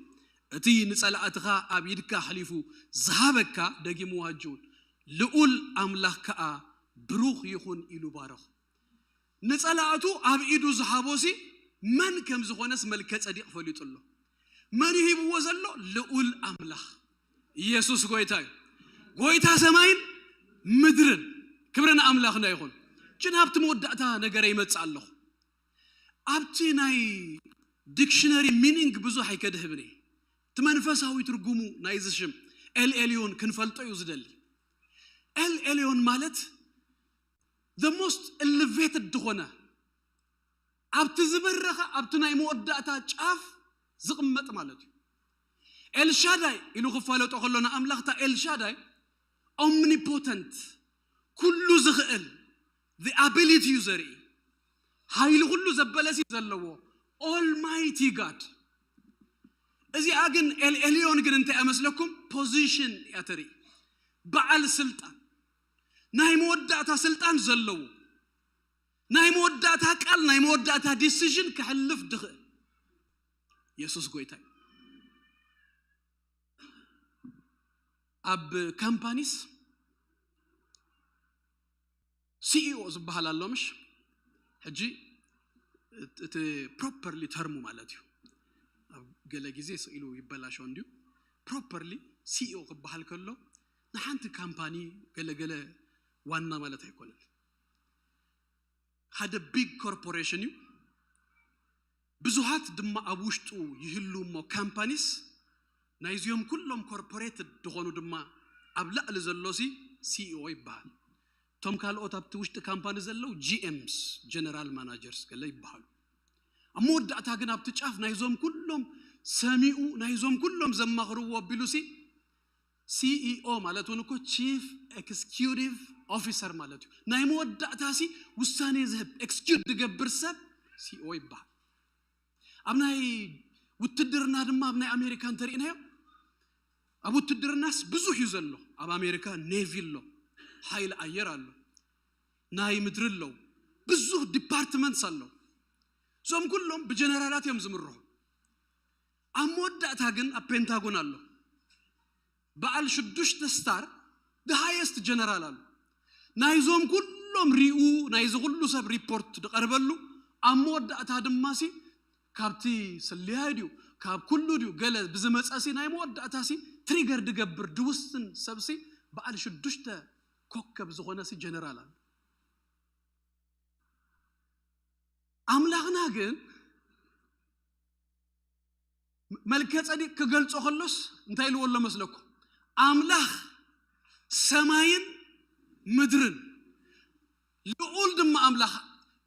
እቲ ንጸላእትኻ ኣብ ኢድካ ኣሕሊፉ ዝሃበካ፣ ደጊሙ ዋጅውን ልኡል ኣምላኽ ከኣ ብሩኽ ይኹን ኢሉ ባረኹ። ንጸላእቱ ኣብ ኢዱ ዝሃቦሲ መን ከም ዝኾነስ መልከ ጸዲቕ ፈሊጡ ኣሎ። መን እዩ ሂብዎ ዘሎ? ልኡል ኣምላኽ። ኢየሱስ ጎይታ እዩ። ጎይታ ሰማይን ምድርን። ክብሪ ንኣምላኽና ይኹን። ችን ኣብቲ መወዳእታ ነገረ ይመጽእ ኣለኹ። ኣብቲ ናይ ዲክሽነሪ ሚኒንግ ብዙሕ ኣይከድህብን እየ። እቲ መንፈሳዊ ትርጉሙ ናይዚ ሽም ኤል ኤልዮን ክንፈልጦ እዩ ዝደሊ። ኤል ኤልዮን ማለት the most elevated ዝኾነ ኣብቲ ዝበረኸ ኣብቲ ናይ መወዳእታ ጫፍ ዝቕመጥ ማለት እዩ። ኤልሻዳይ ኢሉ ክፋለጦ ከሎ ንኣምላኽታ ኤልሻዳይ ኦምኒፖተንት ኩሉ ዝኽእል the ability እዩ ዘርኢ። ሓይሊ ኩሉ ዘበለሲ ዘለዎ ኦልማይቲ ጋድ። እዚኣ ግን ኤል ኤልዮን ግን እንታይ እመስለኩም? ፖዚሽን እያ ተርኢ። በዓል ስልጣን፣ ናይ መወዳእታ ስልጣን ዘለዎ፣ ናይ መወዳእታ ቃል፣ ናይ መወዳእታ ዲሲዥን ክሕልፍ ድኽእል የሱስ ጎይታ እዩ። ኣብ ካምፓኒስ ሲኢኦ ዝበሃል ኣሎ ምሽ? ሕጂ እቲ ፕሮፐርሊ ተርሙ ማለት እዩ። ኣብ ገለ ግዜ ስኢሉ ይበላሾ እንዲዩ። ፕሮፐርሊ ሲኢኦ ክበሃል ከሎ ንሓንቲ ካምፓኒ ገለገለ ዋና ማለት ኣይኮነን። ሓደ ቢግ ኮርፖሬሽን እዩ። ብዙሃት ድማ ኣብ ውሽጡ ይህሉ እሞ ካምፓኒስ ናይዚኦም ኩሎም ኮርፖሬትድ ዝኾኑ ድማ ኣብ ላዕሊ ዘሎሲ ሲኢኦ ይበሃል። እቶም ካልኦት ኣብቲ ውሽጢ ካምፓኒ ዘለዉ ጂ ኤምስ፣ ጀነራል ማናጀርስ ገለ ይበሃሉ። ኣብ መወዳእታ ግን ኣብቲ ጫፍ ናይዞም ኩሎም ሰሚኡ ናይዞም ኩሎም ዘማኽርዎ ኣቢሉሲ ሲኢኦ ማለት እውን እኮ ቺፍ ኤክስኪዩቲቭ ኦፊሰር ማለት እዩ። ናይ መወዳእታሲ ውሳኔ ዝህብ ኤክስኪዩት ዝገብር ሰብ ሲኢኦ ይበሃል። ኣብ ናይ ውትድርና ድማ ኣብ ናይ ኣሜሪካ እንተሪእናዮ ኣብ ውትድርናስ ብዙሕ እዩ ዘሎ። ኣብ ኣሜሪካ ኔቪ ኣሎ፣ ሓይሊ ኣየር ኣሎ፣ ናይ ምድሪ ኣለዉ፣ ብዙሕ ዲፓርትመንትስ ኣለዉ። እዞም ኩሎም ብጀነራላት እዮም ዝምርሑ። ኣብ መወዳእታ ግን ኣብ ፔንታጎን ኣሎ በዓል ሽዱሽተ ስታር፣ ሃየስት ጀነራል ኣሎ። ናይዞም ኩሎም ሪኡ ናይዚ ኩሉ ሰብ ሪፖርት ዝቐርበሉ ኣብ መወዳእታ ድማሲ ካብቲ ስለያይ ድዩ ካብ ኩሉ ድዩ ገለ ብዝመፀሲ ናይ መወዳእታሲ ትሪገር ድገብር ድውስን ሰብሲ በዓል ሽዱሽተ ኮከብ ዝኾነሲ ጀነራል ኣሎ። ኣምላኽና ግን መልከ ጸዲቅ ክገልጾ ከሎስ እንታይ ኢልዎ ኣሎ መስለኩም? ኣምላኽ ሰማይን ምድርን ልዑል ድማ ኣምላኽ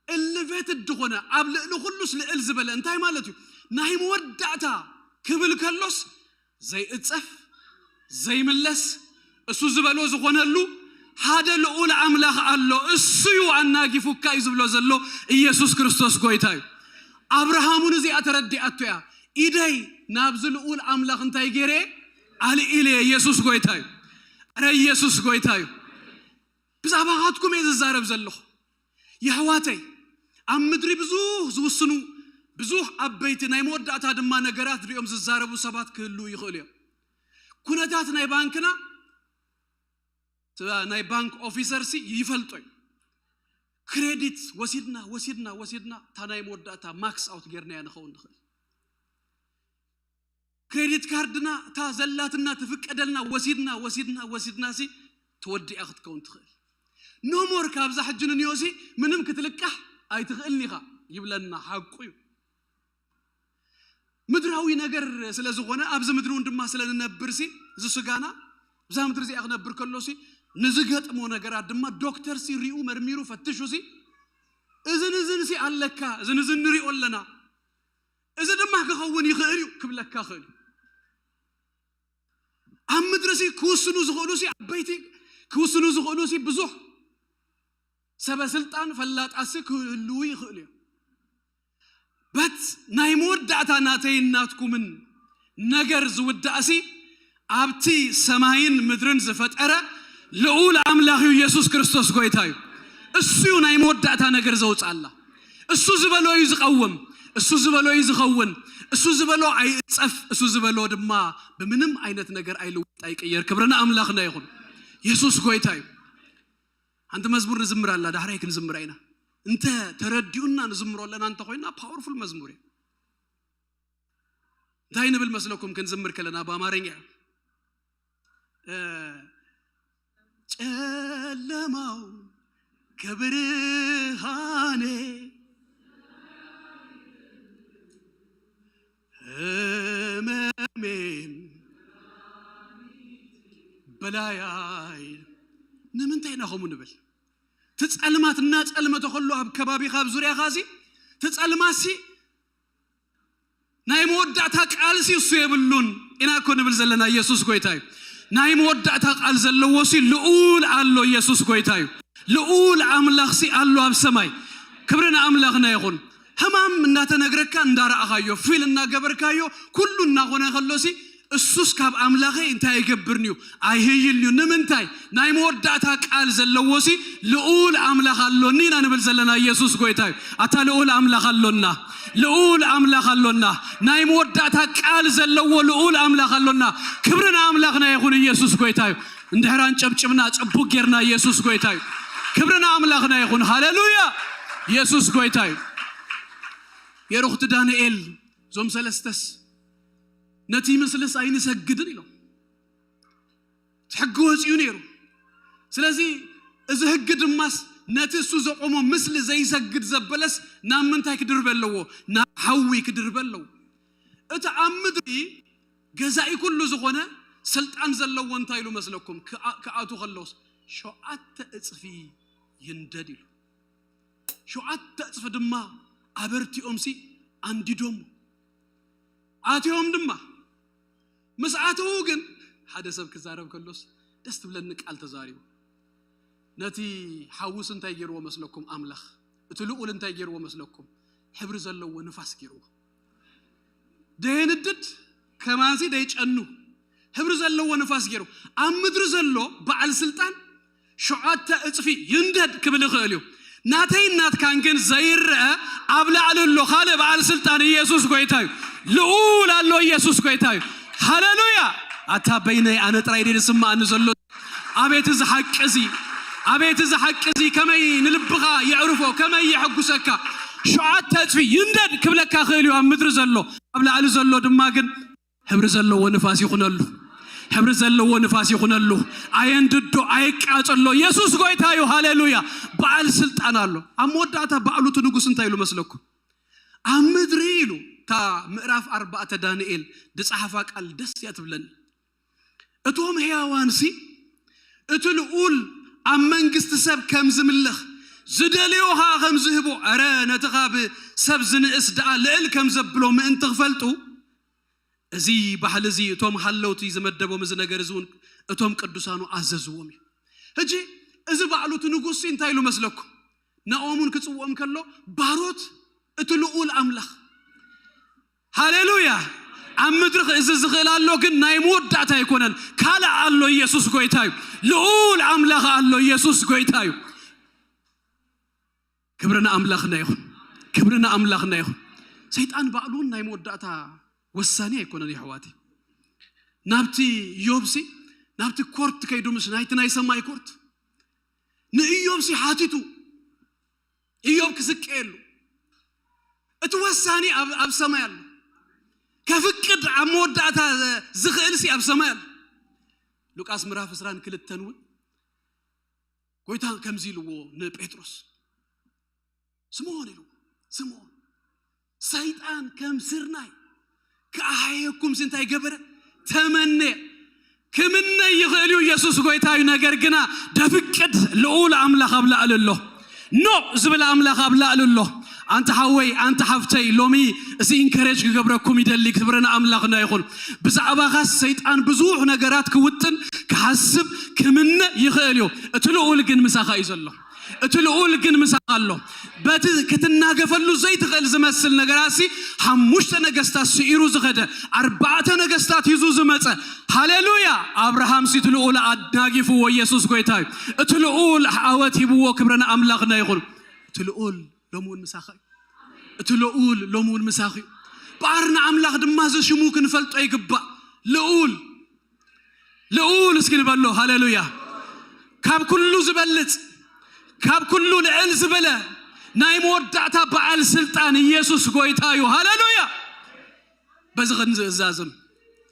ኤሌቬትድ ዝኾነ ኣብ ልዕሊ ኩሉስ ልዕል ዝበለ እንታይ ማለት እዩ? ናይ መወዳእታ ክብል ከሎስ ዘይእጸፍ ዘይምለስ እሱ ዝበሎ ዝኾነሉ ሓደ ልዑል ኣምላኽ ኣሎ። እሱ እዩ ኣናጊፉካ እዩ ዝብሎ ዘሎ። ኢየሱስ ክርስቶስ ጎይታ እዩ። ኣብርሃም እውን እዚኣ ተረዲኣቶ እያ። ኢደይ ናብዚ ልዑል ኣምላኽ እንታይ ገይረ ኣልዒለ። ኢየሱስ ጎይታ እዩ። ረ ኢየሱስ ጎይታ እዩ። ብዛዕባኻትኩም እየ ዝዛረብ ዘለኹ የሕዋተይ። ኣብ ምድሪ ብዙሕ ዝውስኑ ብዙሕ ዓበይቲ ናይ መወዳእታ ድማ ነገራት ሪኦም ዝዛረቡ ሰባት ክህልዉ ይኽእሉ እዮም። ኩነታት ናይ ባንክና ናይ ባንክ ኦፊሰር ሲ ይፈልጦ እዩ። ክሬዲት ወሲድና ወሲድና ወሲድና እታ ናይ መወዳእታ ማክስ ኣውት ጌርናያ ንኸውን ንኽእል። ክሬዲት ካርድና እታ ዘላትና ትፍቀደልና ወሲድና ወሲድና ወሲድና ሲ ተወዲኣ ክትከውን ትኽእል። ኖሞር ካብዛ ሕጂ ንንዮሲ ምንም ክትልቃሕ ኣይትኽእልን ኢኻ ይብለና። ሓቁ እዩ። ምድራዊ ነገር ስለ ዝኾነ ኣብዚ ምድሪ እውን ድማ ስለ ንነብር ሲ እዚ ስጋና ብዛ ምድሪ እዚኣ ክነብር ከሎ ሲ ንዝገጥሞ ነገራት ድማ ዶክተር ሲ ሪኡ መርሚሩ ፈትሹ ሲ እዝን እዝን ሲ ኣለካ እዝን እዝን ንሪኦ ኣለና እዚ ድማ ክኸውን ይኽእል እዩ ክብለካ ይኽእል እዩ። ኣብ ምድሪ ሲ ክውስኑ ዝኽእሉ ሲ ዓበይቲ ክውስኑ ዝኽእሉ ሲ ብዙሕ ሰበ ስልጣን ፈላጣት ሲ ክህልዉ ይኽእሉ እዮም። በት ናይ መወዳእታ ናተይን ናትኩምን ነገር ዝውዳእሲ ኣብቲ ሰማይን ምድርን ዝፈጠረ ልዑል ኣምላኽ እዩ። ኢየሱስ ክርስቶስ ጎይታ እዩ። እሱ እዩ ናይ መወዳእታ ነገር ዘውፅኣላ። እሱ ዝበሎ እዩ ዝቐውም። እሱ ዝበሎ እዩ ዝኸውን። እሱ ዝበሎ ኣይእጸፍ። እሱ ዝበሎ ድማ ብምንም ዓይነት ነገር ኣይልወጥ ኣይቅየር። ክብሪ ንኣምላኽና ይኹን። ኢየሱስ ጎይታ እዩ። ሓንቲ መዝሙር ንዝምር ኣላ፣ ዳሕራይ ክንዝምራ ኢና። እንተ ተረዲኡና ንዝምሮ ኣለና እንተ ኮይና፣ ፓወርፉል መዝሙር እዩ። እንታይ ንብል መስለኩም ክንዝምር ከለና ብኣማርኛ? እ፣ ጨለማው ከብርሃኔ፣ ህመሜም በላያይ። ንምንታይ ኢና ከምኡ ንብል? እቲ ጸልማት እናጸልመተ ከሎ ኣብ ከባቢኻ፣ ኣብ ዙርያኻ፣ እዚ እቲ ጸልማትሲ ናይ መወዳእታ ቃልሲ እሱ የብሉን ኢና እኮ ንብል ዘለና። ኢየሱስ ጎይታ እዩ። ናይ መወዳእታ ቃል ዘለዎሲ ልዑል ኣሎ። ኢየሱስ ጎይታ እዩ። ልዑል ኣምላኽሲ ኣሎ ኣብ ሰማይ። ክብሪ ንኣምላኽና ይኹን። ሕማም እናተነግረካ እንዳረኣኻዮ፣ ፊል እናገበርካዮ፣ ኩሉ እናኾነ ከሎሲ እሱስ ካብ ኣምላኸይ እንታይ ይገብርኒ እዩ? ኣይህይልኒ እዩ። ንምንታይ? ናይ መወዳእታ ቃል ዘለዎሲ ልዑል ኣምላኽ ኣሎኒ ኢና ንብል ዘለና። ኢየሱስ ጎይታ እዩ። ኣታ ልዑል ኣምላኽ ኣሎና። ልዑል ኣምላኽ ኣሎና። ናይ መወዳእታ ቃል ዘለዎ ልዑል ኣምላኽ ኣሎና። ክብሪ ንኣምላኽና ይኹን። ኢየሱስ ጎይታ እዩ። እንድሕር ኣንጨብጭብና ጽቡቅ ጌርና። ኢየሱስ ጎይታ እዩ። ክብሪ ንኣምላኽና ይኹን። ሃሌሉያ። ኢየሱስ ጎይታ እዩ። የሩኽቲ ዳንኤል፣ እዞም ሰለስተስ ነቲ ምስልስ ኣይንሰግድን ኢሎም። እቲ ሕጊ ወፂኡ ነይሩ። ስለዚ እዚ ሕጊ ድማስ ነቲ እሱ ዘቆሞ ምስሊ ዘይሰግድ ዘበለስ ናብ ምንታይ ክድርበ ኣለዎ? ናብ ሓዊ ክድርበ ኣለዎ። እቲ ኣብ ምድሪ ገዛኢ ኩሉ ዝኾነ ስልጣን ዘለዎ እንታይ ኢሉ መስለኩም? ክኣ-፣ ክኣቱ ከሎስ ሸውዓተ እጽፊ ይንደድ ኢሉ። ሸውዓተ እጽፊ ድማ ኣበርቲኦምሲ ኣንዲዶም ኣትዮም ድማ። ምስ ኣተዉ ግን ሓደ ሰብ ክዛረብ ከሎስ ደስ ትብለኒ ቃል ተዛሪቡ። ነቲ ሓውስ እንታይ ገይርዎ መስለኩም? ኣምላኽ እቲ ልዑል እንታይ ገይርዎ መስለኩም? ሕብሪ ዘለዎ ንፋስ ገይርዎ። ደየንድድ ከማንሲ ደይጨኑ ሕብሪ ዘለዎ ንፋስ ገይሩ ኣብ ምድሪ ዘሎ በዓል ስልጣን ሸውዓተ እጽፊ ይንደድ ክብል ይኽእል እዩ። ናተይን ናትካን ግን ዘይረአ ኣብ ላዕሊ ኣሎ ካልእ በዓል ስልጣን ኢየሱስ ጎይታ እዩ። ልዑል ኣሎ ኢየሱስ ጎይታ እዩ። ሃሌሉያ! ኣታ በይነይ ኣነ ጥራይ ድየ ዝስምዓኒ ዘሎ? ኣቤት እዚ ሓቂ እዚ፣ ኣቤት እዚ ሓቂ እዚ ከመይ ንልብኻ የዕርፎ፣ ከመይ የሐጉሰካ። ሸውዓተ እጽፊ ይንደድ ክብለካ ክእል እዩ ኣብ ምድሪ ዘሎ። ኣብ ላዕሊ ዘሎ ድማ ግን ሕብሪ ዘለዎ ንፋስ ይኹነሉ። ሕብሪ ዘለዎ ንፋስ ይኹነሉ። ኣየንድዶ፣ ኣየቃጽሎ። ኢየሱስ ጎይታ እዩ። ሃሌሉያ። በዓል ስልጣን ኣሎ። ኣብ መወዳእታ በዓሉ እቲ ንጉስ እንታይ ኢሉ መስለኩም? ኣብ ምድሪ ኢሉ፣ እታ ምዕራፍ ኣርባዕተ ዳንኤል ዝጸሓፋ ቃል ደስ እያ ትብለኒ። እቶም ሕያዋንሲ እቲ ልዑል ኣብ መንግስቲ ሰብ ከም ዝምለኽ ዝደልዮ ኸኣ ከም ዝህቦ፣ ኧረ ነቲ ካብ ሰብ ዝንእስ ደኣ ልዕል ከም ዘብሎ ምእንቲ ክፈልጡ፣ እዚ ባሕሊ እዚ እቶም ሃለውቲ ዝመደቦም እዚ ነገር እዚ እውን እቶም ቅዱሳኑ ኣዘዝዎም እዩ። ሕጂ እዚ ባዕሉ እቲ ንጉስ እንታይ ኢሉ መስለኩም? ናኦምን ክጽውኦም ከሎ ባሮት እቲ ልዑል ኣምላኽ። ሃሌሉያ! ኣብ ምድሪ ክእዝዝ ዝኽእል ኣሎ፣ ግን ናይ መወዳእታ ኣይኮነን። ካልእ ኣሎ፣ ኢየሱስ ጎይታ እዩ። ልዑል ኣምላኽ ኣሎ፣ ኢየሱስ ጎይታ እዩ። ክብሪ ንኣምላኽና ይኹን። ክብሪ ንኣምላኽና ይኹን። ሰይጣን ባዕሉ እውን ናይ መወዳእታ ወሳኒ ኣይኮነን፣ የሕዋተይ። ናብቲ ኢዮብሲ፣ ናብቲ ኮርት ከይዱ፣ ምስ ናይቲ ናይ ሰማይ ኮርት ንኢዮብሲ ሓቲቱ፣ ኢዮብ ክስቀየሉ። እቲ ወሳኒ ኣብ፣ ኣብ ሰማይ ኣሎ። ከፍቅድ ኣብ መወዳእታ ዝኽእልሲ ኣብ ሰማይ ኣሎ። ሉቃስ ምዕራፍ ዕስራን ክልተን እውን ጎይታ ከምዚ ኢልዎ ንጴጥሮስ፣ ስምዖን ኢልዎ፣ ስምዖን፣ ሰይጣን ከም ስርናይ ክኣሓየኩምሲ እንታይ ገበረ? ተመነ። ክምነ ይኽእል እዩ፣ ኢየሱስ ጎይታ እዩ። ነገር ግና ደፍቅድ ልዑል ኣምላኽ ኣብ ላዕሊ ኣሎ። ኖ ዝብል ኣምላኽ ኣብ ላዕሊ ኣሎ። ኣንታ ሓወይ፣ ኣንታ ሓፍተይ፣ ሎሚ እዚ ኢንከሬጅ ክገብረኩም ይደሊ። ክብሪ ንኣምላኽና ይኹን። ብዛዕባኻስ ሰይጣን ብዙሕ ነገራት ክውጥን ክሓስብ ክምነ ይኽእል እዩ። እቲ ልዑል ግን ምሳኻ እዩ ዘሎ። እቲ ልኡል ግን ምሳኻ ኣሎ። በቲ ክትናገፈሉ ዘይትኽእል ዝመስል ነገራሲ ሓሙሽተ ነገስታት ስኢሩ ዝኸደ፣ ኣርባዕተ ነገስታት ሂዙ ዝመጸ። ሃሌሉያ! ኣብርሃም ሲ እቲ ልኡል ኣናጊፍዎ፣ ኢየሱስ ጎይታ እዩ። እቲ ልኡል ዓወት ሂብዎ፣ ክብሪ ንኣምላኽና ይኹን። እቲ ልኡል ሎሚ እውን ምሳኻ እዩ። እቲ ልኡል ሎሚ እውን ምሳኺ እዩ። በኣር ንኣምላኽ ድማ እዚ ሽሙ ክንፈልጦ ይግባእ። ልኡል ልኡል እስኪ ንበሎ። ሃሌሉያ! ካብ ኩሉ ዝበልጽ፣ ካብ ኩሉ ልዕል ዝበለ ናይ መወዳእታ በዓል ስልጣን ኢየሱስ ጎይታ እዩ። ሃሌሉያ! በዚ ክንዝእዛዝም፣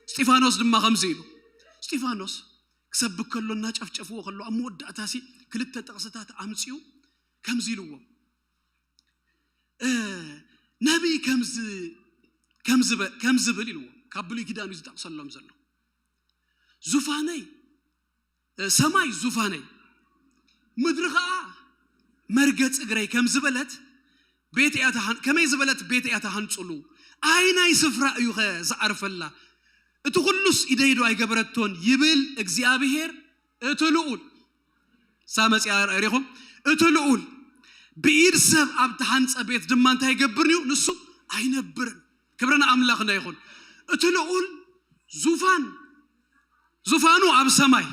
እስጢፋኖስ ድማ ከምዚ ኢሉ። እስጢፋኖስ ክሰብክ ከሎ እናጨፍጨፍዎ ከሎ ኣብ መወዳእታ ሲ ክልተ ጥቕስታት ኣምጺኡ ከምዚ ኢልዎ፣ እ፣ ነቢይ ከምዚ ከምዚ በ- ከምዚ ብል ኢልዎ። ካብ ብሉይ ኪዳን እዩ ዝጠቕሰሎም ዘሎ። ዙፋነይ፣ እ፣ ሰማይ ዙፋነይ፣ ምድሪ ኸኣ መርገጽ እግረይ ከም ዝበለት ቤት እያ ተሃን-፣ ከመይ ዝበለት ቤት እያ ተሃንጽሉ? ኣይ ናይ ስፍራ እዩ ኸ ዝዓርፈላ? እቲ ኩሉስ ኢደይ ዶ ኣይገበረቶን? ይብል እግዚኣብሔር እቲ ልኡል። ሳ መጽያ ሪኹም፣ እቲ ልኡል ብኢድ ሰብ ኣብ ተሃንጸ ቤት ድማ እንታይ ይገብር እዩ? ንሱ ኣይነብርን። ክብሪ ንኣምላኽና ይኹን። እቲ ልኡል ዙፋን ዙፋኑ ኣብ ሰማይ፣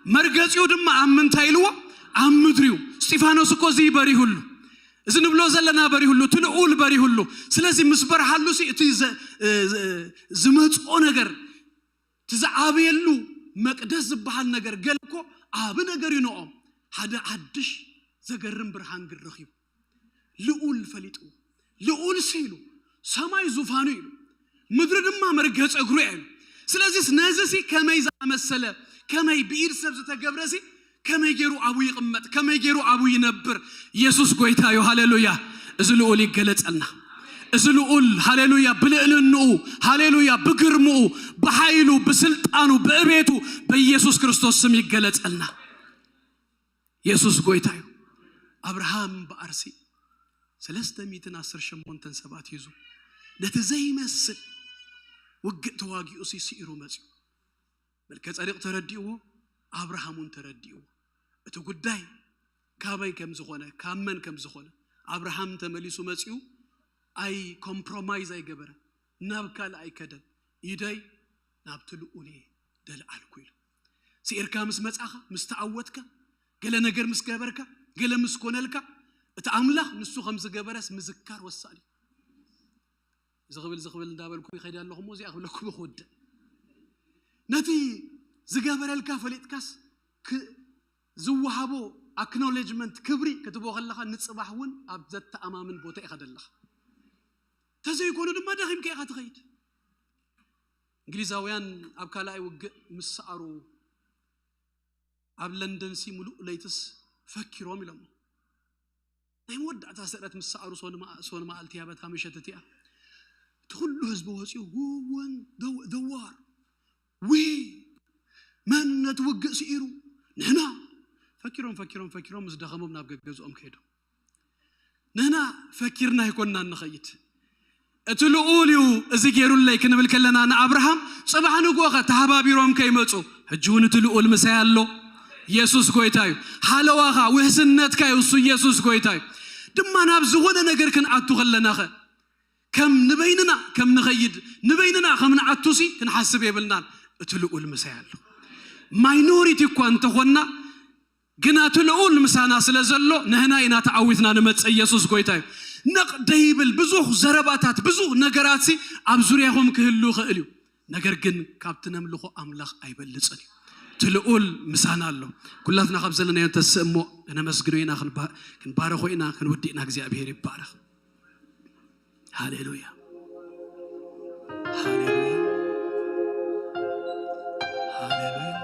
መርገጺኡ ድማ ኣብ ምንታይ ኢልዎ? ኣብ ምድሪ እዩ። እስጢፋኖስ እኮ እዚ በሪሁሉ፣ እዚ ንብሎ ዘለና በሪሁሉ፣ እቲ ልኡል በሪሁሉ። ስለዚ ምስ በርሃሉ ሲ እቲ ዘ- እ- እ- ዝመጽኦ ነገር፣ እቲ ዝዓበየሉ መቅደስ ዝበሃል ነገር ገለ እኮ ዓቢ ነገር እዩ ንኦም። ሓደ ሓድሽ ዘገርም ብርሃን ግን ረኺቡ። ልኡል ፈሊጥዎ። ልኡል ሲ ኢሉ፣ ሰማይ ዙፋኑ ኢሉ፣ ምድሪ ድማ መርገጽ እግሩ እያ ኢሉ። ስለዚስ ነዚ ሲ ከመይ ዝኣመሰለ፣ ከመይ ብኢድ ሰብ ዝተገብረ ሲ ከመይ ገይሩ ኣብኡ ይቕመጥ፣ ከመይ ገይሩ ኣብኡ ይነብር? ኢየሱስ ጎይታ እዩ። ሃሌሉያ! እዚ ልኡል ይገለጸልና። እዚ ልኡል፣ ሃሌሉያ፣ ብልዕልንኡ፣ ሃሌሉያ፣ ብግርምኡ፣ ብሓይሉ፣ ብስልጣኑ፣ ብእቤቱ፣ በኢየሱስ ክርስቶስ ስም ይገለጸልና። ኢየሱስ ጎይታ እዩ። ኣብርሃም በኣርሲ ሰለስተ ሚእትን ዓሰርተ ሸሞንተን ሰባት ሒዙ ነቲ ዘይመስል ውግእ ተዋጊኡ ሲ ስኢሩ መጺኡ። መልከ ጸዲቕ ተረዲእዎ፣ ኣብርሃም እውን ተረዲእዎ። እቲ ጉዳይ ካበይ ከም ዝኾነ፣ ካብ መን ከም ዝኾነ ኣብርሃም ተመሊሱ መጺኡ። ኣይ ኮምፕሮማይዝ ኣይገበረን፣ ናብ ካልእ ኣይከደን። ኢደይ ናብቲ ልኡል እየ ደልዓልኩ ኢሉ። ስኢርካ ምስ መጻኻ፣ ምስ ተዓወትካ፣ ገለ ነገር ምስ ገበርካ፣ ገለ ምስ ኮነልካ፣ እቲ ኣምላኽ ንሱ ከም ዝገበረስ ምዝካር ወሳኒ እዩ። እዚ ክብል፣ እዚ ክብል እንዳበልኩ ይኸይድ ኣለኹ እሞ እዚኣ ክብለኩም ክውድእ። ነቲ ዝገበረልካ ፈሊጥካስ ክ- ዝወሃቦ ኣክኖሌጅመንት፣ ክብሪ ክትቦ ከለኻ፣ ንጽባሕ እውን ኣብ ዘተኣማምን ቦታ ኢኻ ዘለኻ። ተዘይኮኑ ድማ ደኺምካ ኢኻ ትኸይድ። እንግሊዛውያን ኣብ ካልኣይ ውግእ ምስ ሰኣሩ ኣብ ለንደን ሲ ምሉእ ለይትስ ፈኪሮም ኢሎም። ናይ መወዳእታ ስዕረት ምስ ሰኣሩ ሶን መዓ- ሶን መዓልቲ ያበታ ምሸት እቲኣ እቲ ኩሉ ህዝቢ ወፂኡ፣ "Who won the war? We? መን ነቲ ውግእ ስኢሩ? ንሕና!" ፈኪሮም ፈኪሮም ፈኪሮም ምስ ደኸሞም ናብ ገገዝኦም ከይዶም። ንሕና ፈኪርና ኣይኮንና እንኸይድ፣ እቲ ልኡል እዩ እዚ ገይሩለይ ክንብል ከለና ንኣብርሃም፣ ጽባሕ ንግሆ ኸ ተሃባቢሮም ከይመጹ፣ ሕጂ እውን እቲ ልኡል ምሳይ ኣሎ። ኢየሱስ ጎይታ እዩ። ሓለዋኻ፣ ውሕስነትካ እዩ፣ እሱ ኢየሱስ ጎይታ እዩ። ድማ ናብ ዝኾነ ነገር ክንኣቱ ከለና ኸ፣ ከም ንበይንና ከም ንኸይድ፣ ንበይንና ከም ንኣቱ ሲ ክንሓስብ የብልናን። እቲ ልኡል ምሳይ ኣሎ። ማይኖሪቲ እኳ እንተኾንና፣ ግና እቲ ልኡል ምሳና ስለ ዘሎ ንሕና ኢና ተዓዊትና ንመጽእ። ኢየሱስ ጎይታ እዩ። ነቕ ደይብል ብዙሕ ዘረባታት፣ ብዙሕ ነገራት ሲ ኣብ ዙርያኹም ክህሉ ይኽእል እዩ። ነገር ግን ካብቲ ነምልኾ ኣምላኽ ኣይበልጽን እዩ። እቲ ልኡል ምሳና ኣሎ። ኩላትና ካብ ዘለናዮ ንተስእ እሞ ክነመስግኖ ኢና፣ ክንባ- ክንባረኾ ኢና፣ ክንውድእ ኢና። እግዚኣብሔር ይባረኽ። ሃሌሉያ። ሃሌሉያ። ሃሌሉያ።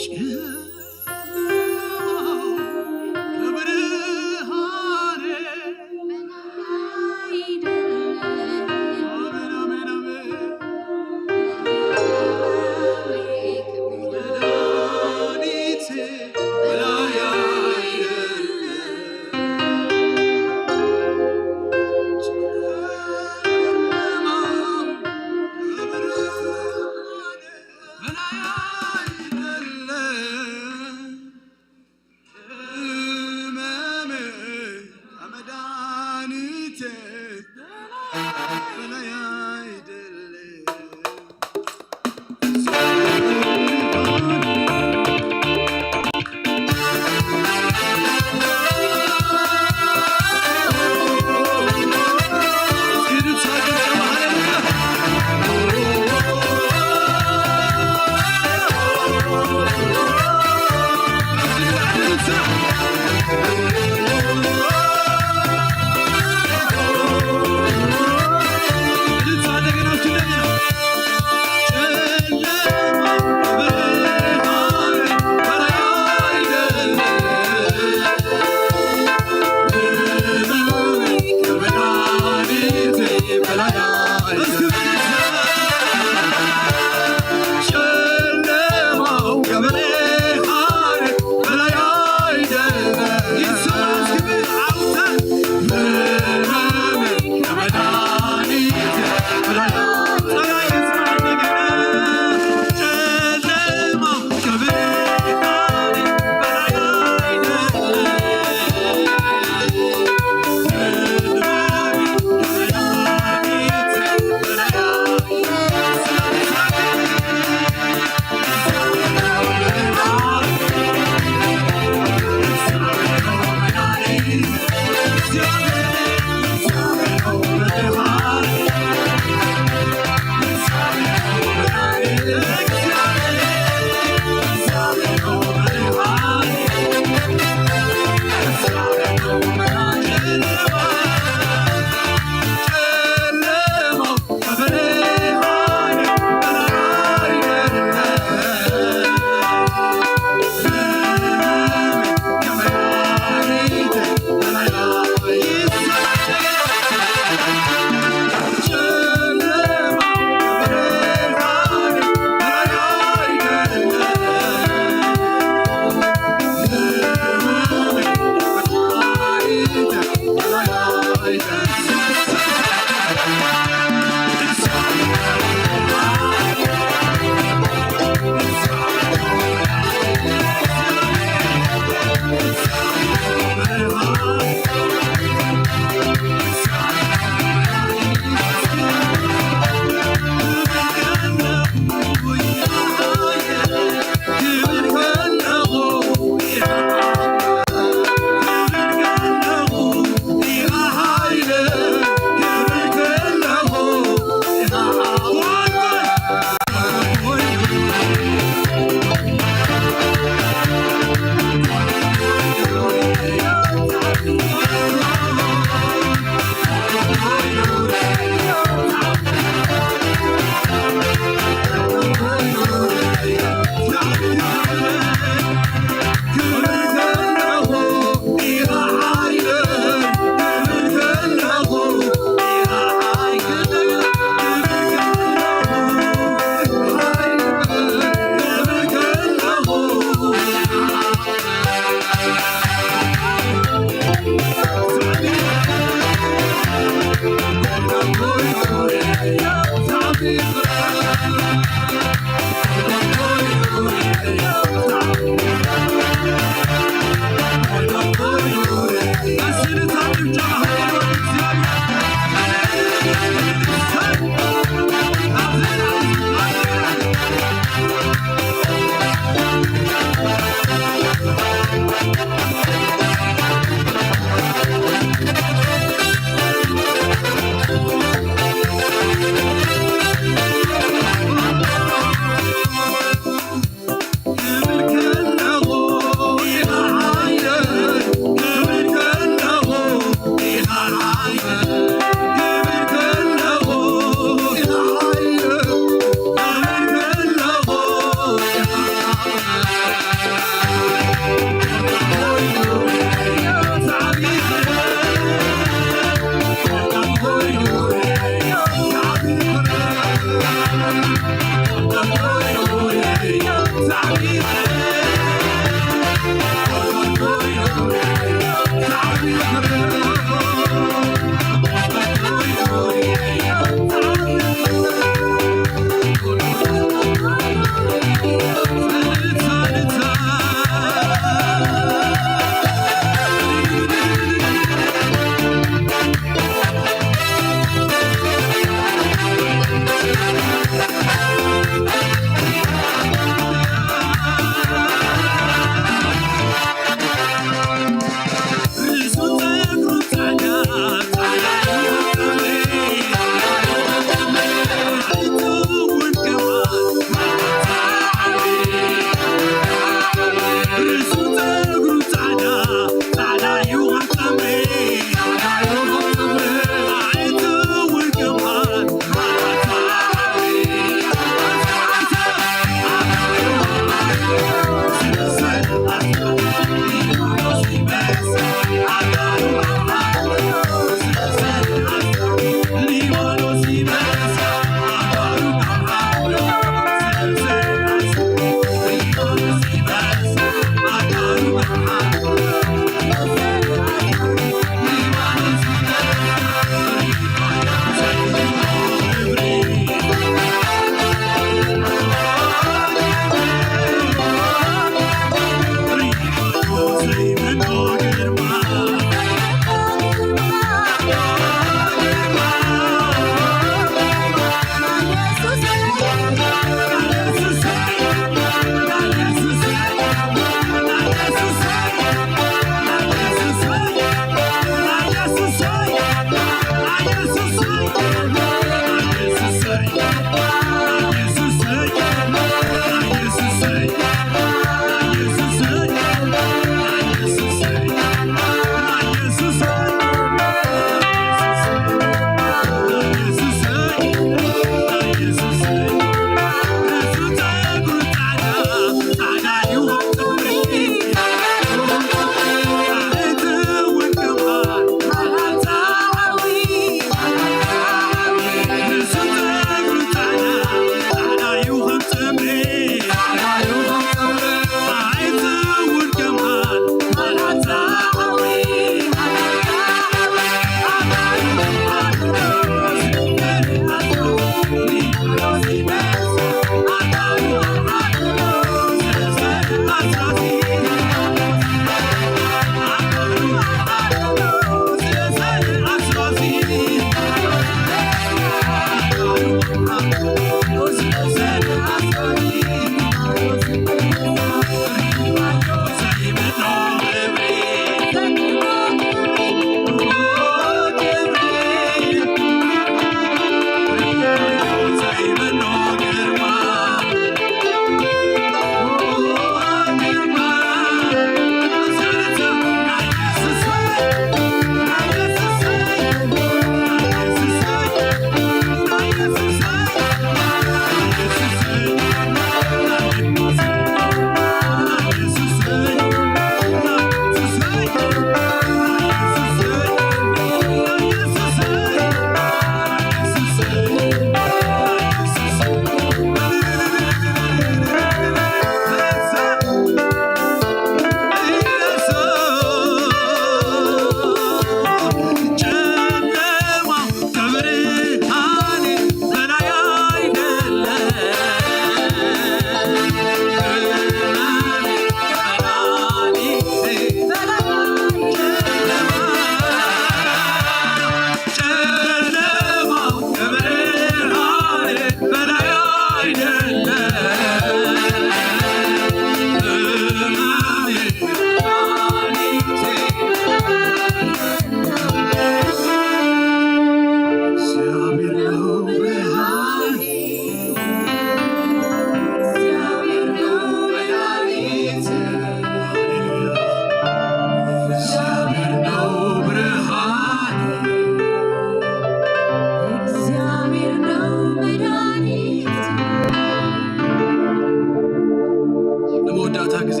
መወዳእታ ግዜ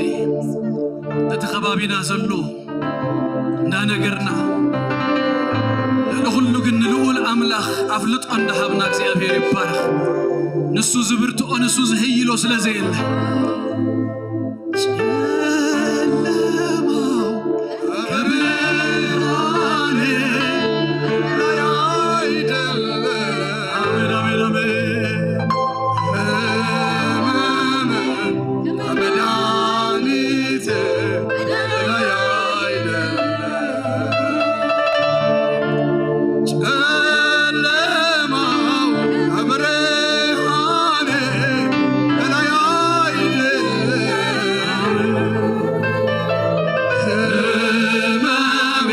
ነቲ ከባቢና ዘሎ እንዳነገርና፣ ልዕሊ ኩሉ ግን ንልኡል ኣምላኽ ኣፍልጦ እንዳሃብና እግዚኣብሔር ይባረኽ። ንሱ ዝብርትኦ፣ ንሱ ዝህይሎ ስለ ዘየለ፣ ጨለማው ከብርሃኔ በላይ አይደለም። አሜን፣ አሜን፣ አሜን። ህመም ከመድኃኒት በላይ አይደለም። ጨለማው ከብርሃኔ በላይ አይደለም። ህመሜ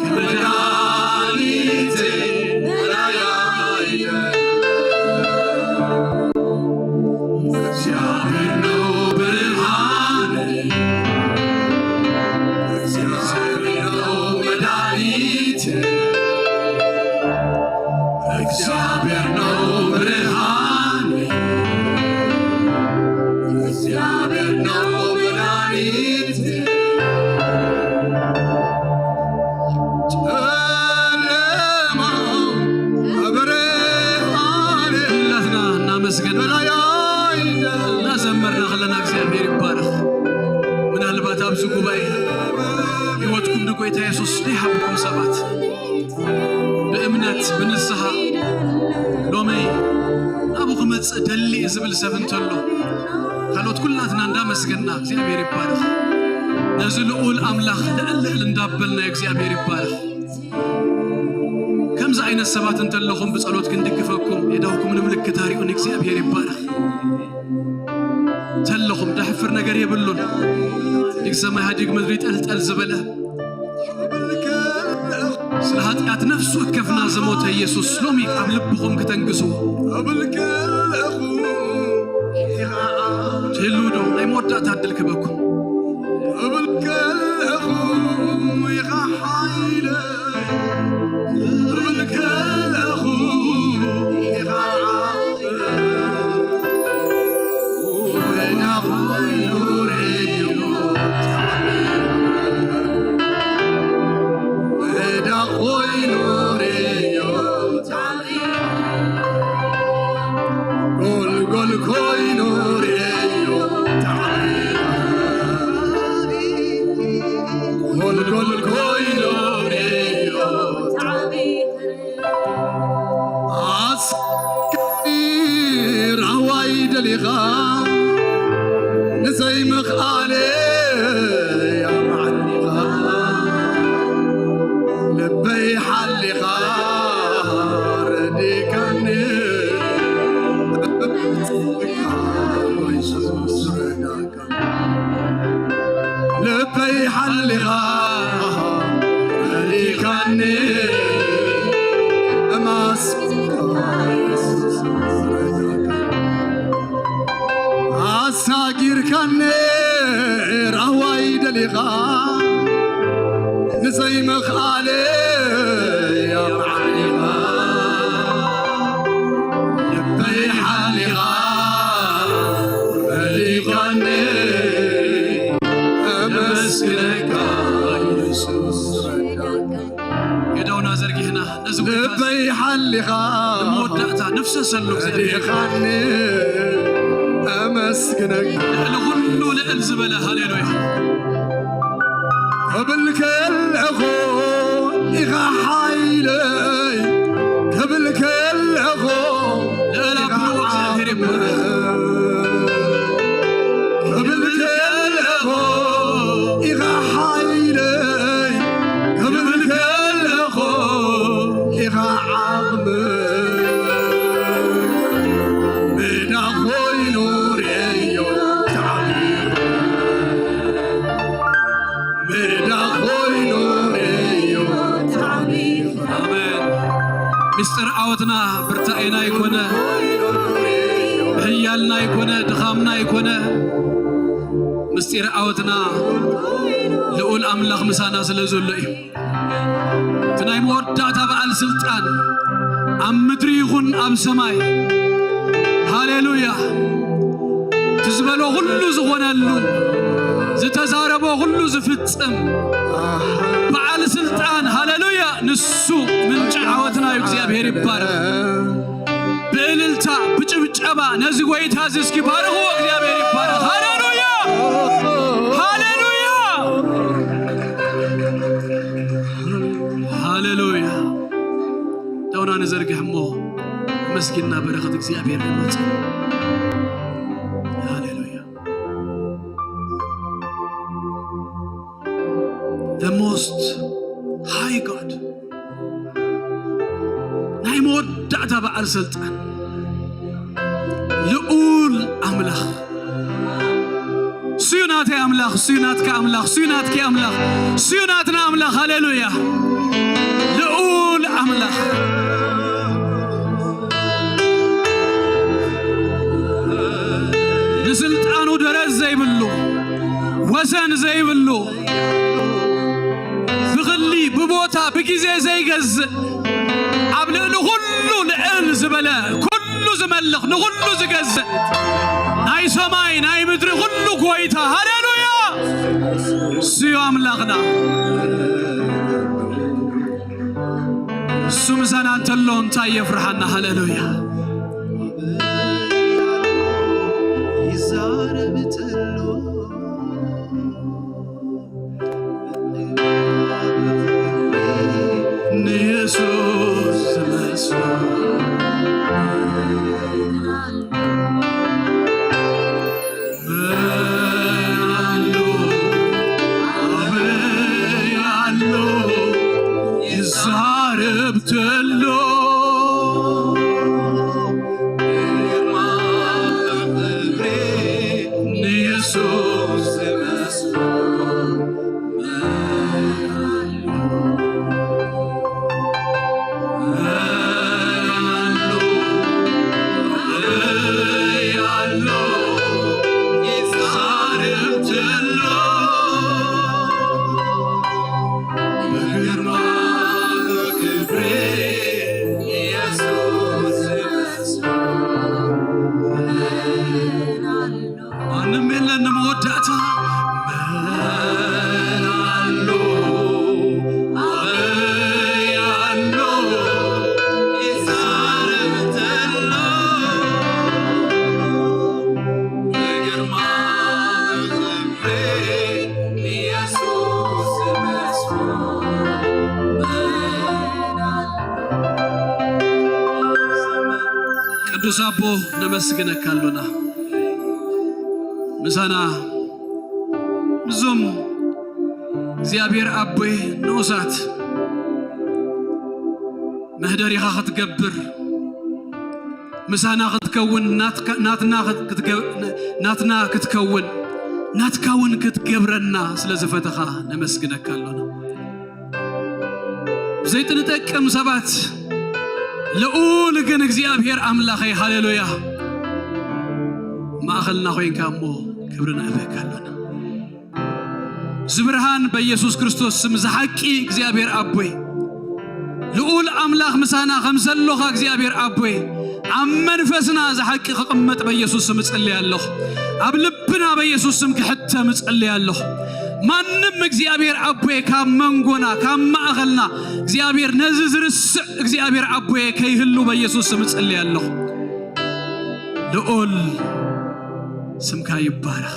ከመድኃኒቴ በላይ አይደለም። እግዚአብሔር ነው ብርሃኔ፣ እግዚአብሔር ነው መድኃኒቴ። እግዚአብሔር ነው ብርሃኔ፣ እግዚአብሔር ነው መድኃኒቴ። ጨለማው ከብርሃኔ ሁላትና እናመስገን በላይ አይደለም። እናዘመርና ከለና እግዚኣብሔር ይባረኽ። ምናልባት ኣብዚ ጉባኤ ህይወትኩም ንጎይታ የሱስ ዘይሃብኩም ሰባት ብእምነት ብንስሓ ሎሚ ናብኡ ክመጽእ ደሊ ዝብል ሰብ እንተሎ፣ ካልኦት ኩላትና እንዳመስገንና እግዚኣብሔር ይባረኽ። ነዚ ልዑል ኣምላኽ ልዕል ልዕል እንዳበልና እግዚኣብሔር ይባረኽ። ከምዚ ዓይነት ሰባት እንተለኹም ብጸሎት ክንድግፈኩም የዳውኩም ንምልክት ኣሪኡን እግዚኣብሔር ይባረኽ። ተለኹም ደሕፍር ነገር የብሉን። ዲግ ሰማይ ሃዲግ ምድሪ ጠልጠል ዝበለ ስለ ኃጢአት ነፍሱ ወከፍና ዝሞተ ኢየሱስ ሎሚ ኣብ ልብኹም ክተንግስዎ ትህልው ዶ? ናይ መወዳእታ ዕድል ክበኩም። ጎልጎል ኮይኑ ርእዮ፣ ጎልጎል ኮይኑ ርእዮ። ኣስካሪ ራህዋይ ደሊኻ ንዘይምኽኣለ ኣማዕዲኻ ልበይ ሓሊኻ ረዲካኒ። ልበይ ሓሊኻ መሊኻኒ፣ ኣመስግንካ ኣሳጊርካኒ፣ ራህዋይ ደሊኻ ንዘይምኽኣለይ ኣማዕዲኻ፣ ልበይ ሓሊኻ መሊኻኒ፣ ኣመስግነካ የሱስ። የዳውና ዘርጊሕና ነዚ ጎይታ ልበይ ሓሊኻ ንመወዳእታ ንፍሰሰሉ እግዚኣብሔር። ረዲኻኒ፣ ኣመስግነካ። ልዕሊ ኩሉ ልዕል ዝበለ ሃሌሉያ። ክብል ከለኹ ኢኻ ሓይለይ፣ ክብል ከለኹ ልዕል ኢኻ ኣብሉ እግዚኣብሔር ይባረክ። ዓቕመይ። ክብል ከለኹ ኢኻ ሓይለይ፣ ክብል ከለኹ ኢኻ ዓቕመይ። ሜዳ ኮይኑ ርእዮ ተዓቢኻ። ሜዳ ኮይኑ ርእዮ ተዓቢኻ። ኣሜን። ምስጢር ዓወትና ብርታኤና ኣይኮነ፣ ህያልና ኣይኮነ፣ ድኻምና ኣይኮነ። ምስጢር ዓወትና ልዑል ኣምላኽ ምሳና ስለ ዘሎ እዩ። እቲ ናይ መወዳእታ በዓል ስልጣን ኣብ ምድሪ ይኹን ኣብ ሰማይ። ሃሌሉያ። እቲ ዝበሎ ኩሉ ዝኾነሉ፣ ዝተዛረቦ ኩሉ ዝፍጽም በዓል ስልጣን፣ ሃሌሉያ፣ ንሱ ምንጪ ዓወትና እዩ። እግዚኣብሔር ይባረኽ። ብእልልታ፣ ብጭብጨባ ነዚ ጎይታ እዚ እስኪ ባርኽዎ። እግዚኣብሔር ይባረኽ። ሃሌሉያ! ሃሌሉያ! ሃሌሉያ! ደውና ንዘርግሕ እሞ ኣመስጊንና በረኸት እግዚኣብሔር ንመጽእ። ሃሌሉያ! The most high God፣ ናይ መወዳእታ በዓል ስልጣን፣ ልዑል ኣምላኽ። እሱ እዩ ናተይ ኣምላኽ፣ እሱ እዩ ናትካ ኣምላኽ፣ እሱ እዩ ናትኪ ኣምላኽ፣ እሱ እዩ ናትና ኣምላኽ። ሃሌሉያ! ልዑል ኣምላኽ፣ ንስልጣኑ ደረት ዘይብሉ፣ ወሰን ዘይብሉ፣ ብኽሊ፣ ብቦታ፣ ብግዜ ዘይገዝእ፣ ኣብ ልዕሊ ኩሉ ልዕል ዝበለ፣ ኩሉ ዝመልኽ፣ ንኹሉ ዝገዝእ፣ ናይ ሰማይ ናይ ምድሪ ኩሉ ጎይታ። ሃሌሉያ! እሱ እዩ ኣምላኽና። እሱ ምሳና እንተሎ እንታይ የፍርሓና? ሃሌሉያ! ይዛረብ ተሎ ንየሱስ ዝመስሎ መን ኣሎ? ኣበይ ኣሎ? ይዛረብ ተሎ ግርማ ክብሪ ንየሱስ ዝመስሎ መን ኣሎ? መን ኣሎ? ኣበይ ኣሎ? ይዛረብ ተሎ ብግርማ ክብሪ ኢየሱስ ዝመስሎ መን ኣሎ? ማንም የለን ንመወዳእታ። መን ኣሎ? ኣበይ ኣሎ? ይዛረብ ተሎ ብግርማ ክብሪ ኢየሱስ ዝመስሎ መን ኣሎ? ቅዱስ ኣቦ ነመስግነካ ኣሎና። ምሳና ምስዞም እግዚኣብሔር ኣቦይ ንኡሳት መህደሪኻ ክትገብር፣ ምሳና ክትከውን፣ ናትካ-፣ ናትና ክት-፣ ክትገ-፣ ናትና ክትከውን፣ ናትካ እውን ክትገብረና ስለ ዝፈተኻ ነመስግነካ ኣሎና። ብዘይጥንጠቅም ሰባት፣ ልዑል ግን እግዚኣብሔር ኣምላኸይ፣ ሃሌሉያ፣ ማእኸልና ኮይንካ እሞ ክብሪ ነህበካ ኣሎና። ዝብርሃን በኢየሱስ ክርስቶስ ስም ዝሓቂ እግዚኣብሔር ኣቦይ፣ ልዑል ኣምላኽ ምሳና ከም ዘሎኻ እግዚኣብሔር ኣቦይ፣ ኣብ መንፈስና ዝሓቂ ክቕመጥ በኢየሱስ ስም እጽልይ ኣለኹ። ኣብ ልብና በኢየሱስ ስም ክሕተም እጽልይ ኣለኹ። ማንም እግዚኣብሔር ኣቦይ ካብ መንጎና፣ ካብ ማእኸልና እግዚኣብሔር ነዚ ዝርስዕ እግዚኣብሔር ኣቦይ ከይህሉ በኢየሱስ ስም እጽልይ ኣለኹ። ልዑል ስምካ ይባረኽ።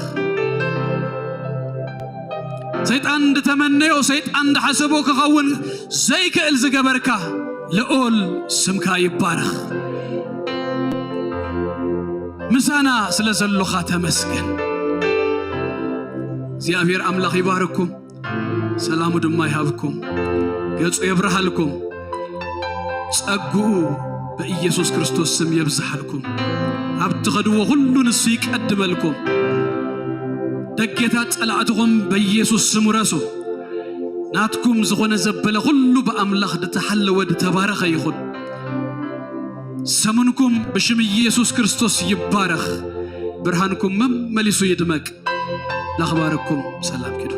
ሰይጣን እንድተመነዮ፣ ሰይጣን እንድሓሰቦ ክኸውን ዘይክእል ዝገበርካ ልዑል ስምካ ይባረኽ። ምሳና ስለ ዘሎኻ ተመስገን። እግዚኣብሔር ኣምላኽ ይባርኩም፣ ሰላሙ ድማ ይሃብኩም፣ ገጹ የብርሃልኩም፣ ጸግኡ በኢየሱስ ክርስቶስ ስም የብዝሓልኩም። ኣብ ትኸድዎ ኩሉ ንሱ ይቀድመልኩም። ደጌታት ጸላእትኹም በኢየሱስ ስም ውረሱ። ናትኩም ዝኾነ ዘበለ ኩሉ ብኣምላኽ ዝተሓለወ ዝተባረኸ ይኹን። ሰሙንኩም ብሽም ኢየሱስ ክርስቶስ ይባረኽ። ብርሃንኩም መመሊሱ ይድመቅ። ላኽባረኩም። ሰላም ኪዱ።